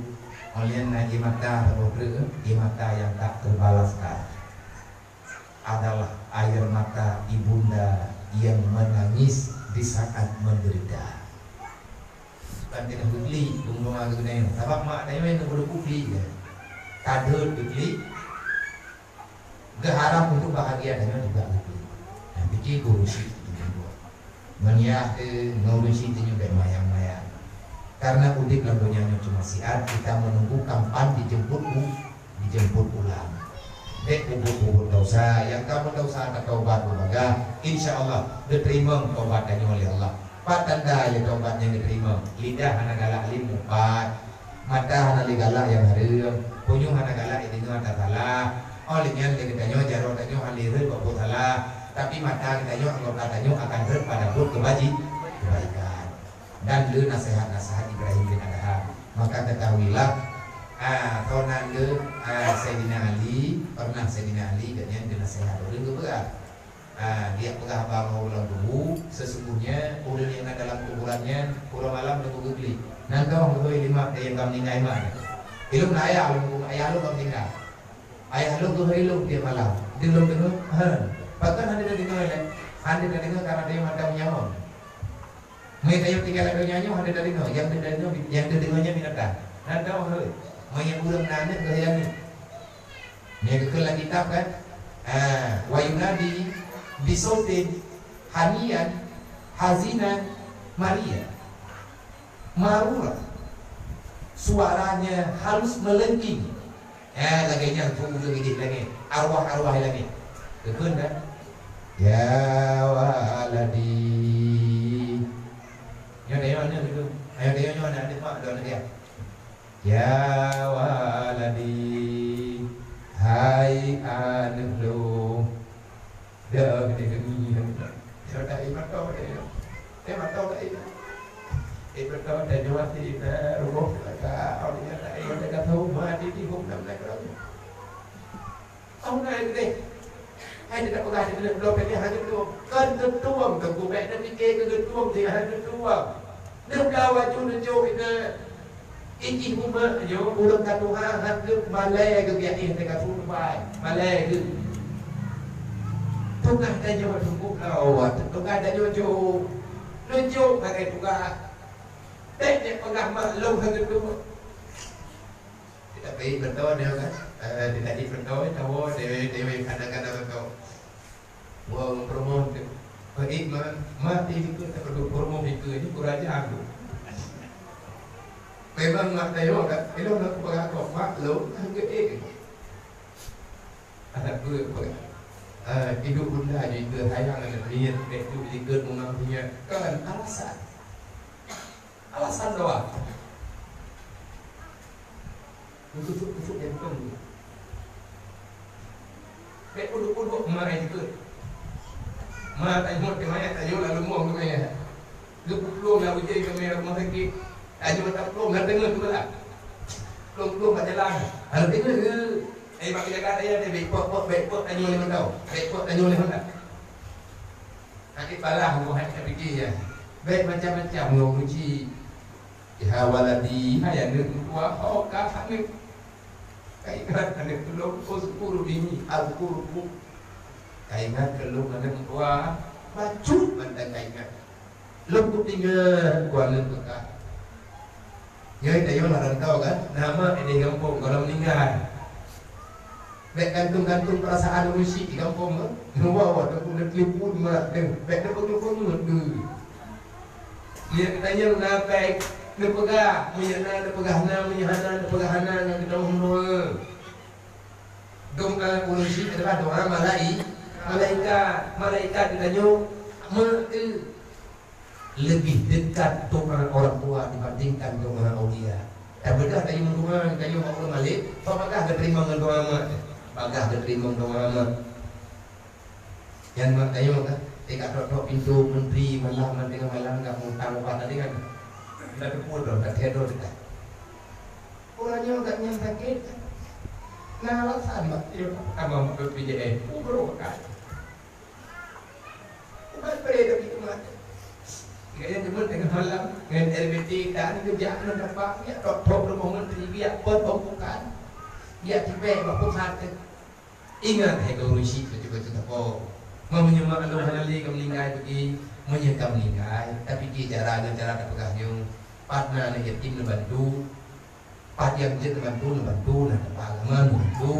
Óh lheueh nyan, air mata saboh treuk, air mata yang tak terbalaskan adalah air mata ibunda yang menangis di saat menderita. Bukan keuneuk geuklik, beungoh geuklik. Sabab mak tanyoe nyang geuklik, kan? Ka deuet geuklik, geuharap untuk bahagia tanyoe juga geuklik. Nah, pike keu urusi itu juga. Ngon yah teuh, ngon urusi itu juga mayang-mayang. Karena udeb lam donya nyoe cuma siat, kita menunggu kapan dijemput u-, dijemput pulang. Bék peubuet-peubuet desya, nyang ka meudesya ka taubat beubagaih, insya Allah geuteurimong taubat tanyoe lé Allah. Pat tanda lé taubat nyang geuteurimong? Lidah hana galak lé mupat, mata hana lé galak nyang hareuem, punyueng hana galak jideungoe ata salah. Óh lheueh nyan lé geutanyoe jaroe tanyoe hana lé rhot bak buet salah, tapi mata geutanyoe, anggota tanyoe akan rhot pada buet keubaji-, keubaikan. Dan le naseuhat-naseuhat Ibrahim bin Adham. Maka ketahuilah, ah, tonan le, ah, Saidina Ali, pernah Saidina Ali gobnyan geunaseuhat ureueng geupeugah. Ah, dia peugah haba ngon ureueng tubu, sesungguhnya ureueng nyang na dalam kuburan nyan uroe malam teungku geuklik. Nan dong geuhôi lima nyang ka meuninggai mak. Ilôn na ayah lôn, ayah lôn ka meuninggai. Ayah lôn geuhôi lôn tiep malam. Di lôn deungoe, ha. Pakon hana tadeungoe lé? Hana tadeungoe karena tanyoe mata meunyawa. Meunyoe tanyoe tinggai lam donya nyoe hana tadeungoe, nyang tadeungoe, nyang tadeungoe nyan binatang. Nan dong hôi, meunyoe ureueng na aneuk geuhôi aneuk. Meunyoe geukheun lam kitab kan, ah, wa yunadi bisautin hanian hazinan maria. Marura. Suaranya halus melengking. Eh, lagèe nyan tu ureueng idéh langèt, arwah-arwah langèt. Kheun dah. Ya waladi. Nyoe dah nyoe aneuk tu. Ayo dah nyoe aneuk, aneuk mak dah aneuk dia. Ya waladi. Hai aneuk lôn. Dah gede demi. Dah tak iman tau deh. Eh, mantong dah iman. Eh, mantong dah nyawa si, eh, rumoh ka, awak ingat tak, eh, dah kata rumah di, di hong dalam negara. Awak nak gede. Hai, dia tak peugah, dia tak peugah, hana tuang. Kan tuang, kan ku baik dah fikir ke tuang, dia hana tuang. Dia dah wajah nunjuk kita. Ijih umat nyoe, ureueng ka tuha, han geup malée geuh biaya teuka tubai. Malée geuh. Tugaih tanyoe teungku lawat, tugaih tanyoe jok. Leucok sagai tugaih. Bék neuk peugah mak lôn han geutuek. Tapi beutôi nyoe kan? Eh, tidak beutôi, tawoe dewe-dewe kadang-kadang beutôi. Wong promoh tu. Peuék ma, mati dikeue, tak duduk promoh dikeue ni kurang ajar tu. Memang mak tayong kat, ilong nak peugah kok mak lom, tak geuék. Adak beuet peugah. Ah, idup bunda jih keu hayang aneuk miet, bèk tu jikeue mumang miet. Kan alasan. Alasan doang. Kusuk-kusuk jantung. Bèk puduk-puduk ma ai jikeue. Ma tanyoe keu mayat, tanyoe lalu moh keu mayat. Geuplueng lam ujée keu mayat rumoh sakét. Tanyoe taplueng lam teungoh teubelah. Plueng-plueng bak jalan. Lalu teungoh geu, ai bak jaga raya deh, bèk pok-pok, bèk pok tanyoe lé mantong. Bèk pok tanyoe lé mantong. Sakét balah bumoh hai tapike ya. Bèk macam-macam ngon uji. Ya waladi, hai aneuk meutuah, ho ka aneuk. Ka ingat aneuk tulông, uzkuruni azkurkum. Ka ingat keu lôn aneuk meutuah, bacut mantong ka ingat. Lôn kutinggai ku aneuk teuka. Nyoe tanyoe lam rantau kan, na mak di gampông, kalau meuninggai. Bèk gantung-gantung peurasaan ureueng chik di gampông tu. Neuwoe, neuwoe, neutelepon mak teuh. Bèk neupeungeut-peungeut deuh. Meunyo geutanyoe na bèk neupeugah, meunyo na neupeugah na, meunyo hana neupeugah hana, ngon geutanyoe doa. Doa ureueng chik adalah doa malai-, malaikat. Malaikat geutanyoe mak teuh. Lebih dekat doa orang tua dibandingkan doa aulia. Tabeudôh tanyoe meudoa, tanyoe bak ureueng malém, soe bagah geuteurimong ngon doa mak? Bagah geuteurimong doa mak. Nyan mak tanyoe ka, teuka trok-trok pintoe menteri malam, teungoh malam ka mutang ubat tadi kan. Ka teupeu droe, ka thèe droe teuka. Uroe nyoe gobnyan sakét. Na alasan mak, yo, abang B P J S, uroe ka. Ubat bri lagèe teuma. Gaya teuma teungoh malam ngon L B T dan geujak ngon tapak, jak trok-trok rumoh menteri, jak pot bukan. Jak tibèe bak pusat teuh. Ingat hai ureueng chik, beutôi-beutôi tapo. Meunyoe mak lôn hana lé ka meuninggai beugi, meunyoe ka meuninggai, tapike cara ngon cara tapeugah nyoe, pat na aneuk yatim neubantu, Pat nyang jeuet neubantu, neubantu, na teupeu agama neubantu.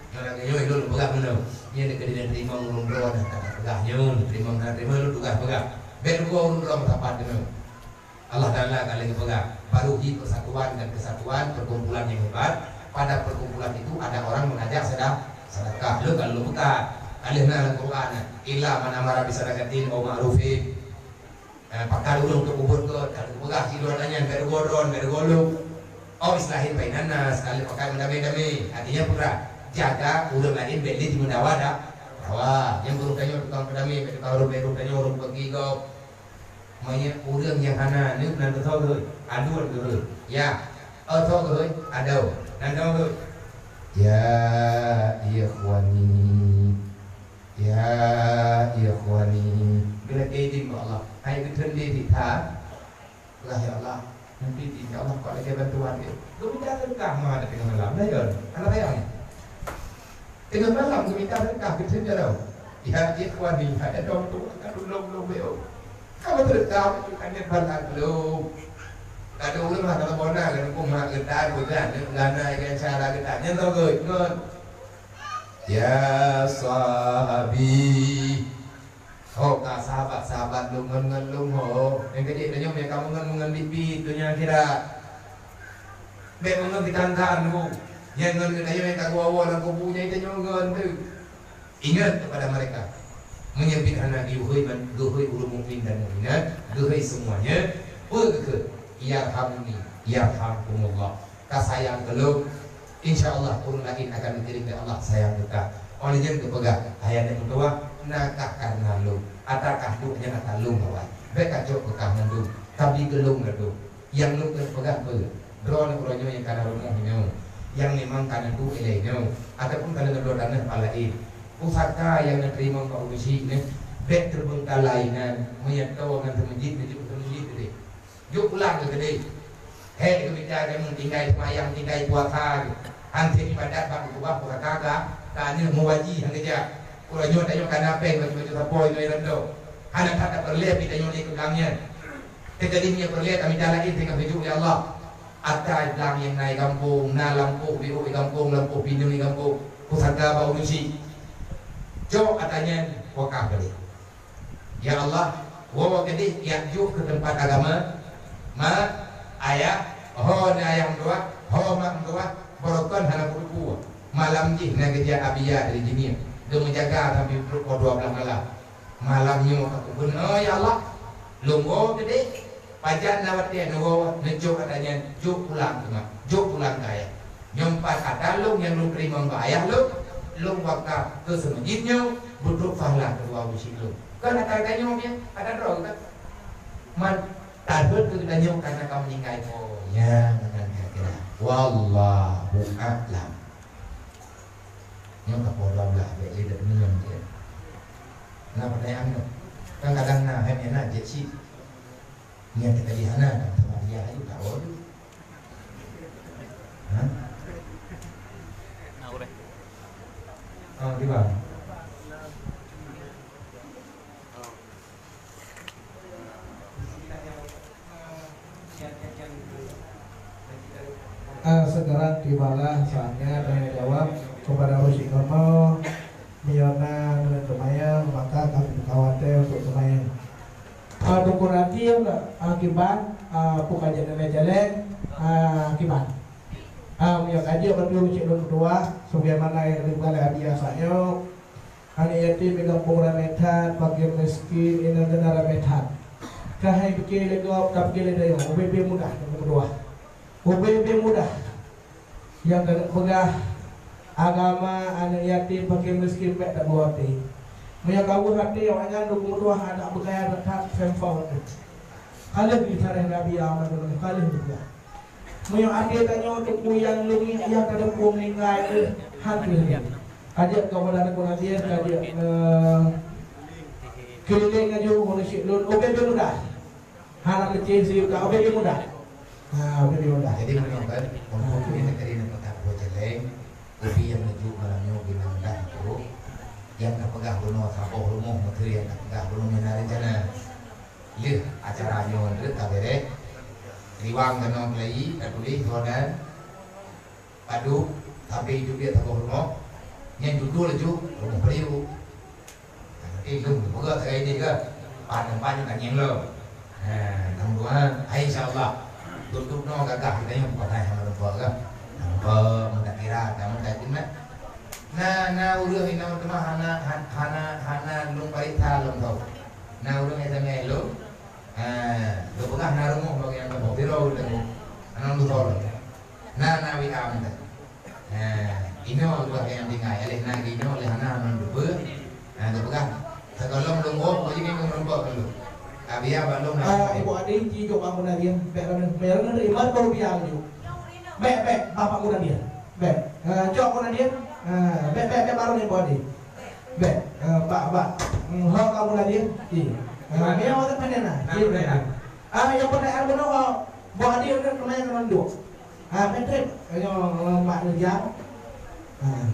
Nyoe lagèe nyoe lôn peugah meunoe. Nyan deuh keu neuteurima ureueng droe na ka peugah nyoe, neuteurima na teurima lôn tugaih peugah. Bèk rugoe ureueng droe meusapat keunoe. Allah Taala ka lheueh geupeugah, baru hi persatuan dan kesatuan, perkumpulan yang hebat. Pada perkumpulan itu ada orang mengajak sedekah, sedekah. Lôn ka lôn peugah. Ka lheueh na lam Quran, illa man amara bisadaqatin au ma'rufin. Eh, pakat ureueng untuk peubuet gèt, ka geupeugah sidroe tanyan, bèk rugoe droen, bèk rugoe lôn. Au islahin bainan nas, ka lheueh pakat meudamé-damé. Artinya peugah, jaga ureueng laén bèk lé jimeudawa da-, dawa. Nyang ureueng tanyoe tukang peudamé, bèk tukang ureueng, bèk ureueng tanyoe ureueng bagi gob. Meunyoe ureueng nyang hana neuk nan teusoe geuhôi, aduan geuhôi. Ya, teusoe geuhôi, adoe. Nan teusoe geuhôi. Ya ikhwani. Ya ikhwani, geulakèe idin bak Allah. Hai geutheun lé di that. Lah, ya Allah, nanti insya Allah kok lagèe bantuan dia. Geumita seudeukah ma teungoh malam, dah ya? Hana sayang. Teungoh malam geumita seudeukah, geutheun jaroe. Ya ikhwani, hai dong tu, ka tulông lôn beu. Ka beuseudeukah, itu kan niat balang lôn. Ka ada ureueng lah dalam bona, lalu pun mak geutan, bukan, gana ikan cara geutan. Nyan tau geuh, ngon. Ya sahabi. Ho ka sahabat-sahabat lôn ngon, ngon lôn ho. Nyang keu jih tanyoe nyang ka meungon, meungon biet-biet donya akhirat. Bèk meungon di tangkan bu. Nyang ngon geutanyoe nyang ka geuwoe-woe lam kubu nyan tanyoe ngon teuh. Ingat kepada mereka, meunyoe biet hana geuhôi man-, geuhôi ureuëng mukmin dan mukminat, geuhôi semuanya, peue geukheun? Yarhamuni, yarhamkumullah. Ka sayang keu lôn, insya Allah ureuëng laén akan geukirém lé Allah sayang keu ka. Óh lheueh nyan geupeugah, "Hai aneuk meutuwah, na kah kareuna lôn, ata kah duek nyan ata lôn awai. Bék kacok keu kah mandum, tapi keu lôn ladôm." Nyang lôn keuneuk peugah peue? Droeneuh uroe nyoe nyang kana rumoh nyoe, nyang memang kana duek ilée nyoe, ataupun kana neubloe tanoh palaén. Pusaka nyang neuteurimong bak ureuëng syik nyoe, bék teubeungkalai nan, meunyoe toe ngon teumeujit, neujok teumeujit keudeh. Jok pulang keu keudeh. Hék keu mita keuneuk tinggai seumayang, tinggai puasa, han sép ibadat bak keubah pusaka ka, ka nyoe meuwaji han geujak. Uroe nyoe tanyoe kana péng bak baju sapoi ngon irondo. Hana that tapeureulée pih tanyoe lé keu blang nyan. Teukeudi meunyoe peureulée tamita laén teuka seujok lé Allah. Ata blang nyang na i gampông, na lampôh biôk i gampông, lampôh pineung i gampông, pusaka bak ureuëng syik. Cok ata nyan wakaf keudeh. Ya Allah, woe keudeh jak jok keu teumpat agama, mak, ayah, ho na ayah meutuwah, ho mak meutuwah, barokon hana peutupeue. Malam jih na geujak Abiya dari Jeunieb, geumeujaga sampoe pukul dua belas malam. Malam nyoe ka kubeuna, ya Allah, lôn woe keudeh, pajan na watée neuwoe, neucok ata nyan, jok pulang teuma, jok pulang keu ayah. Nyoe pat ata lôn nyang lôn teurimong bak ayah lôn, lôn wakaf keu seumeujid nyoe, beutrok pahala keudua ureuëng syik lôn. Kon ata geutanyoe nyan, ata droe geuh. Man, tabeuet keu geutanyoe kana ka meuninggai po. Nyan meunan kira-kira. Wallahu a'lam. Nyoe ka poh dua belas, bék lé deungon cit. Na pertanyaan tu. Kan kadang na, hai na cit cit. Nyan teuka di hana, kan sama dia aju tak ada. Ha? Oh, di bawah. Ah, sekarang tibalah saatnya tanya jawab kepada Rosyid Nono. Meunyoe na keuneuk seumayang, maka kami buka watée untuk seumayang. Ah, Teungku Nadir, ah, kiban, ah, buka jendela jalan, ah, kiban. Ah, meunyoe ka jeuet bak Rosyid Nono dua, sebagaimana yang dibuka oleh Abi Yasa nyoe, Aneuk yatim di gampông ramé that, fakir miskin, inong keunan ramé that. Ka hai pike lé gob, ka pike lé dayong, ubé-bé mudah nyang keudua. Ubé-bé mudah. Nyang keuneuk peugah agama, aneuk yatim, fakir miskin bék tabu até. Meunyoe ka weueh até awaknyan, lôn keumeutuah adak beukaya that-that sempong teuh. Ka lheueh geucalon Nabi Muhammad, ka lheueh geupeugah. Meunyoe até tanyoe teungku nyang leungit nyang ka teupeu meuninggai, han keuh lé. Ka jeuet keu muda Teungku Nadir, ka jeuet, eh, keulileng laju ureueng syik lôn, ubé-bé mudah. Hana keucil siyuka, ubé-bé mudah. Ha, ubé-bé mudah. Jadi, meunyoe kan, untuk ini tadi nampak tak buat jeleng, kopi yang menuju malam nyoe guna mudah tu, yang terpegang bunoe saboh rumoh, menteri yang terpegang bunoe mina rencana. Lheueh acara nyoe rhot ka bèrèh, riwang keunoe keulayi, tatuléh, soe dan padub, sabe jeubiet saboh rumoh, nyan judul laju rumoh peuriu. Tapi lôn peugah sagai idéh ka, pan teumpat nyoe ka ngieng lom. Ha, tang dua, hai insya Allah. Tutup nyoe gagah kita nyoe bukan hai hana lupa ka. Nampak, meutak kira, kamu tak kena. Na, na ureueng inong teuma hana, han-, hana, hana lôn pareksa lom tau. Na ureueng S M S lôn, ha, geupeugah na rumoh bagi nyang leumoh, biro geutanyoe. Hana lôn tau lom. Na, na W A mantong. Ha, inoe geupeugah nyang tinggai, lheueh na geuinoe, lheueh hana, hana lôn teupeue. Ha, geupeugah, sigohlom lôn woe, kok jih ngieng lôn rumpok keu lôn. Ka biya bak lôn na. Ah, ibu adi, ci jok bak Abu Nadia, bèk lôn, bèk lôn, iman baru biya laju. Bèk, bèk, bak Abu Nadia. Bèk. Ah, cok Abu Nadia. Ah, bèk, bèk, bèk, baru ni, Bu Adi. Bèk. Ah, bak, bak. Hmm, ho ka Abu Nadia. Ci. Ah, dia orang pandai nah. Ci, pandai nah. Ah, yang pandai Abu Nadia, Bu Adi udah lumayan nunduk. Ah, bèk trép. Ayo, ah, Mak Nadia. Ah.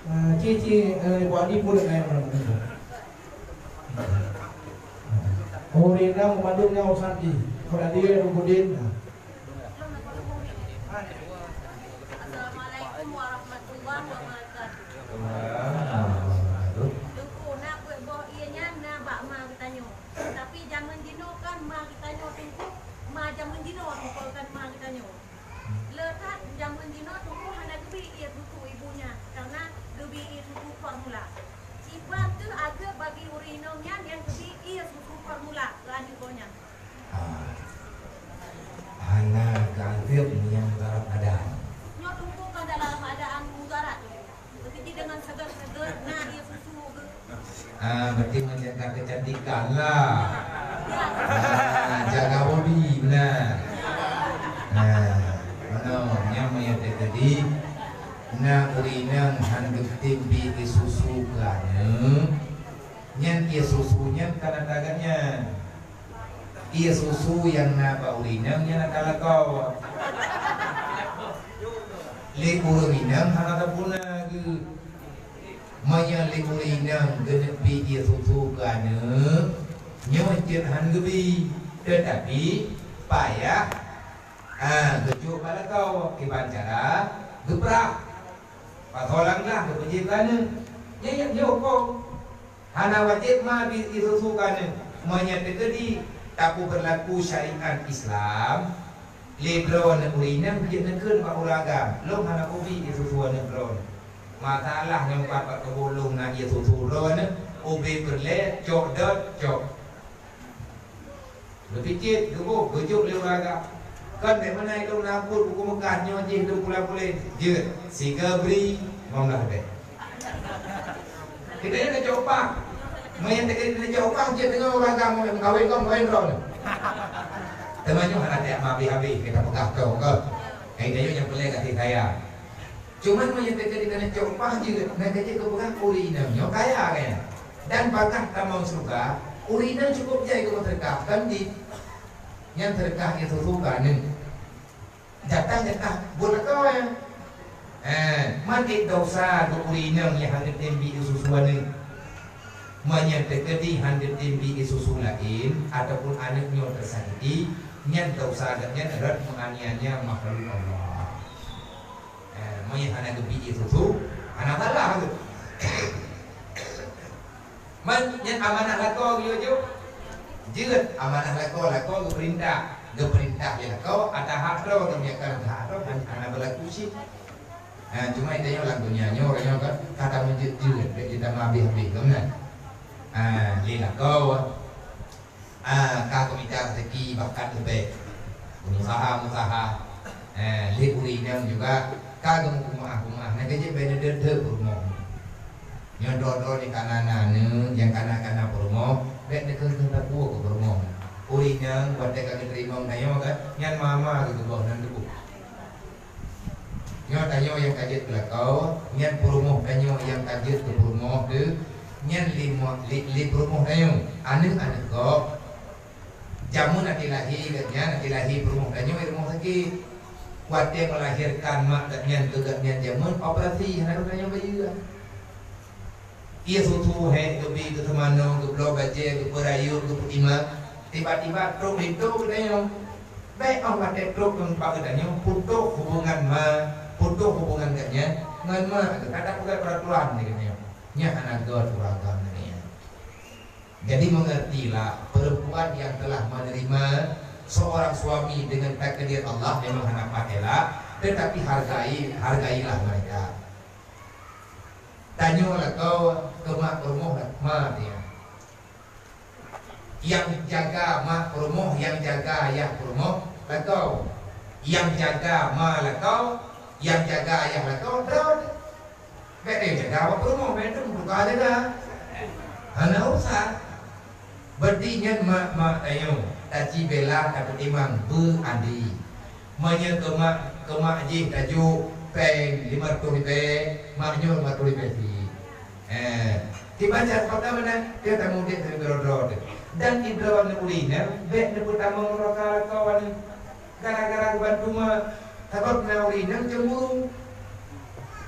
Ah, ci, ci, eh, Bu Adi pun naik orang. Oh, dia dah memandungnya urusan di. Kalau dia, Rukudin. Assalamualaikum warahmatullahi wabarakatuh. Teungku, na peuet boh ié nyan na bak ma geutanyoe. Tapi jameun jinoe kan ma geutanyoe Teungku, ma jameun jinoe Teungku kan ma geutanyoe. Le that jameun jinoe Teungku hana geubi ié susu ibu nyan, karena geubi ié susu formula. Jaga kecantikan lah. Ah, jaga bodi beuna. Nah, meunoe nyang meunyoe teukeudi na ureueng inong han geutem bi ie susu keu aneuk, nyan ie susu nyan ka na tagan nyan. Ie susu nyang na bak ureueng inong nyan ka lakoe. Lé ureueng inong hana tapuna geuh. Meunyoe lé ureueng inong geuneuk bi ie susu keu aneuk, nyoe jeuet han geubi, teutapi payah, ah, geujok bak lakoe kiban cara geuprah. Pasoe lam glah geupeujeuet keu aneuk. Nyan, nyan, nyan hukôm. Hana wajéb ma bi ie susu keu aneuk. Meunyoe teukeudi tapeubeurlaku syariat Islam, lé droeneuh ureueng inong jeuet neukheun bak ureueng agam, "Lôn hana kubi ie susu aneuk droeneuh." Masalah nyoe pat bak keubolong na ie susu droeneuh, ubé peureulèe, cok dot, cok. Geupicit, geuboh, geujok lé ureueng agam. Kon bèk meunan ilôn na buet buku meukat nyoe jih lôn pula puléh. Jeuet, siga bri, lima belas bèk. Kita ni nak cok upah. Meunyoe teuka nak cok upah, jeuet deungon ureueng agam meukawen kon, kawen droeneuh. Teuma nyoe hana tajak meuhabéh-habéh, kita peugah keu, keu. Hai, tanyoe nyang peureulèe kasih sayang. Cuman meunyoe teuka di tanah cok upah jeuet, meunan ka jeuet keu peugah ureueng inong nyoe kaya kan. Dan bagaih tamong syeuruga, ureueng inong cukup jai keu meuseudeukah, kan di nyan seudeukah ie susu keu aneuk. Jatah-jatah buet lakoe. Eh, man ék desya keu ureueng inong nyang han geutem bi ie susu aneuk. Meunyoe teukeudi han geutem bi ie susu laén ataupun aneuk nyoe teusakiti, nyan desya geuh nyan rot meuaniaya makhluk Allah. Eh, meunyoe hana geubi ie susu, hana salah tu. Man, nyan amanah lakoe geuyue jok. Jeuet, amanah lakoe, lakoe geupeurintah. Geupeurintah lé lakoe, ata hak droe, geubiarkan ata hak droe, han-, hana beurlaku cit. Eh, cuma tanyoe lam donya nyoe, ureueng nyoe kan, ka tameujeuet-jeuet, bèk jeuet tameuhabéh-habéh, kan? Ah, lé lakoe. Ah, ka geumita raseuki bakat leubeh. Meusaha-meusaha. Eh, lé ureueng inong juga ka geumeupeumeu'ah-peumeu'ah. Nyan ka jeuet bèk neudeuet-deuet peurumoh. Nyoe droe-droe nyang kana-kana, nyang kana-kana peurumoh, bèk neukheun-kheun tapue keu peurumoh. Ureueng inong watèe ka geuteurimong tanyoe kan, nyan ma-ma geuh geuboh nan tuboh. Nyoe tanyoe nyang ka jeuet keu lakoe, nyan peurumoh tanyoe nyang ka jeuet keu peurumoh teuh, nyan lé mo-, lé, lé peurumoh tanyoe, aneuk-aneuk gob. Jameun até lahé geuh nyan, até lahé peurumoh tanyoe i rumoh sakét. Watèe meulahérkan mak geuh nyan keu geuh nyan jameun operasi, hana geutanyoe bayeue. Ie susu hék geubi keu seumanoe, geubloe bajèe, geupeu rayeuk, geupeu imak, tiba-tiba trok linto geutanyoe. Bèk 'oh watèe trok keu bak geutanyoe, putôh hubungan ma, putôh hubungan geuh nyan ngon ma, ka tapeugöt peuraturan di geutanyoe. Nyan hana göt ureueng agam lagèe nyan. Jadi mengertilah, perempuan yang telah menerima seorang suami dengan takdir Allah memang hana pat elak, tetapi hargai, hargailah mereka. Tanyoe lakoe keu mak peurumoh ma teuh. Nyang jaga mak peurumoh, nyang jaga ayah peurumoh lakoe. Nyang jaga ma lakoe, nyang jaga ayah lakoe droe. Bèk teuh jaga bak peurumoh, bèk teuh meutuka jaga. Hana urusan. Berarti nyan mak-mak tanyoe, taci bela tapeutimang beuandi. Meunyoe keu mak, keu mak jih tajok péng lima reutôh ribèe, mak nyoe lima reutôh ribèe cit. Eh, dibaca sepatah meunan, dia tamudik dari droe-droe teuh. Dan di droe neubri nyan, bèk neupeutamong raka-raka nyan. Gara-gara geubantu ma, sabab na ureueng inong cemburu.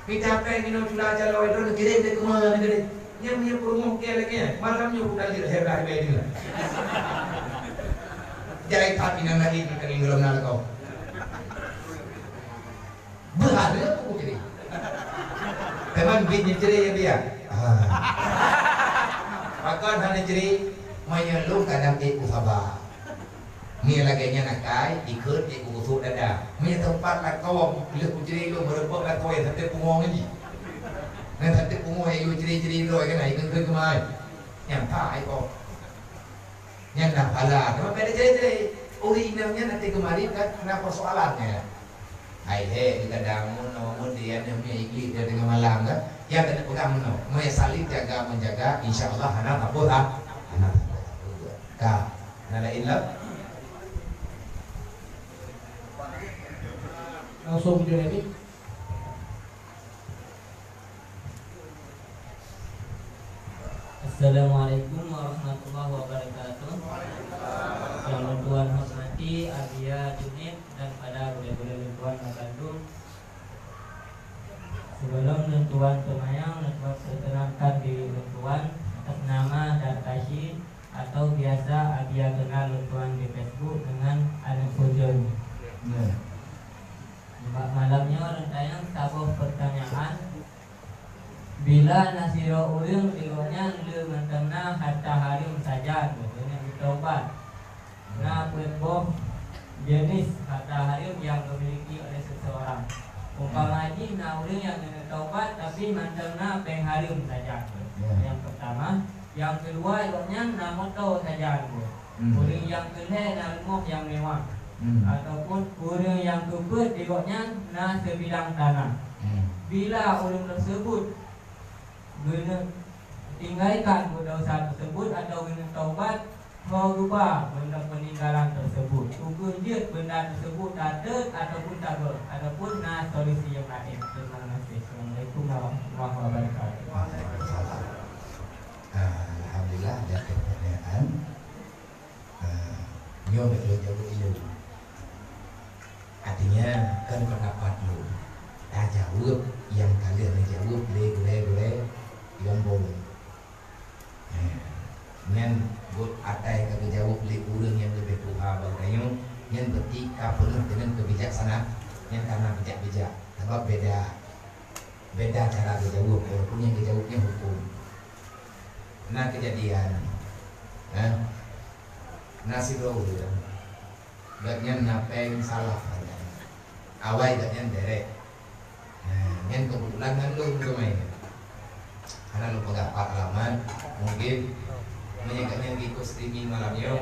Mita péng inong cula calon droe neukirém lé keu ma neukirém. Nyan meunyoe peurumoh keu lagèe nyan, malam nyoe buta jeuet lhèe blah ribèe dua. Jai that inong lagèe nyan keuneuk gohlom na lakoe. Beuhareuem ku cre. Teuma bit nyang cre nyang biak. Ha. Pakon hana cre, meunyoe lôn kadang ék ku saba. Meunyoe lagèe nyan akai, ikheun ék ku gosok dada. Meunyoe teumpat lakoe, lheueh ku cre lôn meureubek lakoe nyang saté pungoh ngon jih. Nyang saté pungoh nyang yue cre-cre droe keunan, ikheun-kheun keumai. Nyan that ai po. Nyan na pahala. Teuma bèk tacre-cre. Ureueng inong nyan até keumarit kan na persoalan nyan. Hai he, kadang mun, mun dia ni, mi igli dia tengah malam kan. Yang kena pegang meunoe. Meunyoe saling jaga menjaga, insya Allah hana tapeuhah. Ka, na laén lom? Langsung je ni. Assalamualaikum warahmatullahi wabarakatuh. Yang lôn tuan hormati Abiya Juned dan pada gurée-gurée lôn tuan bandum. Sebelum lôn tuan seumayang, lôn tuan perkenalkan diri lôn tuan atas nama Darkashi atau biasa Abiya kenal lôn tuan di Facebook dengan Aneuk Ujong. Ya. Bak malam nyoe lôn tanyong saboh pertanyaan. Bila na sidroe ureuëng di gobnyan le mantong na harta hareuem sajan, gobnyan geutaubat, na peuet boh jeunèh harta hareuem nyang geumiliki oleh seseorang. Umpama jih na ureuëng nyang geutaubat tapi mantong na péng hareuem sajan. Ya. Nyang pertama, nyang keudua gobnyan na moto sajan. Hmm. Ureuëng nyang keulhèe na rumoh nyang mewah. Hmm. Ataupun ureuëng nyang keupeuet di gobnyan na sebidang tanah. Hmm. Bila ureuëng tersebut geuneuk tinggalkan desya tersebut atau geuneuk taubat, ho geuba benda peninggalan tersebut. Ukeue jeuet benda tersebut tateuk ataupun tabeuet, ataupun na solusi nyang laén. Terima kasih. Assalamualaikum warahmatullahi wabarakatuh. Waalaikumsalam. Ah, alhamdulillah, ada pertanyaan. Ah, nyoe lôn jaweueb ilôn. Artinya, kon pendapat lôn. Tajaweueb nyang ka lheueh neujaweueb lé gurée-gurée Yombong. Eh, nyan buet atai ka geujaweueb lé ureuëng nyang leubeh tuha bak tanyoe, nyan berarti ka peunoh deungon keubijaksanaan, nyan ka na bijak-bijak. Sabab beda, beda cara geujaweueb, walaupun nyang geujaweueb nyan huköm. Na keujadian, eh, na sidroe ureuëng. Gobnyan na péng salah, awai gobnyan derek. Nah, nyan keubeutulan ngon lôn teumé. Hana lôn peugah pat alamat, mungkin meunyoe gobnyan ikot streaming malam nyoe,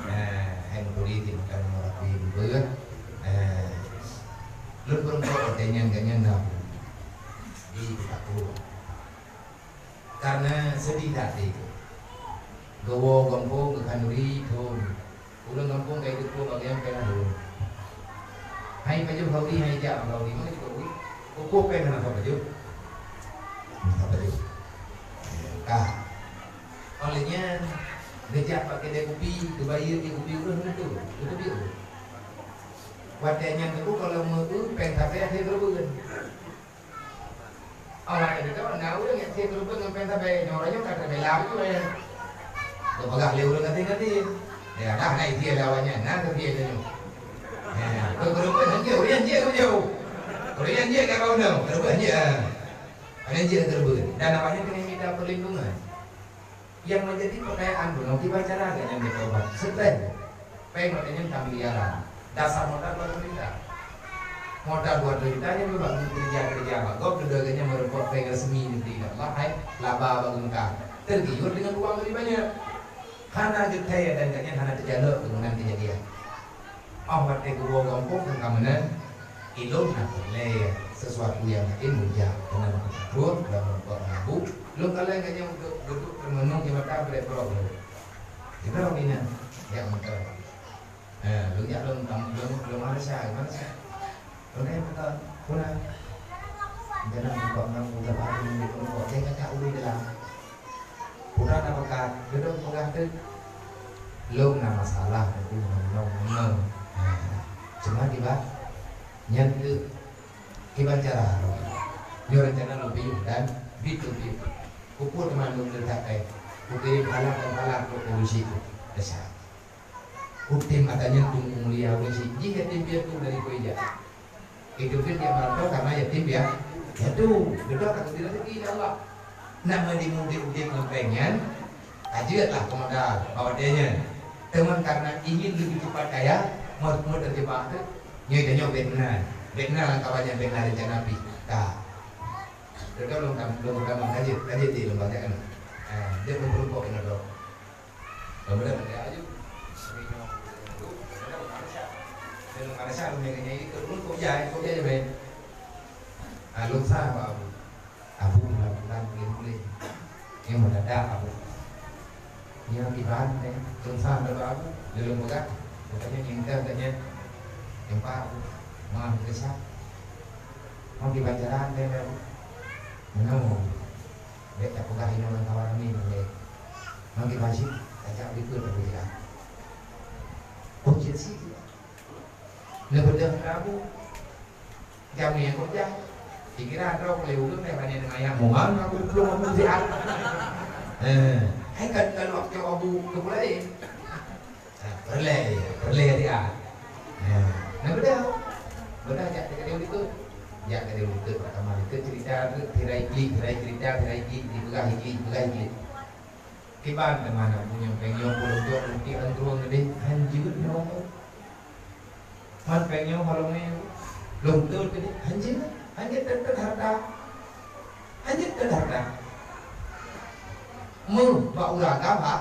nah, hai meuturi di makan merapi beuet. Nah, lôn peurumpok watée nyan gobnyan na di Peutapu. Karena sedih hati. Geuwoe gampông geukhanduri thon. Ureuëng gampông ka jiteupeue bak nyang péng lôn. Hai pajoh khanduri, hai jak khanduri, mana jiteupeue? Ukoe péng hana pajoh. Hana pajoh. Ka. Óh lheueh nyan, geujak bak keudè kupi, geubayeue di kupi ureuëng tu. Beuteubiet. Watée nyan teupeu kalau meu péng sabe akhé keureubeuen. Awak nyan teuka na ureuëng nyang sie keureubeuen ngon péng sabe, nyoe ureuëng nyoe ka teubela beutôi. Geupeugah lé ureuëng gasien-gasien. Ya, dah na isie lé awak nyan, na keusie tanyoe. Ya, keu keureubeuen han jeuet, ureuëng han jeuet keu jauh. Ureuëng han jeuet ka kau nyoe, keureubeuen han jeuet, ha. Ureuëng han jeuet keureubeuen. Dan awak nyan teungoh mita peurlindungan. Nyang meujadi peutanyaan bunoe, kiban cara gata nyan beutaubat? Seutren. Péng gata nyan ka miliaran. Dasar modal dua ploh juta. Modal dua ploh juta nyan bak geukeureuja-keureuja bak gob, keudua gata nyan meurumpok péng resmi neubri Allah, hai laba bak geumeukah. Teugiur deungon uang leubeh banyak. Hana geuthèe dan gata nyan hana teujalok keu meunan keujadian. Óh watée geuwoe gampông ka meunan, ilôn na peureulée sesuatu nyang laén meujak keunan meutakot, lam meurumpok mabuk. Lôn kalon gata nyan geu-, geuduek teumeunong di mata beureukrok lôn. Geutanyoe inan, jak meuteumé. Eh, lôn jak lôn tam-, lôn, lôn marasa, marasa. Lôn tanyong keu, "Peue na?" Geutanyoe meurumpok ngon, meurumpok ngon, meurumpok. Jadi kakak ulôn bilang. Peue na, na peugah, geudong peugah teuk, lôn na masalah, teungku, ngon, ngon, ngon. Nah, cuma kiban, nyan keuh kiban cara lôn. Nyoe rencana lôn piôh dan bit lôn piôh. Keupeue teuma lôn leutak kai? Kukirém palang dan palang keu polisi tu. Desya. Kutem ata nyan teungku mulia polisi. Jih yatim piatu dari Kuwait. Itu pun dia merantau karena yatim pia-, piatu. Betul tak? Tidak rezeki, ya Allah. Nak meudi udép-udép ngon péng nyan, ka jeuet lah keu modal, bak watèe nyan. Teuma karena ingin lebih cepat kaya, mau, mau terjebak tu, nyoe tanyoe bèk meunan. Bèk meunan lam kawan nyan, bèk meunan rencana pih. Ka. Betul, belum tam-, belum tam-, ka jeuet, ka jeuet di lom banyak kan. Ah, dia belum berubah kena tu. Kemudian ada aju. Kalau Malaysia, kalau mereka nyanyi, kalau dulu kau jai, kau jai, jai. Ah, lôn sa, Pak Abu. Abu, bulan-bulan, bulan-bulan. Ini mendadak, Abu. Nyoe kiban teh, tungsang lé Abu, lé lôn peugah. Katanya nyengkeh katanya. Nyempak Abu, ma geusah. Mau kiban jalan teh, Abu. Meunoe, Abu. Bèk tapeugah inoe ngon kawan kami, Abu. Mau kiban cit, tajak dikeue Abu jalan. Oh, cit sih. Neubeudôh Abu. Jamé kok jah. Dikira droe lé ureueng lé bani nyan manyang muman aku belum aku sihat. Eh, hai kan kalau waktu Abu ke pulai. Nah, peureulèe, peureulèe dia. Nah, nah beudôh. Beudôh jak ka deuh likot. Jak ka deuh likot, pertama likot cerita, tirai klik, tirai cerita, tirai klik, dipeugah klik, peugah klik. Kiban teuma na punya pengyo puluh jok rupiah ureueng geudeh, hanjeuet nyoe. Man pengyo holong nyoe, lôn teuh geudeh, hanjeuet, hanjeuet teuh harta. Hanjeuet teuh harta. Meuh bak urang agam ha,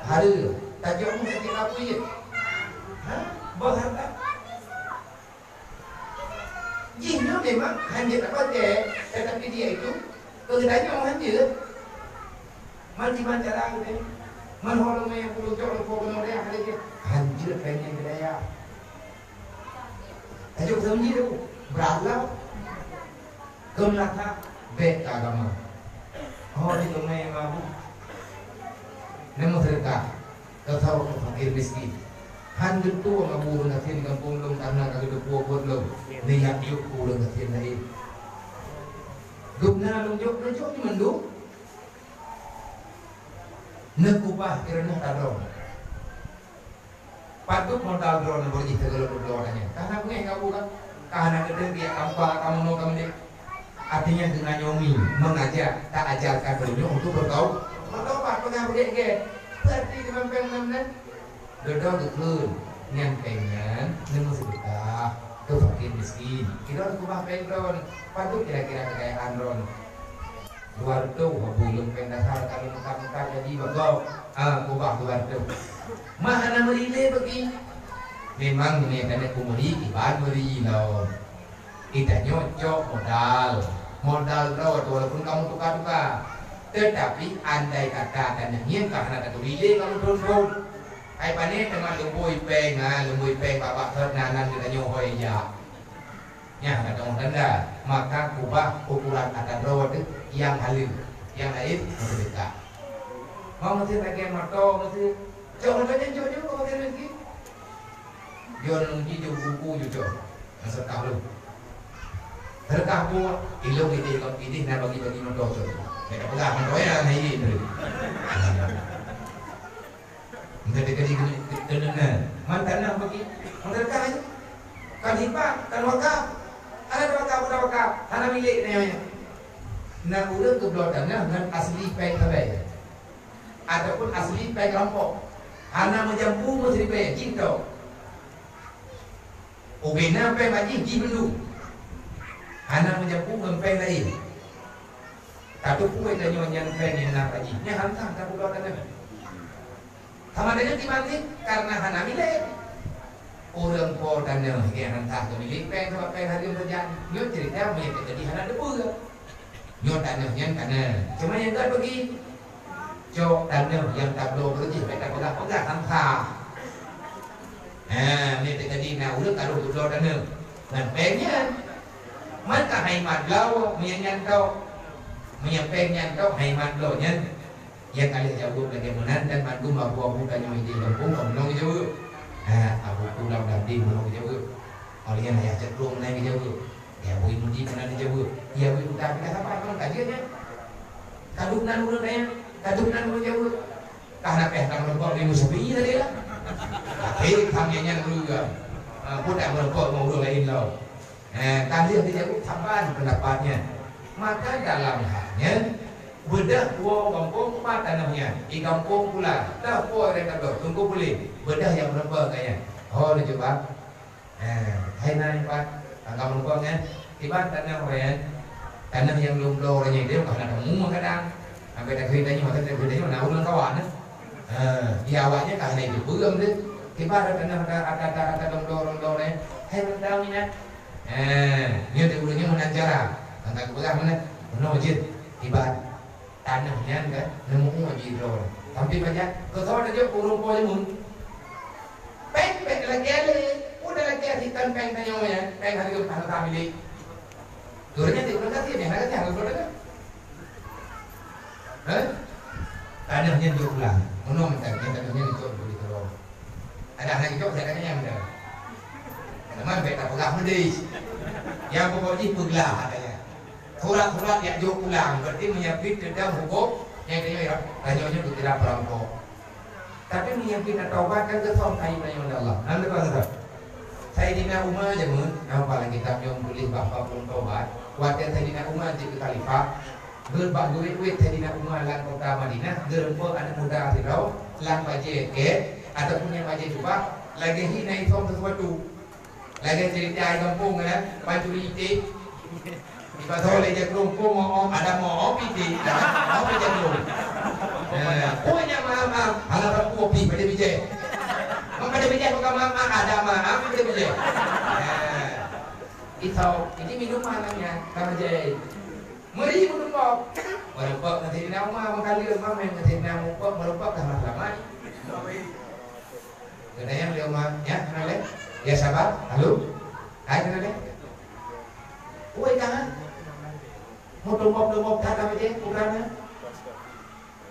hareuem. Tajok meuh sakét lapui. Ha? Bak harta. Jih nyoe memang hanjeuet tapakai, tetapi dia itu keu geutanyoe hanjeuet. Man jiban cara geutanyoe. Man holong nyang puluh cok leuko keunoe dayah lagèe hanjeuet pengyan keu dayah. Tajok seumji tu, brat lah. Keu meulakha, bèk keu agama. Oh, di teumé mabuk. Nang meuseudeukah. Tasawuf keu fakir miskin. Han geutueng Abu ureueng gasien di gampông lôn, karna ka geuteupeue buet lôn. Neujak jok keu ureueng gasien laén. Gobnyan lôn jok, lôn jok nyoe mandum. Neukubah keureuna tadroe. Padub modal droeneuh beureuih teugeulok droe nyan. Ka hana beungéh kamoe kan? Ka hana geutem biak tampa kamoe nyoe kamoe deh. Artinya geutanyoe nyoe meuaja, ta ajarkan droeneuh untuk bertau-, bertaubat, peugah beugét-gét. Berarti deungon péng nyan, nyan. Dudoe geukheun, nyan péng nyan, neumeuseudeukah keu fakir miskin. Kira keubah péng droeneuh, padub kira-kira kekayaan droeneuh. Dua reutôh Abu lôn péng dasar ka lôn meukat-meukat jadi bagoe, ah, kubah dua reutôh. Mah hana meuri lé bagi. Memang meunyoe keuneuk kumeuri, kiban meuri lom. Geutanyoe cok modal. Modal droe walaupun kamoe tuka-tuka. Tetapi andai kata tanyoe nyan ka hana taturi lé kamoe thon-thon. Hai pané teuma lumbôi péng, ha, lumbôi péng babah thon na nan geutanyoe hôi jak. Nyan ka teungoh tanda, maka kubah ukuran ata droe teuh nyang haleue, nyang laén meuseudeukah. Mau meuseudeukah lagèe moto meuseu-, cok moto nyan jok-jok keu fakir miskin. Jok nang ji jok buku jok cok. Masa tahu. Seudeukah buah, ilong idéh, idéh na bagi-bagi moto tu. Mereka pegang moto ya, na idéh tu. Enggak ada kali kena, kena, kena. Man tanah bagi, man tanah kan hiba, kan wakaf. Hana wakaf, hana wakaf, hana milék nyoe. Na ureueng geubloe tanah ngon asli péng sabai. Ataupun asli péng rampok. Hana meujampu meusiribèe, jih tôh. Ubena péng bak jih, jih mandum. Hana meujampu ngon péng laén. Tateupeue tanyoe nyan péng nyang na bak jih. Nyan hana sah tapeuloe taneuh. Sama deungon kiban jih, karena hana milék. Ureueng po taneuh nyang hana sah keumilék péng, sabab péng hareuem sajan. Nyoe cerita meunyoe teujadi hana teupeue. Nyoe taneuh nyan ka na. Cuma nyang gèt bagi. Cok taneuh nyang tabloe beureuh jih, bèk tapeugah-peugah, hana sah. Ha, meunyoe teujadi na ureueng ka lheueh geubloe taneuh ngon péng nyan. Man ka hai mat bloe, meunyan nyan tok. Meunyan péng nyan tok, hai mat bloe nyan. Nyang ka lheueh jaweueb lagèe meunan dan mandum abu-abu tanyoe di gampông ka meunoe geujaweueb. Ha, abu pulang dan di meunoe geujaweueb. Óh lheueh nyan ayah ceuklong meunan geujaweueb. Ya, bui mudi pernah dijaweueb. Ya, bui udah pindah sapat, kan kajian nyan. Kadub nan ureueng nyan, kadub nan ureueng jaweueb. Ka hana payah tameurumpok di musoh binyi tadi lah. Tapi kami nyan ureueng, ah, pun tak meureumpok ngon ureueng laén lom. Eh, ka lheueh dijaweueb saban pendapat nyan. Maka dalam hal nyan, beudôh dua gampông pat tanoh nyan. Di gampông pula, dah po dah tabloe, teungku puléh. Beudôh nyang meureumpok ka nyan. Ho, neucuba. Eh, hai na nyan pat, tangga meureumpok nyan. Kiban tanoh nyan, tanoh nyang lom bloe nyan, dia ka hana temu kadang. Sampai takheun tanyoe, takheun tanyoe, na ureueng kawan, eh. Eh, di awaknyan ka hana jipeureum deh. Kiban tanoh ata, ata, ata, ata lom bloe, lom bloe nyan. Hai, ureueng kawan nyan. Eh, nyoe teuh ureueng nyoe meunan cara. Tangga geupeugah meunan, meunoe jeuet. Kiban tanoh nyan ka, neumu'ue jidroe. Tapi banyak. Keu soe tajok ureueng po jameun. Péng, péng lagèe lé. Udah lagèe hitam péng tanyoe nyan. Péng hareuga hana milék. Ureueng nyan ureueng gasien, hana gasien, harus berdagang. Hah? Tanah nyan jok pulang. Meunoe mantong, nyan tanah nyan jok bagi tolong. Ada hana jok, saya tanya nyan dah. Teman baik tak peugah medis. Yang pokok jih peuglah katanya. Surat-surat yang jok pulang, berarti menyabit tentang hukum yang tanya ya. Tanya nyan tu tidak perampok. Tapi meunyoe pih na taubat kan geusöm kayém rayeuk lé Allah. Nyan leubeh geutanyoe. Saidina Umar jameun, nyang paléng kitab nyang tuléh bab-bab lom taubat. Watèe Saidina Umar jeuet keu khalifah, geuh bak geuwét-wét Saidina Umar lam kota Madinah, geureumpok aneuk muda sidroe lam bajèe kèk ataupun nyang bajèe jubah, lagèe hi na isöm sesuatu. Lagèe cerita di gampông kan, pancuri iték. Ibarat lé jakrong, po moom, ada moom iték, moom jakrong. Eh, po nyang maam-maam, hana bak po pih pada bijèh. Mak pada bijèh bukan maam-maam, ada maam pada bijèh. Eh, isau, ini minuman namanya, kan jai. Meri meureumpok. Meureumpok ngon Saidina Umar, meukaleuh, mamèh ngon Saidina Umar, meureumpok dah lama-lama. Keunayan beliau ma, ya, kenal, eh? Ya, sabar. Halo? Hai, kenal, eh? Oi, kah? Mau tumbok-tumbok that apa je, putranya?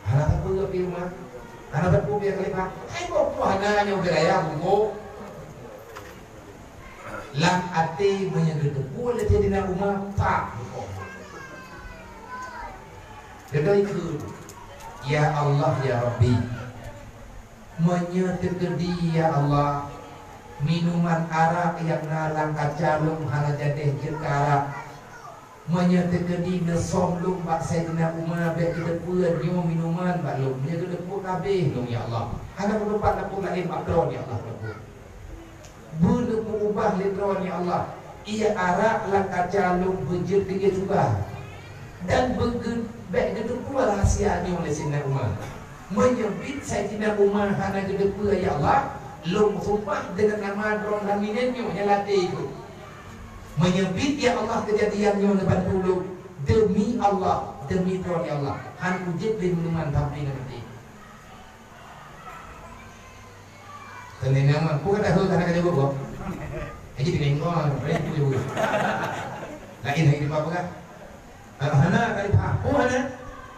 Hana sapeue pih Umar. Hana sapeue pih khalifah. Hai, boh, boh, hana nyoe wilayah, boh. Lam até meunyoe geuteupeue lé Saidina Umar, pak, boh. Geudong ikheun, "Ya Allah, ya Rabbi." Meunyoe teukeudi, ya Allah, minuman arak nyang na lam kaca lôn hana jadeh jeuet keu arak. Meunyoe teukeudi neusöm lôn bak Saidina Umar, bèk geuteupeue nyoe minuman bak lôn. Meunyoe geuteupeue, ka abéh lôn, ya Allah. Hana meuteumpat lapor laén bak Droe, ya Allah, lapor. Beuneupeuubah lé Droe, ya Allah, ié arak lam kaca lôn beujeuet keu ié cuka. Dan beugeu-, bèk geuteupeue rahsia nyoe lé Saidina Umar. Meunyoe bit Saidina Umar hana geuteupeue, ya Allah, lôn sumpah deungon nama Droe lam minèn nyoe nyang lam até keuh. Meunyoe bit, ya Allah, keujadian nyoe neubantu lôn, deumi Allah, deumi Droe, ya Allah, han kujeuet lé minuman sampai ngon até. Teuninong mah, peue kata heueh hana ka jaweueb, boh? Jadi teuninong, boleh tu jaweueb. Laén lagi dipa peugah. Ah, hana ka dipa. Peue hana?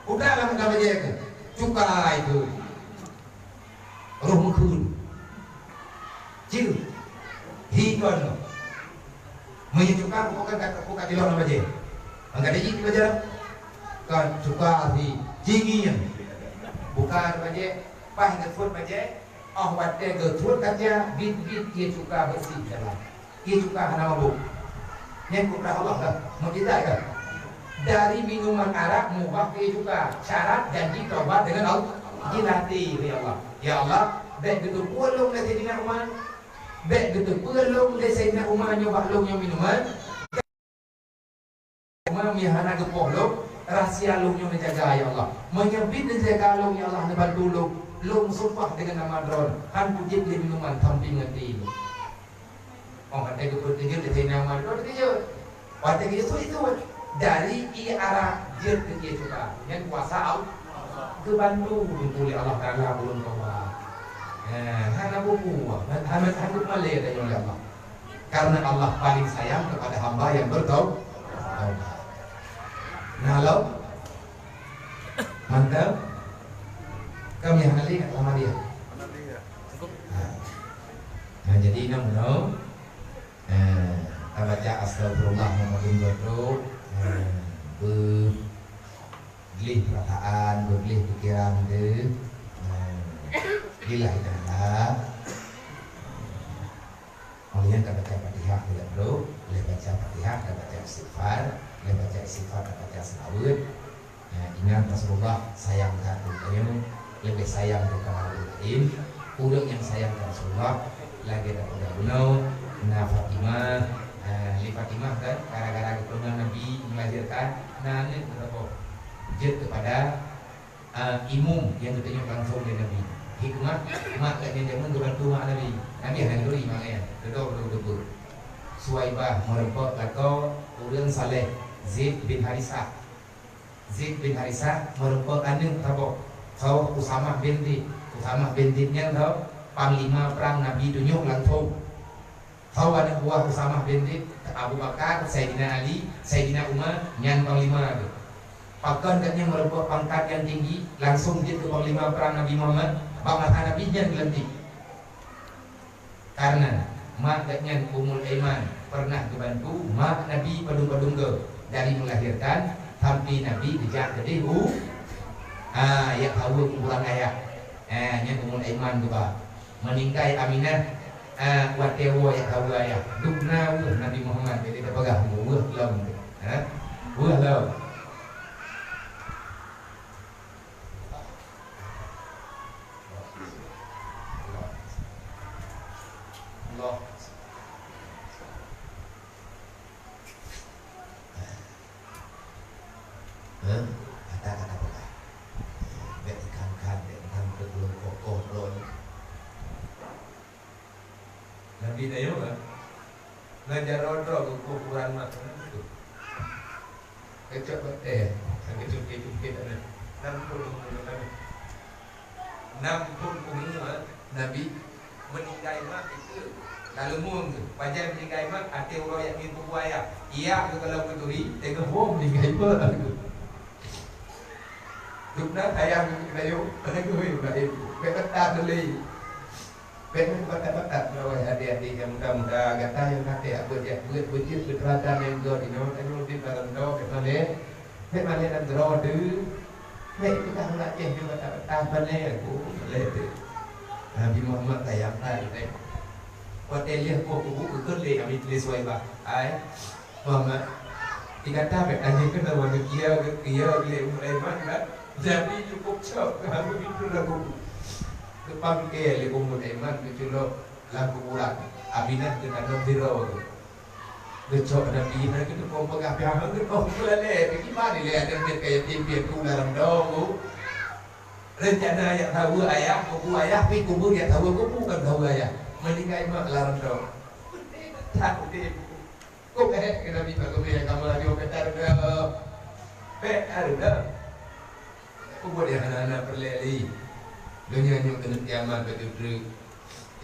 Udah lah muka bajèe ke? Cuka itu. Roh meukheun. Cil. Hi kon. Meunyoe cuka, bukan kata, bukan di luar bajèe. Angkat diri di bajèe. Kan cuka hi. Jingi nyan. Bukan bajèe. Paih geupeuet bajèe, oh watèe geusuet kaca, bit-bit ié cuka beureuséh dalam. Ié cuka hana mabök. Nyan kudrah Allah lah, mukjizat kan? Dari minuman arak mubah keu ié cuka, syarat janji taubat deungon Allah. Jilatih lé Allah. Ya Allah, bèk geuteupeue lôn lé Saidina Umar, bèk geuteupeue lôn lé Saidina Umar nyoe bak lôn nyoe minuman. Meunyoe hana geupoh lôn, rahsia lôn nyoe neujaga, ya Allah. Meunyoe bit neujaga lôn, ya Allah, neubantu lôn, lôn sumpah deungon nama Droe, han kujeuet lé minuman sampai ngon até lôn. Oh, watèe geupeuteujeuet lé Saidina Umar, Droe teukeujot. Watèe geujeuet, dari ié arak jeuet keu ié cuka. Nyan kuasa Allah. Geubantu lé Allah Taala ulôn taubat. Nah, hana buku, hana, hana, hana malèe dari Allah. Karena Allah paling sayang kepada hamba yang bertau-, taubat. Nah, lo? Mantap. Kami yang ahli kat Ahmadiyah. Nah. Nah, jadi, namun, nah, kita baca astagfirullah Muhammadun Badru, nah, be-, gleh perasaan, beugleh pikiran teuh. Nah, lillahi ta'ala. Óh lheueh nyan ka baca Fatihah, lheueh nyan ka baca Fatihah, ka baca istighfar, lheueh baca istighfar, ka baca seulaweuet. Nah, ingat Rasulullah sayang that keu tanyoe, leubeh sayang daripada ureueng laén. Ureueng nyang sayang keu Rasulullah, lagèe tapeugah bunoe, na Fatimah, eh, lé Fatimah kan, gara-gara geupeungon Nabi melahirkan, na aneuk geuh jeuet keupada Ah, imum nyang geutunyok langsong lé Nabi. Hikmah, mak geuh nyan jameun geubantu mak Nabi. Nabi hana geuturi mak geuh nyan. Dudoe, dudoe, dudoe. Suwaibah meureumpok lakoe ureueng saleh, Zaid bin Harisah. Zaid bin Harisah meureumpok aneuk saboh. Tho Usamah bin Zaid. Usamah bin Zaid nyan tho panglima prang Nabi tunyok langsong. Tho aneuk buah Usamah bin Zaid, Abu Bakar, Saidina Ali, Saidina Umar, nyan panglima tu. Pakon gobnyan meureumpok pangkat nyang tinggi, langsong jeuet keu panglima prang Nabi Muhammad, bak masa Nabi nyan geulantik. Karena mak gobnyan Ummul Aiman pernah geubantu mak Nabi padum-padum goe dari melahirkan sampai Nabi geujak keudeh u, ha, jak saweue kuburan ayah. Ha, nyan Ummul Aiman geuba. Meuninggai Aminah, ha, watée woe jak saweue ayah. Dubna weueh Nabi Muhammad, jadi tapeugah weueh lom. Ha? Weueh lom. Allah. Hah? Kata-kata peugah. Bèk ikan-kan, bèk ikan keu kokoh droe. Nabi Dayuh, kan? Ngon jaroe droe geukueh kuburan mak. Keucok batèe, sakét cukét-cukét na. Nam phon umu Nabi. Nam phon umu Nabi meuninggai mak itu. Lalu mung, pajan meuninggai mak, até uroe yak ngieng kubu ayah. Iya geukalon keuturi, teungoh hom meuninggai mak. Dubna sayang keu Dayuh, teungoh hom laén. Bèk ketat lé. Bèk meubatat-batat, wahai adik-adik nyang muda-muda, gata nyang ka teuh beuet jak beuet beujeuet keu teuladan nyang göt inoe, tanyoe udép lam donya, bèk malèe, bèk malèe nanggroe deuh. Bèk peugah ureueng Aceh nyoe batat-batat, malèe aku, malèe deuh. Nabi Muhammad sayang that, eh. Watèe lheueh poh kubu, geukheun lé Abi lé Suwaibah. Hai. Muhammad, di gata bèk tanyong keunoe ngon kieu, kieu lé Sulaiman kan? Nabi cukup cok keu hana pintoe lagu. Geupangke lé Ummu Aiman geuculok lam kuburan. Abinah geutanong sidroe geuh. Geucok Nabi na geuteupông peugah pih hana geutoh geulalé. Kiban ilèe aneuk miet ka yatim piatu lam dong geuh. Rencana jak saweue ayah, kubu ayah, pi kubu jak saweue kubu kon saweue ayah. Meuninggai mak lam dong. Beutôi that udép. Kok bèk keu Nabi bak geubri agama laju bèk areuda. Bèk areuda. Peue buet nyang hana-hana peureulèe lé. Donya nyoe keuneuk kiamat bèk teutreuk.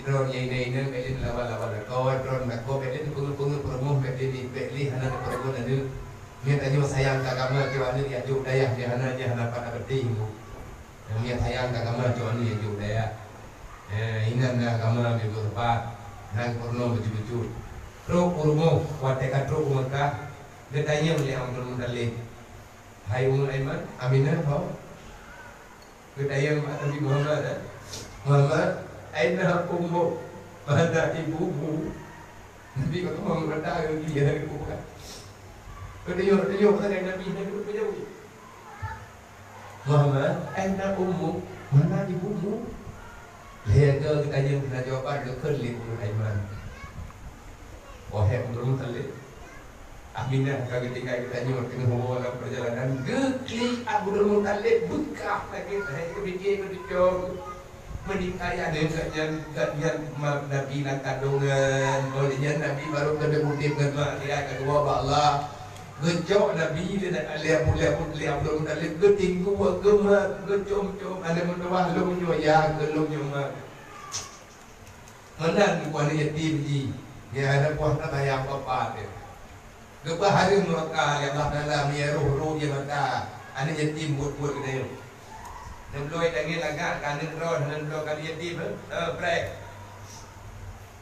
Droeneuh inong-inong bèk lé neulawan-lawan lakoe, droeneuh lakoe bèk lé neupeungeuh-peungeuh peurumoh, bèk lé, bèk lé hana neupeureumeun aneuk. Meunyoe tanyoe sayang keu agama, cok aneuk jak jok dayah, nyang hana, nyang hana pat abeuting. Nyang sayang keu agama, cok aneuk jak jok dayah. Eh, inan agama beubacut, hana peurunoe bacut-bacut. Trok u rumoh, watèe ka trok u Meukah, geutanyong lé Abdul Muthalib, "Hai Ummu Aiman, Aminah ho?" Geutanyong bak Nabi Muhammad, eh, "Muhammad, aina ummuk? Mana ibumu?" Nabi kata Muhammad, "Mana ibu?" Geutanyong, geutanyong, Nabi hana geujaweueb. "Muhammad, aina ummuk? Mana ibumu?" Lhèe goe geutanyong hana jawaban, geukheun lé Ummu Aiman. Wahai Abdul Muthalib, Aminah ka geutinggai geutanyoe teungoh woe lam peurjalanan. Geuklik Abdul Muthalib beukah sakét, hai geupike geutucok. Meuninggai aneuk geuh nyan, geuh nyan ma-, Nabi lam kandongan. Óh lheueh nyan Nabi barô keudeh udép ngon mak, dia ka geuwoe bak Allah. Geucok Nabi lé, lé Abu, lé Abu, lé Abdul Muthalib, geutinggu, geumat, geucom-com, aneuk meutuwah lôn nyoe ya, keu lôn nyoe mak. Meunan buku aneuk yatim jih, dia ada buah tak sayang papa dia. Geuba hareuem nuraka lé Allah Taala meunyo roh-roh di mata aneuk yatim buet-buet geutanyoe. Neubloe tangieng lagak keu aneuk droe, hana neubloe keu aneuk yatim, eh, preh.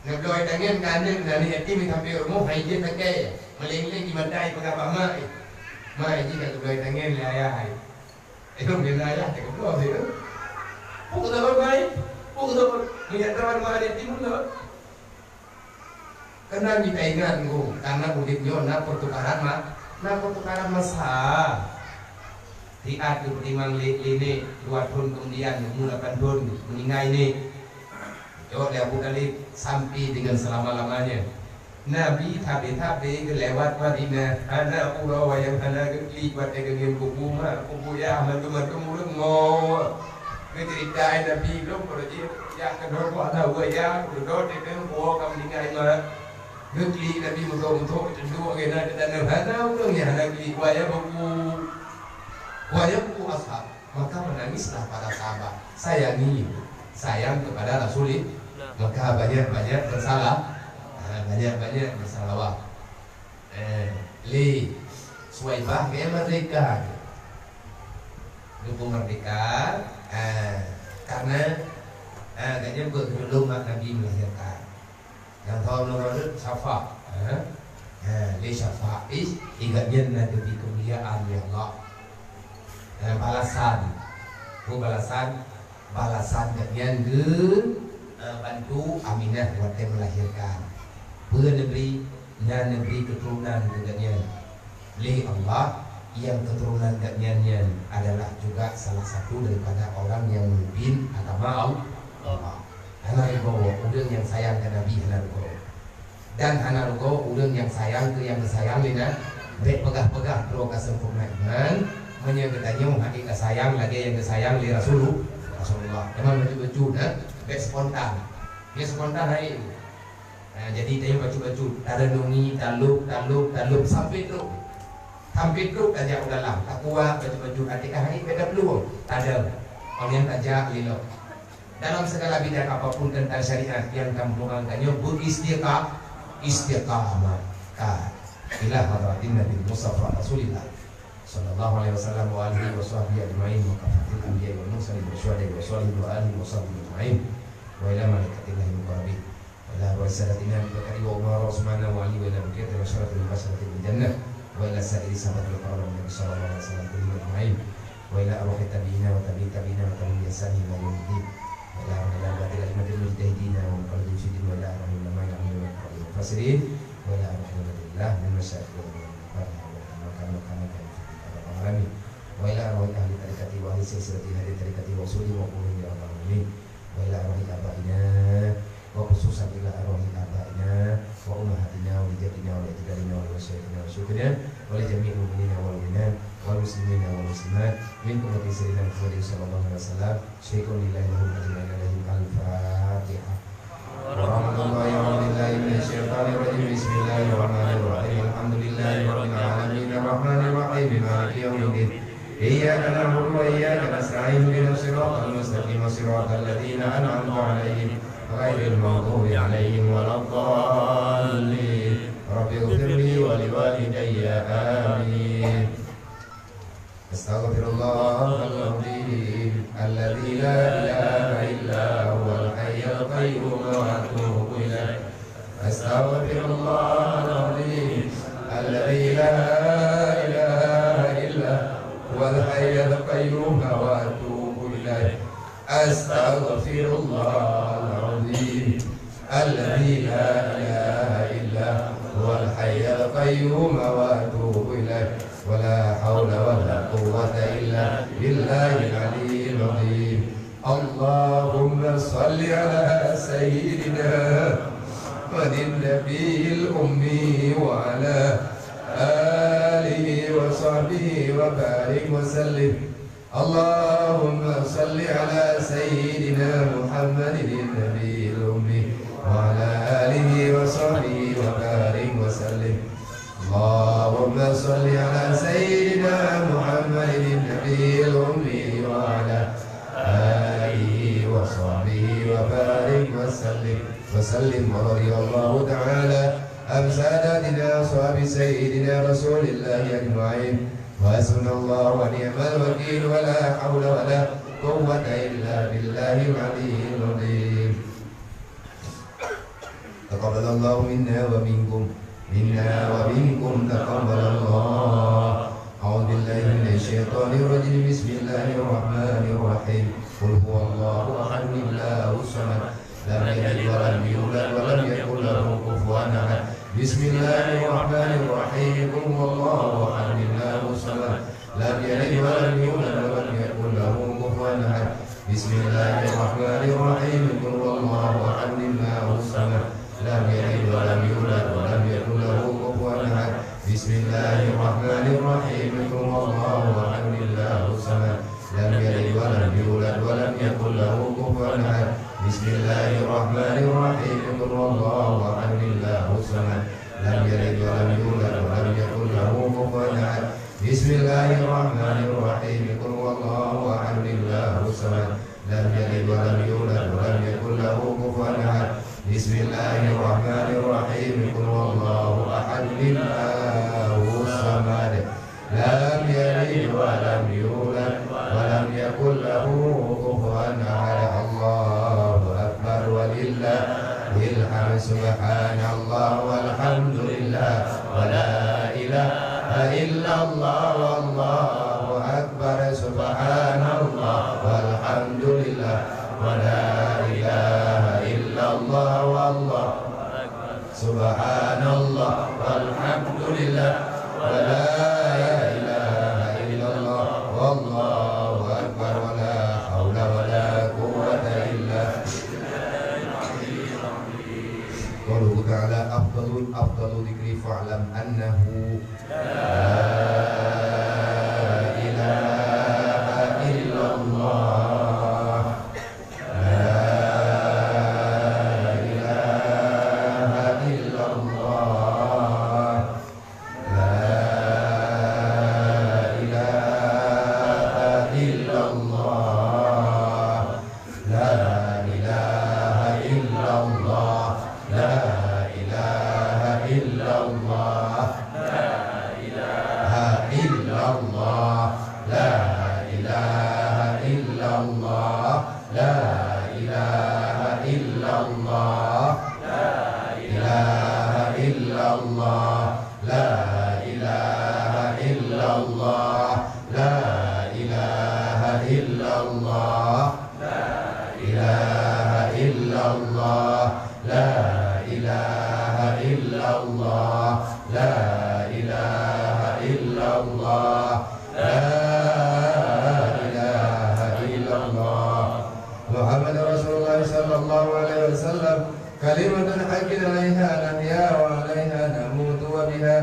Neubloe tangieng keu aneuk, aneuk yatim nyang sampai rumoh, hai jeuet sakai. Meuleng-leng di mata, peugah bak mak, "Mak, jih ka geubloe tangieng lé ayah hai." Eh, dong, dia ayah, dia keubloe, dia. Puk dah, Mak, puk dah. Meunyo droe mak aneuk yatim, puk dah. Keunan jih taingat ngon, karena udép nyoe na peutukaran ma-, na peutukaran masa. Siat geupeutimang lé, lé nèk, dua thon keumudian, umu lapan thon, meuninggai nèk. Jaweueb lé Abu Thalib, sampai dengan selama-lamanya. Nabi sabe-sabe geulewat Madinah, hana uroe nyang hana geuklik watèe geungieng kubu mak, kubu yah, mandum-mandum ureueng ngo. Geuceurita Nabi lom, kalau jih, "Yah, keunoe ku hana weueh yah, keunoe teupeue ka meuninggai mak." Geuklik Nabi meuthok-meuthok, teuduek geuh na teutanam, hana ureueng nyang hana klik, wayah buku. Wayah buku ashab. Maka menangislah para sahabat. Sayangi, sayang kepada Rasulullah. Maka banyak-banyak bersalah, ha, banyak-banyak bersalawat. Eh, lé Suwaibah gaya merdeka. Geupeu merdeka, eh, karena, eh, gobnyan beuet geutulông mak Nabi melahirkan. Nyang thôn nyoe syafa', eh, eh, lé syafa' ih, i gobnyan na geubri keumuliaan lé Allah. Eh, balasan, peue balasan? Balasan gobnyan geu, eh, bantu Aminah watée melahirkan. Peue neubri? Nyan neubri keuturonan keu gobnyan lé Allah, nyang keuturonan gobnyan nyan adalah juga salah satu daripada orang yang memimpin agama Allah. Hana rugoe ureuëng nyang sayang keu Nabi, hana rugoe. Dan hana rugoe ureuëng nyang sayang keu nyang geusayang lé Nabi. Bék peugah-peugah droe ka sempurna iman, meunyoe geutanyoe hana ka sayang lagée nyang geusayang lé Rasulullah. Rasulullah. Teuma bacut-bacut, ha? Bék spontan. Nyang spontan hai. Ha, jadi tanyoe bacut-bacut, tarenungi, talop, talop, talop sampai trok. Sampai trok tajak u dalam, takuak bacut-bacut, até ka hai bék taplueng, tadong. Awaknyan tajak lilok. Dalam segala bidang apapun tentang syariat nyang tameupeugah tanyoe beristiqa-, istiqamah. Ka ila hadratin Nabi Mustafa Rasulillah sallallahu alaihi wasallam wa alihi wa sahbihi ajma'in wa kafatil anbiya wal mursalin wa syuhada wa shalihin wa alihi wa sahbihi ajma'in wa ila malaikatillahi muqarrabin. Wa ila arwahi sadatina Abi Bakar wa Umar wa Utsman wa Ali wa ila baqiyati asyrafil mubasysyarati bil jannah wa ila sa'iri sahabatil kiram Nabi sallallahu alaihi wasallam kullihim ajma'in wa ila arwahi tabi'ina wa tabi'i tabi'ina wa tabi'ihim bi ihsanin ila yaumiddin wa ila arwahi al-batil a'immatil mujtahidina wa muqallidin wa ila arwahi ulama'il amilin wal mufassirin wa ila arwahi ibadillah min masyayikh wa ulama al-Fatihah wa ulama kami wa kami kami fi kitab al-alamin wa ila arwahi ahli tariqati wa ahli silsilati ahli tariqati wa usulihim wa qulubihim ya rabbal alamin. Wa ila arwahi abaina, wa khususan ila arwahi abaina, wa ummahatina, wa jaddatina, wa ajdadina, wa masyayikhina, wa syuyukhina, wa li jami'il mu'minina wal mu'minat, wal muslimina wal muslimat, min ummati sayyidina Muhammadin sallallahu alaihi wasallam, syai'un lillahi lahum ajma'in alaihim. Al-Fatihah. Rahmatullahi wa billahi minasyaitonir rajim. Bismillahirrahmanirrahim. Alhamdulillahi rabbil alamin. Arrahmanirrahim. Maliki yaumiddin. إياك نعبد وإياك نستعين. اهدنا الصراط المستقيم، صراط الذين أنعمت عليهم، غير المغضوب عليهم ولا الضالين. رب اغفر لي ولوالدي. آمين. أستغفر الله العظيم الذي لا إله إلا هو الحي القيوم وأتوب إليه. أستغفر الله العظيم الذي لا إله إلا هو الحي القيوم وأتوب إليه. أستغفر الله العظيم الذي لا إله إلا هو الحي القيوم وأتوب إليه. ولا حول ولا قوة إلا بالله العلي العظيم. اللهم صل على سيدنا محمد النبي الأمي وعلى آله وصحبه وبارك وسلم. اللهم صل على سيدنا محمد النبي الأمي وعلى آله وصحبه وبارك وسلم. اللهم صل على سيدنا محمد النبي الأمي وعلى آله وصحبه وبارك وسلم. وسلم ورضي الله تعالى عن ساداتنا أصحاب سيدنا رسول الله أجمعين. وحسبنا الله ونعم الوكيل. ولا حول ولا قوة إلا بالله العلي العظيم. تقبل الله منا ومنكم، منا ومنكم تقبل الله. أعوذ بالله من الشيطان الرجيم. بسم الله الرحمن الرحيم. قل هو الله أحد، الله الصمد، لم يلد ولم يولد ولم يكن له كفوا أحد. بسم الله الرحمن الرحيم. قل هو الله أحد، الله الصمد، لم يلد ولم يولد ولم يكن له كفوا أحد. بسم الله الرحمن الرحيم. قل هو الله أحد، الله الصمد، لم يلد ولم يولد ولم يكن له كفوا أحد. بسم الله الرحمن الرحيم. قل هو الله أحد، الله الصمد، لم يلد ولم يولد ولم يكن له كفوا أحد. بسم الله الرحمن الرحيم. قل هو الله أحد، الله الصمد، لم يلد ولم يولد ولم يكن له كفوا أحد. بسم الله الرحمن الرحيم. قل هو الله أحد. ولم يولد ولم يكن له كفوا أحد. بسم الله الرحمن الرحيم. قل هو الله أحد. الله الصمد. لم يلد ولم يولد ولم يكن له كفوا أحد. الله أكبر ولله الحمد. سبحان الله والحمد لله ولا إله إلا الله والله أكبر. سبحان الله والحمد لله ولا إله إلا الله والله أكبر. سبحان الله والحمد لله ولا إله إلا الله والله أكبر ولا حول ولا قوة إلا بالله. قوله تعالى: أفضل، أفضل الذكر فاعلم أنه لا إله إلا الله. لا إله إلا الله. لا إله إلا الله. لا إله إلا الله. لا إله إلا الله. لا إله إلا الله. لا إله إلا الله. لا إله إلا الله. لا إله إلا الله. لا إله إلا الله. لا إله إلا الله. لا إله إلا الله. لا إله إلا الله. لا إله إلا الله. لا إله إلا الله. محمد رسول الله صلى الله عليه وسلم. كلمة حق عليها نحيا وعليها نموت وبها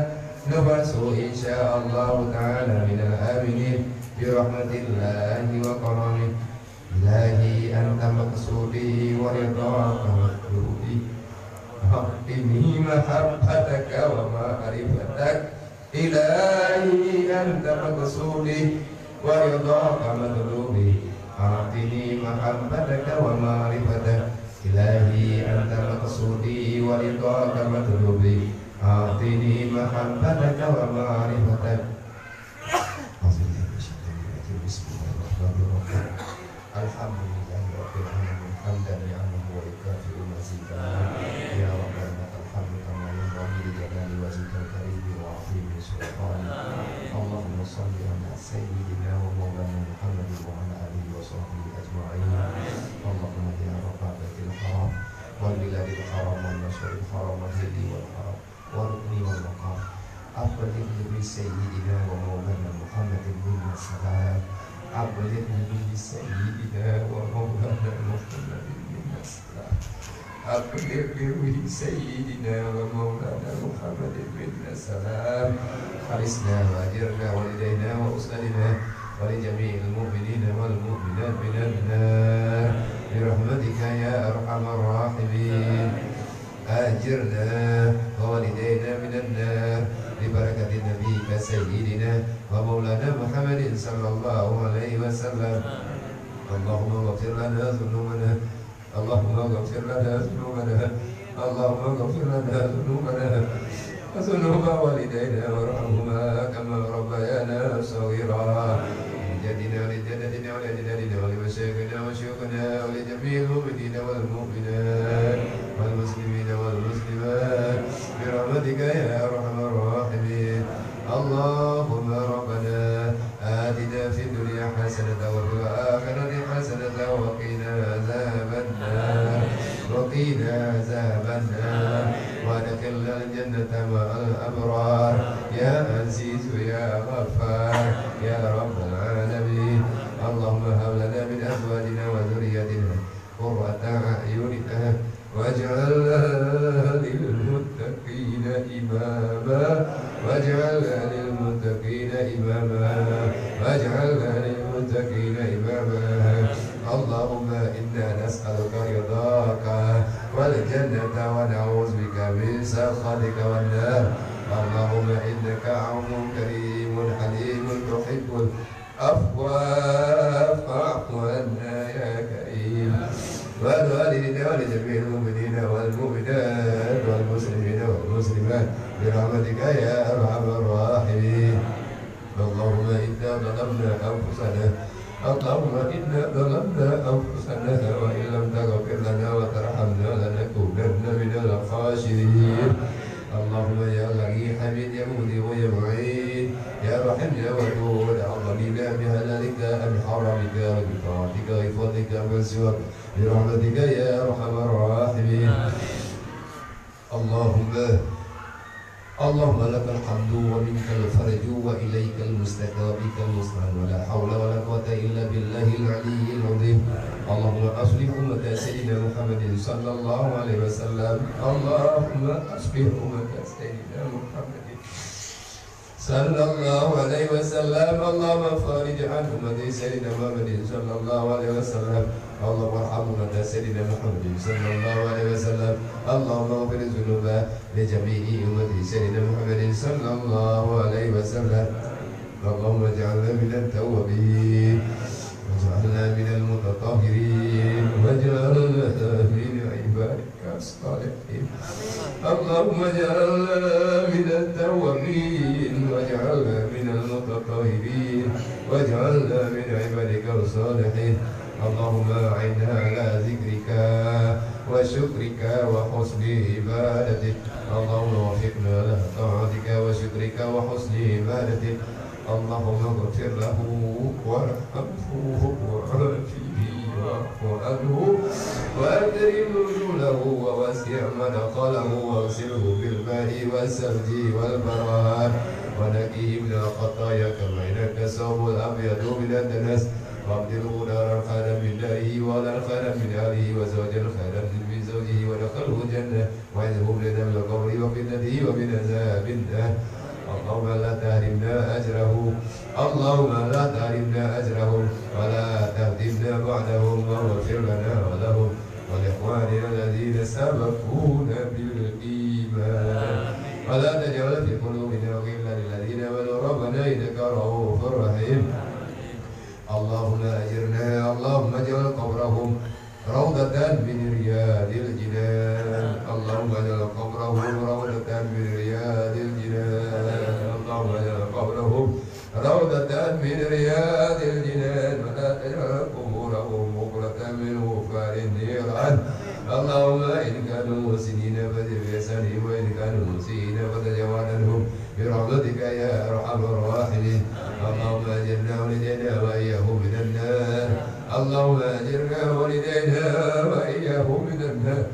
نبعث إن شاء الله تعالى من الآمنين برحمة الله وكرمه. إلهي أنت مقصودي ورضاك مطلوبي. أعطني محبتك ومعرفتك. إلهي أنت مقصودي ورضاك مطلوبي. أعطني محبتك ومعرفتك. إلهي أنت مقصودي ورضاك مطلوبي. أعطني محبتك ومعرفتك. أعوذ بالله من الشيطان الرجيم. بسم الله الرحمن الرحيم. الحمد لله رب العالمين، حمدا يعلم ويكافئ مزيده. يا ربنا لك الحمد كما ينبغي لجلال وجهك الكريم وعظيم سلطانك. اللهم صل على سيدنا ومولانا محمد وعلى آله وصحبه أجمعين. اللهم يا رب بيت الحرام والبلاد الحرام والمشعر الحرام والهل والحرم والركن والمقام، أبلغ بسيدنا ومولانا محمد منا السلام. أبلغ بسيدنا ومولانا محمد منا السلام. أبلغ بسيدنا ومولانا محمد منا السلام. أخلصنا وأجرنا ولدينا وأسرتنا ولجميع المؤمنين والمؤمنات من النار برحمتك يا أرحم الراحمين. أجرنا ووالدينا من النار ببركة نبيك سيدنا ومولانا محمد صلى الله عليه وسلم. اللهم اغفر لنا ذنوبنا. اللهم اغفر لنا ذنوبنا. اللهم اغفر لنا ذنوبنا وذنوب والدينا وارحمهما كما ربيانا صغيرا. لجدنا ولجدتنا ولأجدادنا ولمشايخنا وشيوخنا ولجميع المؤمنين والمؤمنات والمسلمين والمسلمات برحمتك يا أرحم الراحمين. اللهم ربنا آتنا في الدنيا حسنة وفي الآخرة حسنة وقنا عذاب النار. وقنا عذاب النار. وأدخلنا الجنة مع الأبرار. يا عزيز يا غفار يا رب العالمين. اللهم هب لنا من أزواجنا وذرياتنا قرة أعين واجعلنا للمتقين إماما. واجعلنا للمتقين إماما. واجعلنا للمتقين إماما. اللهم إنا نسألك رضاك والجنة ونعوذ بك من سخطك والنار. اللهم إنك عفو كريم حليم تحب العفو فاعف عنا يا كريم. المؤمنين والمؤمنات والمسلمين والمسلمات برحمتك يا أرحم الراحمين. اللهم إنا ظلمنا أنفسنا، اللهم إنا ظلمنا أنفسنا وإن لم تغفر لنا وترحمنا لنكونن من الخاسرين. اللهم يا غني حميد يا مغني يا معين يا رحيم يا ودود، أغننا بحلالك عن حرامك وبطاعتك وبفضلك عمن سواك برحمتك يا أرحم الراحمين. اللهم، اللهم لك الحمد ومنك الفرج وإليك المشتكى وبك المستعان ولا حول ولا قوة إلا بالله العلي العظيم. اللهم أصلح أمة سيدنا محمد صلى الله عليه وسلم. اللهم أصلح أمة سيدنا محمد صلى الله عليه وسلم. اللهم فرج عن أمة سيدنا محمد صلى الله عليه وسلم. اللهم ارحم أمة سيدنا محمد صلى الله عليه وسلم. اللهم اغفر الذنوب لجميع أمة سيدنا محمد صلى الله عليه وسلم. اللهم اجعلنا من التوابين واجعلنا من المتطهرين واجعلنا من عبادك الصالحين. اللهم اجعلنا من التوابين واجعلنا من المتطهرين واجعلنا من عبادك الصالحين. اللهم أعنا على ذكرك وشكرك وحسن عبادتك. اللهم وفقنا على طاعتك وشكرك وحسن عبادتك. اللهم اغفر له وارحمه وعافه واعف عنه وأكرم نزله ووسع مدخله واغسله بالماء والثلج والبرد ونقه من الخطايا كما ينقى الثوب الأبيض من الدنس وأبدله دارا خيرا من داره وأهلا خيرا من أهله وزوجا خيرا من زوجه وأدخله الجنة وأعذه من عذاب القبر وفتنته ومن عذاب النار. اللهم لا تحرمنا أجره. اللهم لا تحرمنا أجره ولا تفتنا بعدهم واغفر لنا ولهم ولإخواننا الذين سبقونا بالإيمان. ولا تجعل في قلوبنا غلا للذين آمنوا ربنا إنك رؤوف رحيم. اللهم أجرنا، اللهم اجعل قبرهم روضة من رياض الجنان. اللهم اجعل قبرهم روضة من رياض الجنان. اللهم اجعل قبرهم روضة من رياض الجنان ولا تجعل قبورهم حفرة من حفر النيران. اللهم إن كانوا محسنين فزد في إحسانهم وإن كانوا مسيئين فتجاوز عنهم برحمتك يا أرحم الراحمين. اللهم أجرنا ووالدينا وإياهم من النار. اللهم أجرنا ووالدينا وإياهم من النار.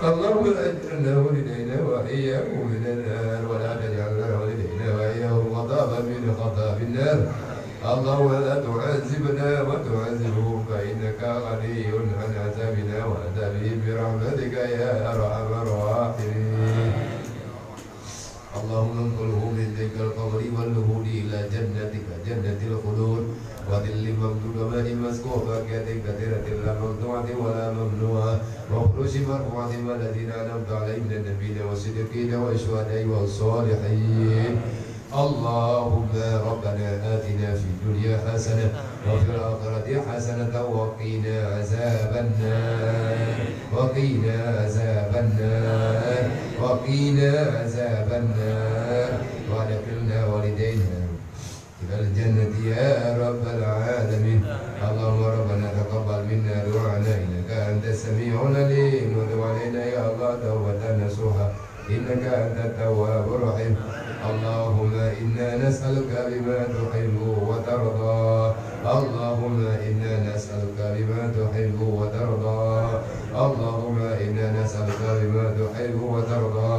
اللهم أجرنا ووالدينا وإياهم من النار، ولا تجعلنا ووالدينا وإياهم عذابا من عذاب النار. اللهم لا تعذبنا وتعذبهم، فإنك غني عن عذابنا وعذابهم برحمتك يا أرحم الراحمين. اللهم انقله من ضيق القبر واللحود إلى جنتك، جنة الخلود، وظل ممدود وماء مسكوب وفاكهة كثيرة لا مقطوعة ولا ممنوعة وفرش مرفوعة مع الذين أنعمت عليهم من النبيين والصديقين والشهداء والصالحين. اللهم ربنا آتنا في الدنيا حسنة وفي الآخرة حسنة وقنا عذاب النار. وقنا عذاب النار. وقنا عذاب النار. وأدخلنا والدينا إلى الجنة يا رب العالمين. اللهم ربنا تقبل منا دعاءنا إنك أنت السميع العليم وتب علينا يا الله توبة نصوحا إنك أنت التواب الرحيم. اللهم إنا نسألك بما تحب وترضى. اللهم إنا نسألك بما تحب وترضى. اللهم إنا نسألك بما تحب وترضى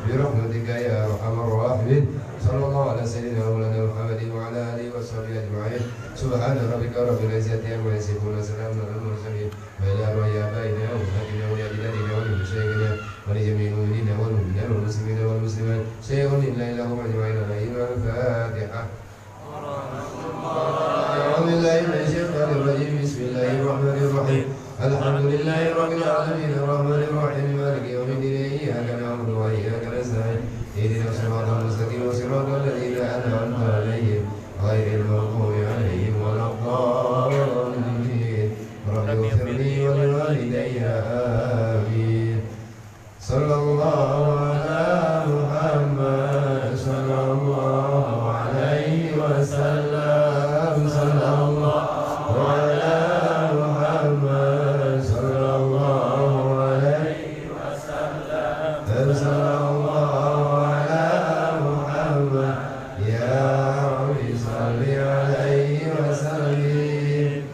برحمتك يا أرحم الراحمين. صلى الله على سيدنا مولانا محمد وعلى آله وصحبه أجمعين. سبحان ربك رب العزة عما يصفون وسلام على المرسلين. وإلى أرواح آبائنا وأمهاتنا ولأجدادنا ولمشايخنا ولجميع المؤمنين والمؤمنات والمسلمين والمسلمات شيء إلا إلى أجمعين. الفاتحة. أعوذ بالله من الشيطان الرجيم. بسم الله الرحمن الرحيم. الحمد لله رب العالمين الرحمن الرحيم مالك يوم الدين إياك نعبد وإياك نستعين اهدنا الصراط المستقيم صراط الذين أنعمت عليهم غير المغضوب عليهم ولا الضالين. رب اغفر لي ولوالدي. Salli alaihi wasallim.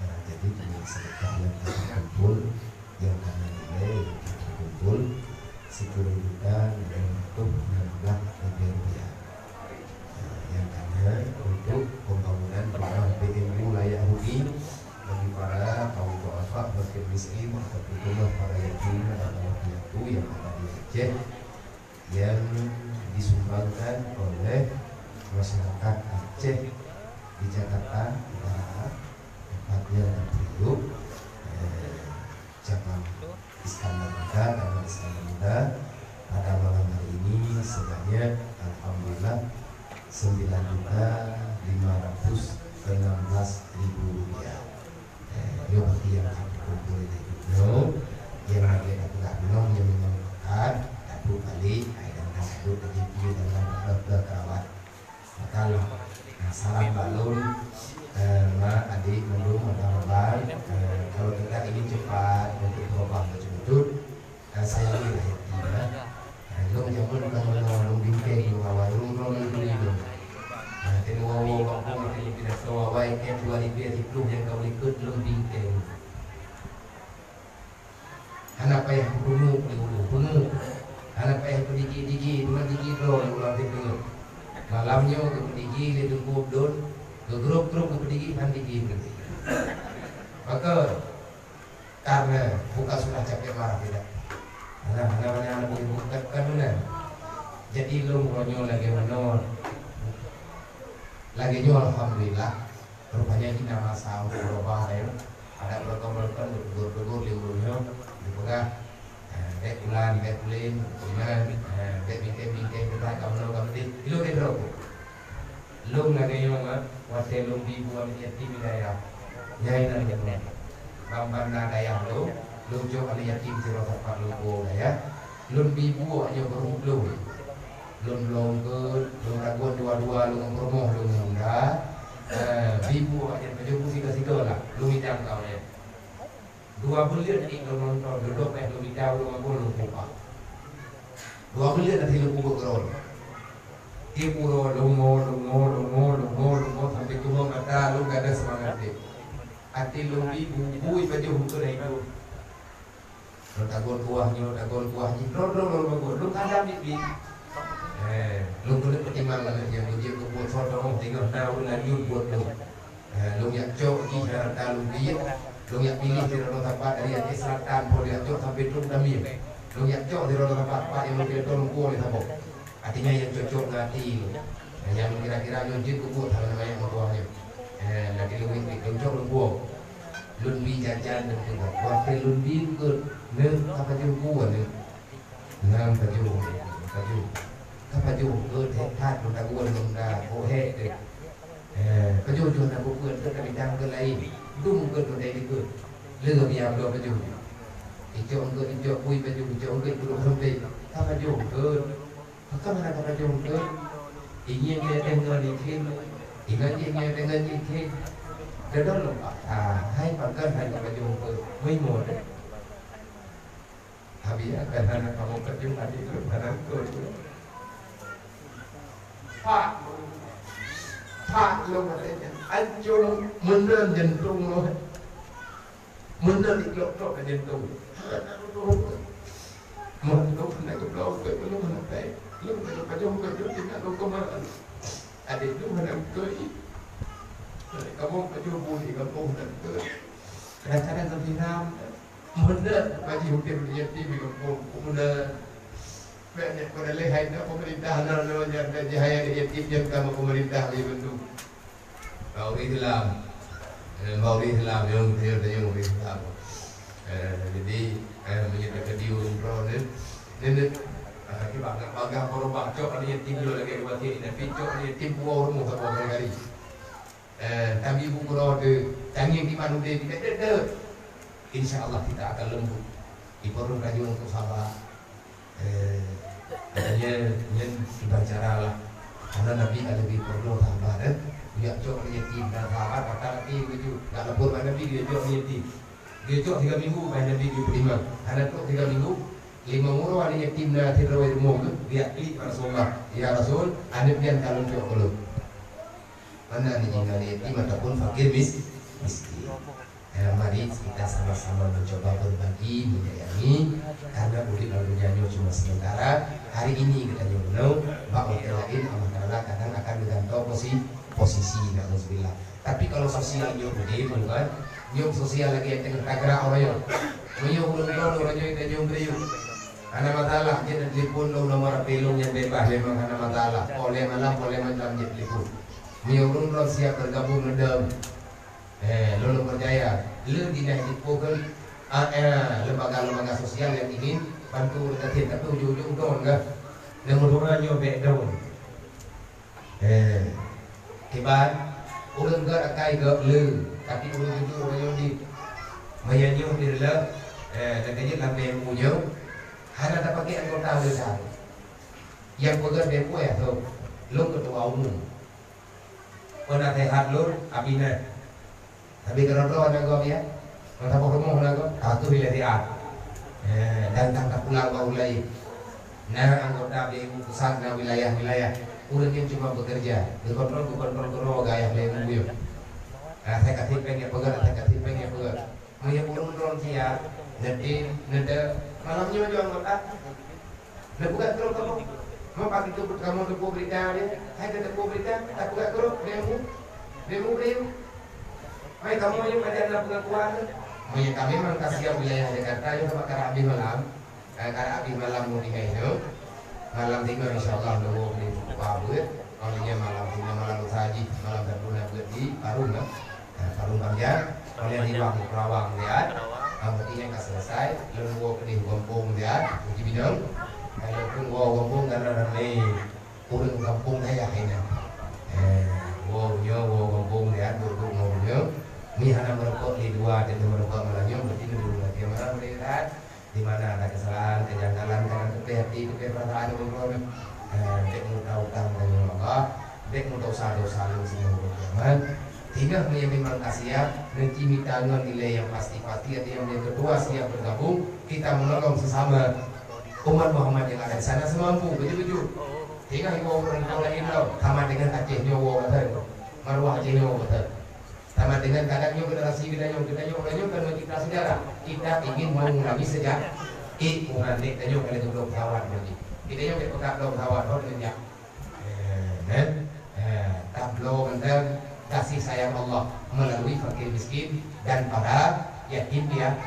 Nah, jadi dengan sedekah yang kita kumpul, yang karena nilai yang kita kumpul, sepuluh juta enam ratus enam belas ribu rupiah. Nah, yang karena untuk pembangunan rumah B M U layak huni bagi para kaum duafa, fakir miskin, ataupun rumah para yatim dan anak piatu yang ada di Aceh, yang disumbangkan oleh masyarakat Aceh di Jakarta Utara, tepatnya di Priuk, eh, cabang Iskandar Muda, cabang Iskandar Muda, pada malam hari ini sebanyak, alhamdulillah, sembilan juta lima ratus enam belas ribu rupiah. Eh, nyoe bagi nyang ka teukumpul lé nyoe, nyang lagèe tapeugah bunoe nyang memang meukat, taduek balek, hai dan taduek lagèe pih dalam reudah-reudah keurawat. Maka, nah, salam bak lôn, eh, mak, adik, mandum, abang-abang, eh, kalau tidak ingin cepat untuk berubah betul-betul, Ka sayang lah yatim, eh. Eh, lôn jameun ka meunoe, lôn bingkeng lôn awai, lôn droe lôn turi lôn. Eh, teunoe woe-woe kampung, teunoe pidato awai, eh, dua ribèe siplôh nyang ka u likot lôn bingkeng. Hana payah peungeut di ulu, peungeut. Hana payah peudigi-digi, teuma digi droe nyang ulang teungeut. Malam nyoe geupeudigi lé Teungku Abdul, geugrôp-grôp geupeudigi, han digi beureuti. Maka, Karena bukan sudah capek marah, tidak. Nah, nah, nah, nah, bukan, bukan, bukan benar. Jadi, lôn nyoe lagèe meunoe. Lagèe nyoe, alhamdulillah. Rupanya ini nama sahur berubah, ya. Ada berotong-berotong, bertegur-tegur di ulu nyoe. Dipeugah, eh, bèk ulan, bèk ulin, iman, eh, bèk bingkeng-bingkeng, kita kamu, kamu di, di luar droe. Lôn lagèe nyoe, watèe lôn bi bu aneuk yatim di dayah. Nyang na lôn. Ban banda dayah lôn, lôn cok aneuk yatim sidroe sapat lôn po dayah. Lôn bi bu awak nyoe beurumpok lôn. Lôn bloe eungkôt, lôn ragon dua-dua, lôn peurumoh lôn ngon muda. Eh, bi bu awak nyan pajoh bu sigoe-sigoe lah. Lôn idang keu awak nyan. Dua buleuen ék lôn nonton, dudoe pèh lôn mita, lôn magun, lôn kupa. Dua buleuen até lôn peubuet keudroe. Tiep uroe lôn ngo, lôn ngo, lôn ngo, lôn ngo, lôn ngo, sampoe keumong mata lôn gadôh seumangat udép. Até lôn bi bu-bu pajoh eungkôt hai tu. Lôn tagon kuah nyoe, tagon kuah jih, droe-droe lôn magun, lôn kadang biet-biet. Eh, lôn keuneuk peutimang lam nyan, lôn jeuet keu buet soe teuh, teungoh na ureueng lanjut buet lôn. Eh, lôn jak cok jih hareuta lôn biet, lôn jak piléh sidroe-droe sapat dari Aceh Selatan, po lôn jak cok sampoe trok Damiet. Lôn jak cok sidroe-droe sapat, pat nyang lôn pidato lôn po lé saboh. Artinya nyang cocok ngon até lôn. Nyang kira-kira lôn jeuet keu buet hana manyang meutuah nyoe. Eh, lagèe lôn biet, lôn cok lôn po. Lôn bi jajan lôn keudroe. Watèe lôn bi eungkôt, "Neuk, ka pajoh bu, Neuk?" "Nyan pajoh, pajoh." "Ka pajoh eungkôt, hék that lôn tagun lôn da, oh hék deh." Eh, pajoh-joh na peue-peue, eungkôt ka bidang keu laén. Dum eungkôt keu laén dikeue. Lheueh biar bloe pajoh. Icok eungkôt, icok bui pajoh, icok eungkôt peuduek seumpék. Ka pajoh eungkôt. Pakon hana ka pajoh eungkôt? Ingieng jih teuh ngon ikheun. Ingat jih ingieng teuh ngon ikheun. Dadong lom, ah, hai pakon hana ka pajoh eungkôt. Meunyoe Abi akan hana kamoe pajoh até lôn hana eungkôt. Pak, pak lôn até nyan. Ancô lôn meunan jantông lôn. Meunan iklok-klok ka jantông. Hana lôn turun. Meunan hana geubloe eungkôt lôn hana tai. Lôn hana pajoh eungkôt lôn tinggai lôn keumaran. Até lôn hana eungkôt. Kamoe pajoh bu di gampông hana eungkôt. Kadang-kadang ka viral. Meunan bagi udép yatim di gampông, meunan. Banyak pada lehai na pemerintah na, na, na, na, jihaya di yatim nyan ka pemerintah di bandum. Bak ureueng Islam. Eh, bak ureueng Islam, nyang tanyong, tanyong ureueng Islam. Eh, jadi, eh, meunyoe teukeudi ureueng droe ni, ni, ni, eh, kiban nak bagah peurubah, cok aneuk yatim nyoe lagèe geubatin, tapi cok aneuk yatim dua rumoh saboh kali. Eh, tapi bu keudroe teuh, tangieng iman udeb, kita deuh. Insya Allah kita akan lembut. Ipeureuloh laju untuk sabar. Eh, katanya nyan kiban cara lah. Karena Nabi ka leubeh peureuloh sabar, eh. Geujak cok aneuk yatim, dan sahabat mata yatim itu. Geujak lapor bak Nabi, geujak cok aneuk yatim. Geujak cok tiga minggu, bak Nabi geupeutimang. Hana trok tiga minggu, limong uroe aneuk yatim na sidroe rumoh geuh, geujak klik bak Rasulullah. "Ya Rasul, aneuk nyan ka lôn cok keu lôn." Mana ni jingga yatim ataupun fakir mis-, miskin. Eh, mari kita sama-sama mencoba berbagi, menyayangi, karena urip lam dunia nyoe cuma sementara. Hari ini kita nyoe, bak watèe laén Allah Taala kadang akan menggantoe posi-, posisi, naudzubillah. Tapi kalau sosial nyoe udép, bukan? Nyoe sosial lagi yang tengah tagerak orang nyoe. Meunyoe ureueng droe, ureueng nyoe, kita nyoe beriuk. Hana masalah, jeuet telepon lôn, nomor H P lôn nyang bebas, memang hana masalah. Poh lhèe malam, poh lhèe malam jeuet telepon. Meunyoe ureueng droe siap bergabung ngeudong, eh, lôn percaya, le dina jipeukeun, ah, eh, lembaga-lembaga sosial yang ingin bantu ureueng gasien, tapi ujong-ujong don kah? Nyang meudoa nyoe bèk don. Eh, kiban, ureueng gèt akai gèt le, tapi ureueng jujur ureueng nyoe di. Maya nyoe di le, eh, dan kajeuet lam B M U nyoe, hana tapaké anggota le dah. Nyang peugèt B M U ya, so, lôn ketua umum. Penasehat lôn, Abinah. Tapi keudroe-droe na gob ya. Ngon saboh rumoh na gob, ka kheueh ilèe siat. Eh, dan ka tapulang bak ulèe. Na anggota B M U pusat, na wilayah-wilayah. Ureueng nyan cuma bekerja, geukontrol, geukontrol keudroe gaya B M U nyoe. Ah, saya kasih péng ya peugah, saya kasih péng ya peugah. Meunyoe ureueng droe siap, neudeh, neudeh, malam nyoe jeuet anggota. Neupeugah keudroe kamoe. Meu pagi tu kamoe teupeue berita dia. Hai ka teupeue berita, tapeugah keudroe, B M U. B M U, B M U. Hai kamoe nyoe pajan na pengakuan. Meunyoe ka memang ka siap wilayah Jakarta, nyoe ka karap abéh malam. Eh, karap abéh malam nyoe tinggai nyoe. Malam tinggai insya Allah nunggu di Pak Abud. Kalau nyoe malam tinggai malam lusa jih, malam Sabtu na buet di Parung, nah. Nah, Padang Panjang, oleh Iwang Kerawang lihat, ah, berarti nyan ka selesai, lôn woe keudeh gampông lihat, uji bidang. Kalau pun woe gampông karena ramai ureueng gampông dayah ini. Eh, woe nyoe, woe gampông lihat, duduk ngon nyoe. Ni hana meureumpok di dua, di dua meureumpok malam nyoe, berarti duduk lagi malam lihat. Di mana ada kesalahan, kejanggalan, kadang teupeh hati, teupeh perasaan ureueng droe, eh, bèk muta utang tanyoe Allah, bèk muta dosa-dosa lôn singoh uroe kiamat. Singoh meunyoe memang ka siap, neuci mita ngon nilai nyang pasti-pasti, artinya meunyoe keudua siap bergabung, kita menolong sesama umat Muhammad yang ada di sana semampu, betul-betul. Singoh iwoe ureueng droe laén lom, sama dengan Aceh nyoe woe mantong, maruah Aceh nyoe mantong. Sama dengan kadang nyoe generasi geutanyoe, geutanyoe ureueng nyoe kan mencipta sejarah. Kita ingin mengulangi sejarah. Eh, bukan dek tanyoe kalau tu belum pesawat lagi. Kita nyoe dek pekat belum pesawat, oh, dengan jak. Eh, kan? Eh, tablo tentang kasih sayang Allah melalui fakir miskin dan para yatim pia-,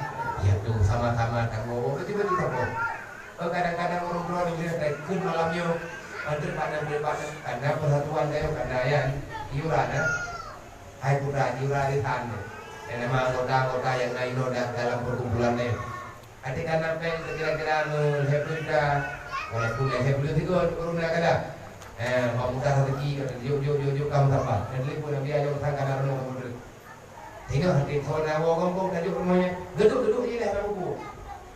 piatu, sama-sama tanggung. Betul-betul tanggung. Oh, kadang-kadang ureueng droe ni dia kata, "Kun malam nyoe, antar pandang, antar pandang, karena persatuan dia, karena yang iuran, eh." Hai putra, jura di sana. Dan nama anggota-anggota yang lain da-, dalam perkumpulan lain. Até kana péng kira-kira lhèe ploh juta, walaupun lhèe ploh tiga ureueng na kada. Eh, mak mudah rezeki kata, "Jok, jok, jok, jok, kamu sabar." Dan telepon Nabi Ayub sang kana renung kamu dulu. Sehingga hati soal na woe gampông tajok rumoh nyan. Geduk-geduk je lah na buku.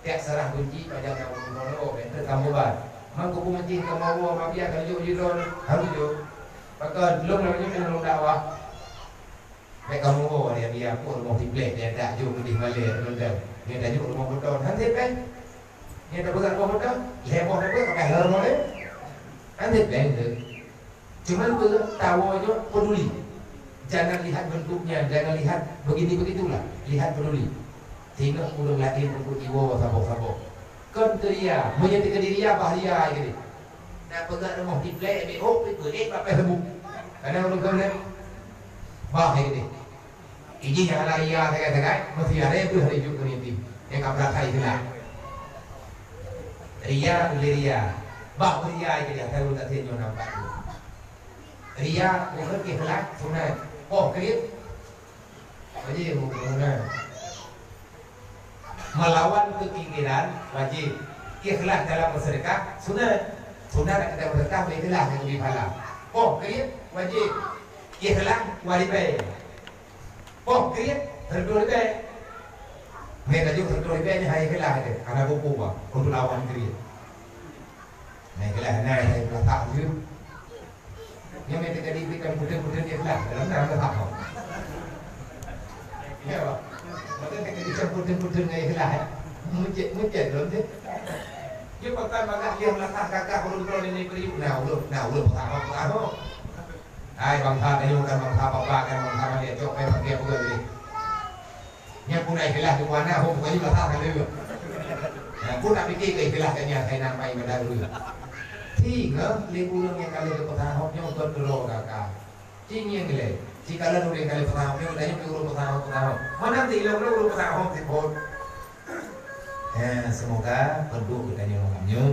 Tiap sarah kunci pajan na buku, bentuk kamu ban. Mang kuku mancing kamu woe, mak biar kalau jok jidon, harus jok. Maka lôn lagèe nyoe lôn dakwah. Bèk kamoe woe dia biar pun rumoh tiplek dia tak jok pedih malèe teumantong. Dia tak jok rumoh beutôi. Han sép péng. Dia tak peugah rumoh beutôi. Lhèe boh tak peugah pakai lhèe rumoh dia. Han sép péng tu. Cuman peugah tawoe nyoe peduli. Jangan lihat bentuknya, jangan lihat begini begitulah. Lihat peduli. Tengok ureueng laén peubuet jiwoe saboh-saboh. Kon teu ria, meunyoe teu keu diri ria, bah ria ai keudeh. Na peugah rumoh tiplek, bek hok, bek peuet, bak pèh ribu. Kadang ureueng keu nyan, bah ai keudeh. Ijih nyang hana ria sagai-sagai, meusti aré beuh laju keu niti. Nyang ka beurasai silap. Ria, ulèe ria. Bah peuria ai keudeh, asai ureueng gasien nyoe nampak tu. Ria, bukan ikhlas, sunat. Oh, kriet. Wajib meukeunong. Melawan keukikiran wajib. Ikhlas dalam bersedekah sunat. Sunat dalam bersedekah ikhlas nyang lebih pahala. Poh kriet wajib. Ikhlas wajib. Poh kriet harus ribèe. Meutajok harus ribèe nyan hai ikhlas aja. Karena buku bah untuk lawan kriet. Nah, ikhlas nah hai pelatak je. Nyoe meuteukadi bit kan puteng-puteng ikhlas dalam dalam hak. Ya, Pak. Maka teukadi kan puteng-puteng ngon ikhlas, ya. Meucet-meucet lom tu. Dia pakai bagah dia melakah gagah ureueng droe nenek beriuk. Nah, ureueng, nah, ureueng peusahoe, peusahoe. Hai, bangsa tanyoe kan bangsa papa kan bangsa malék cok pai pakai peugah lé. Nyang pun ikhlas di mana, hom bukan juga salah kali. Nah, pun nak fikir ke ikhlas kan nyang saya nampai pada dulu. Singa lé ureueng nyang kali ke peusahoe nyoe kon droe gagah. Cing nyang lé, sikalon ureueng kali peusahoe nyoe, tanyoe ureueng peusahoe, peusahoe. Mana ti ilong ureueng peusahoe sipot. Ya, semoga penduk kita nyoe malam nyoe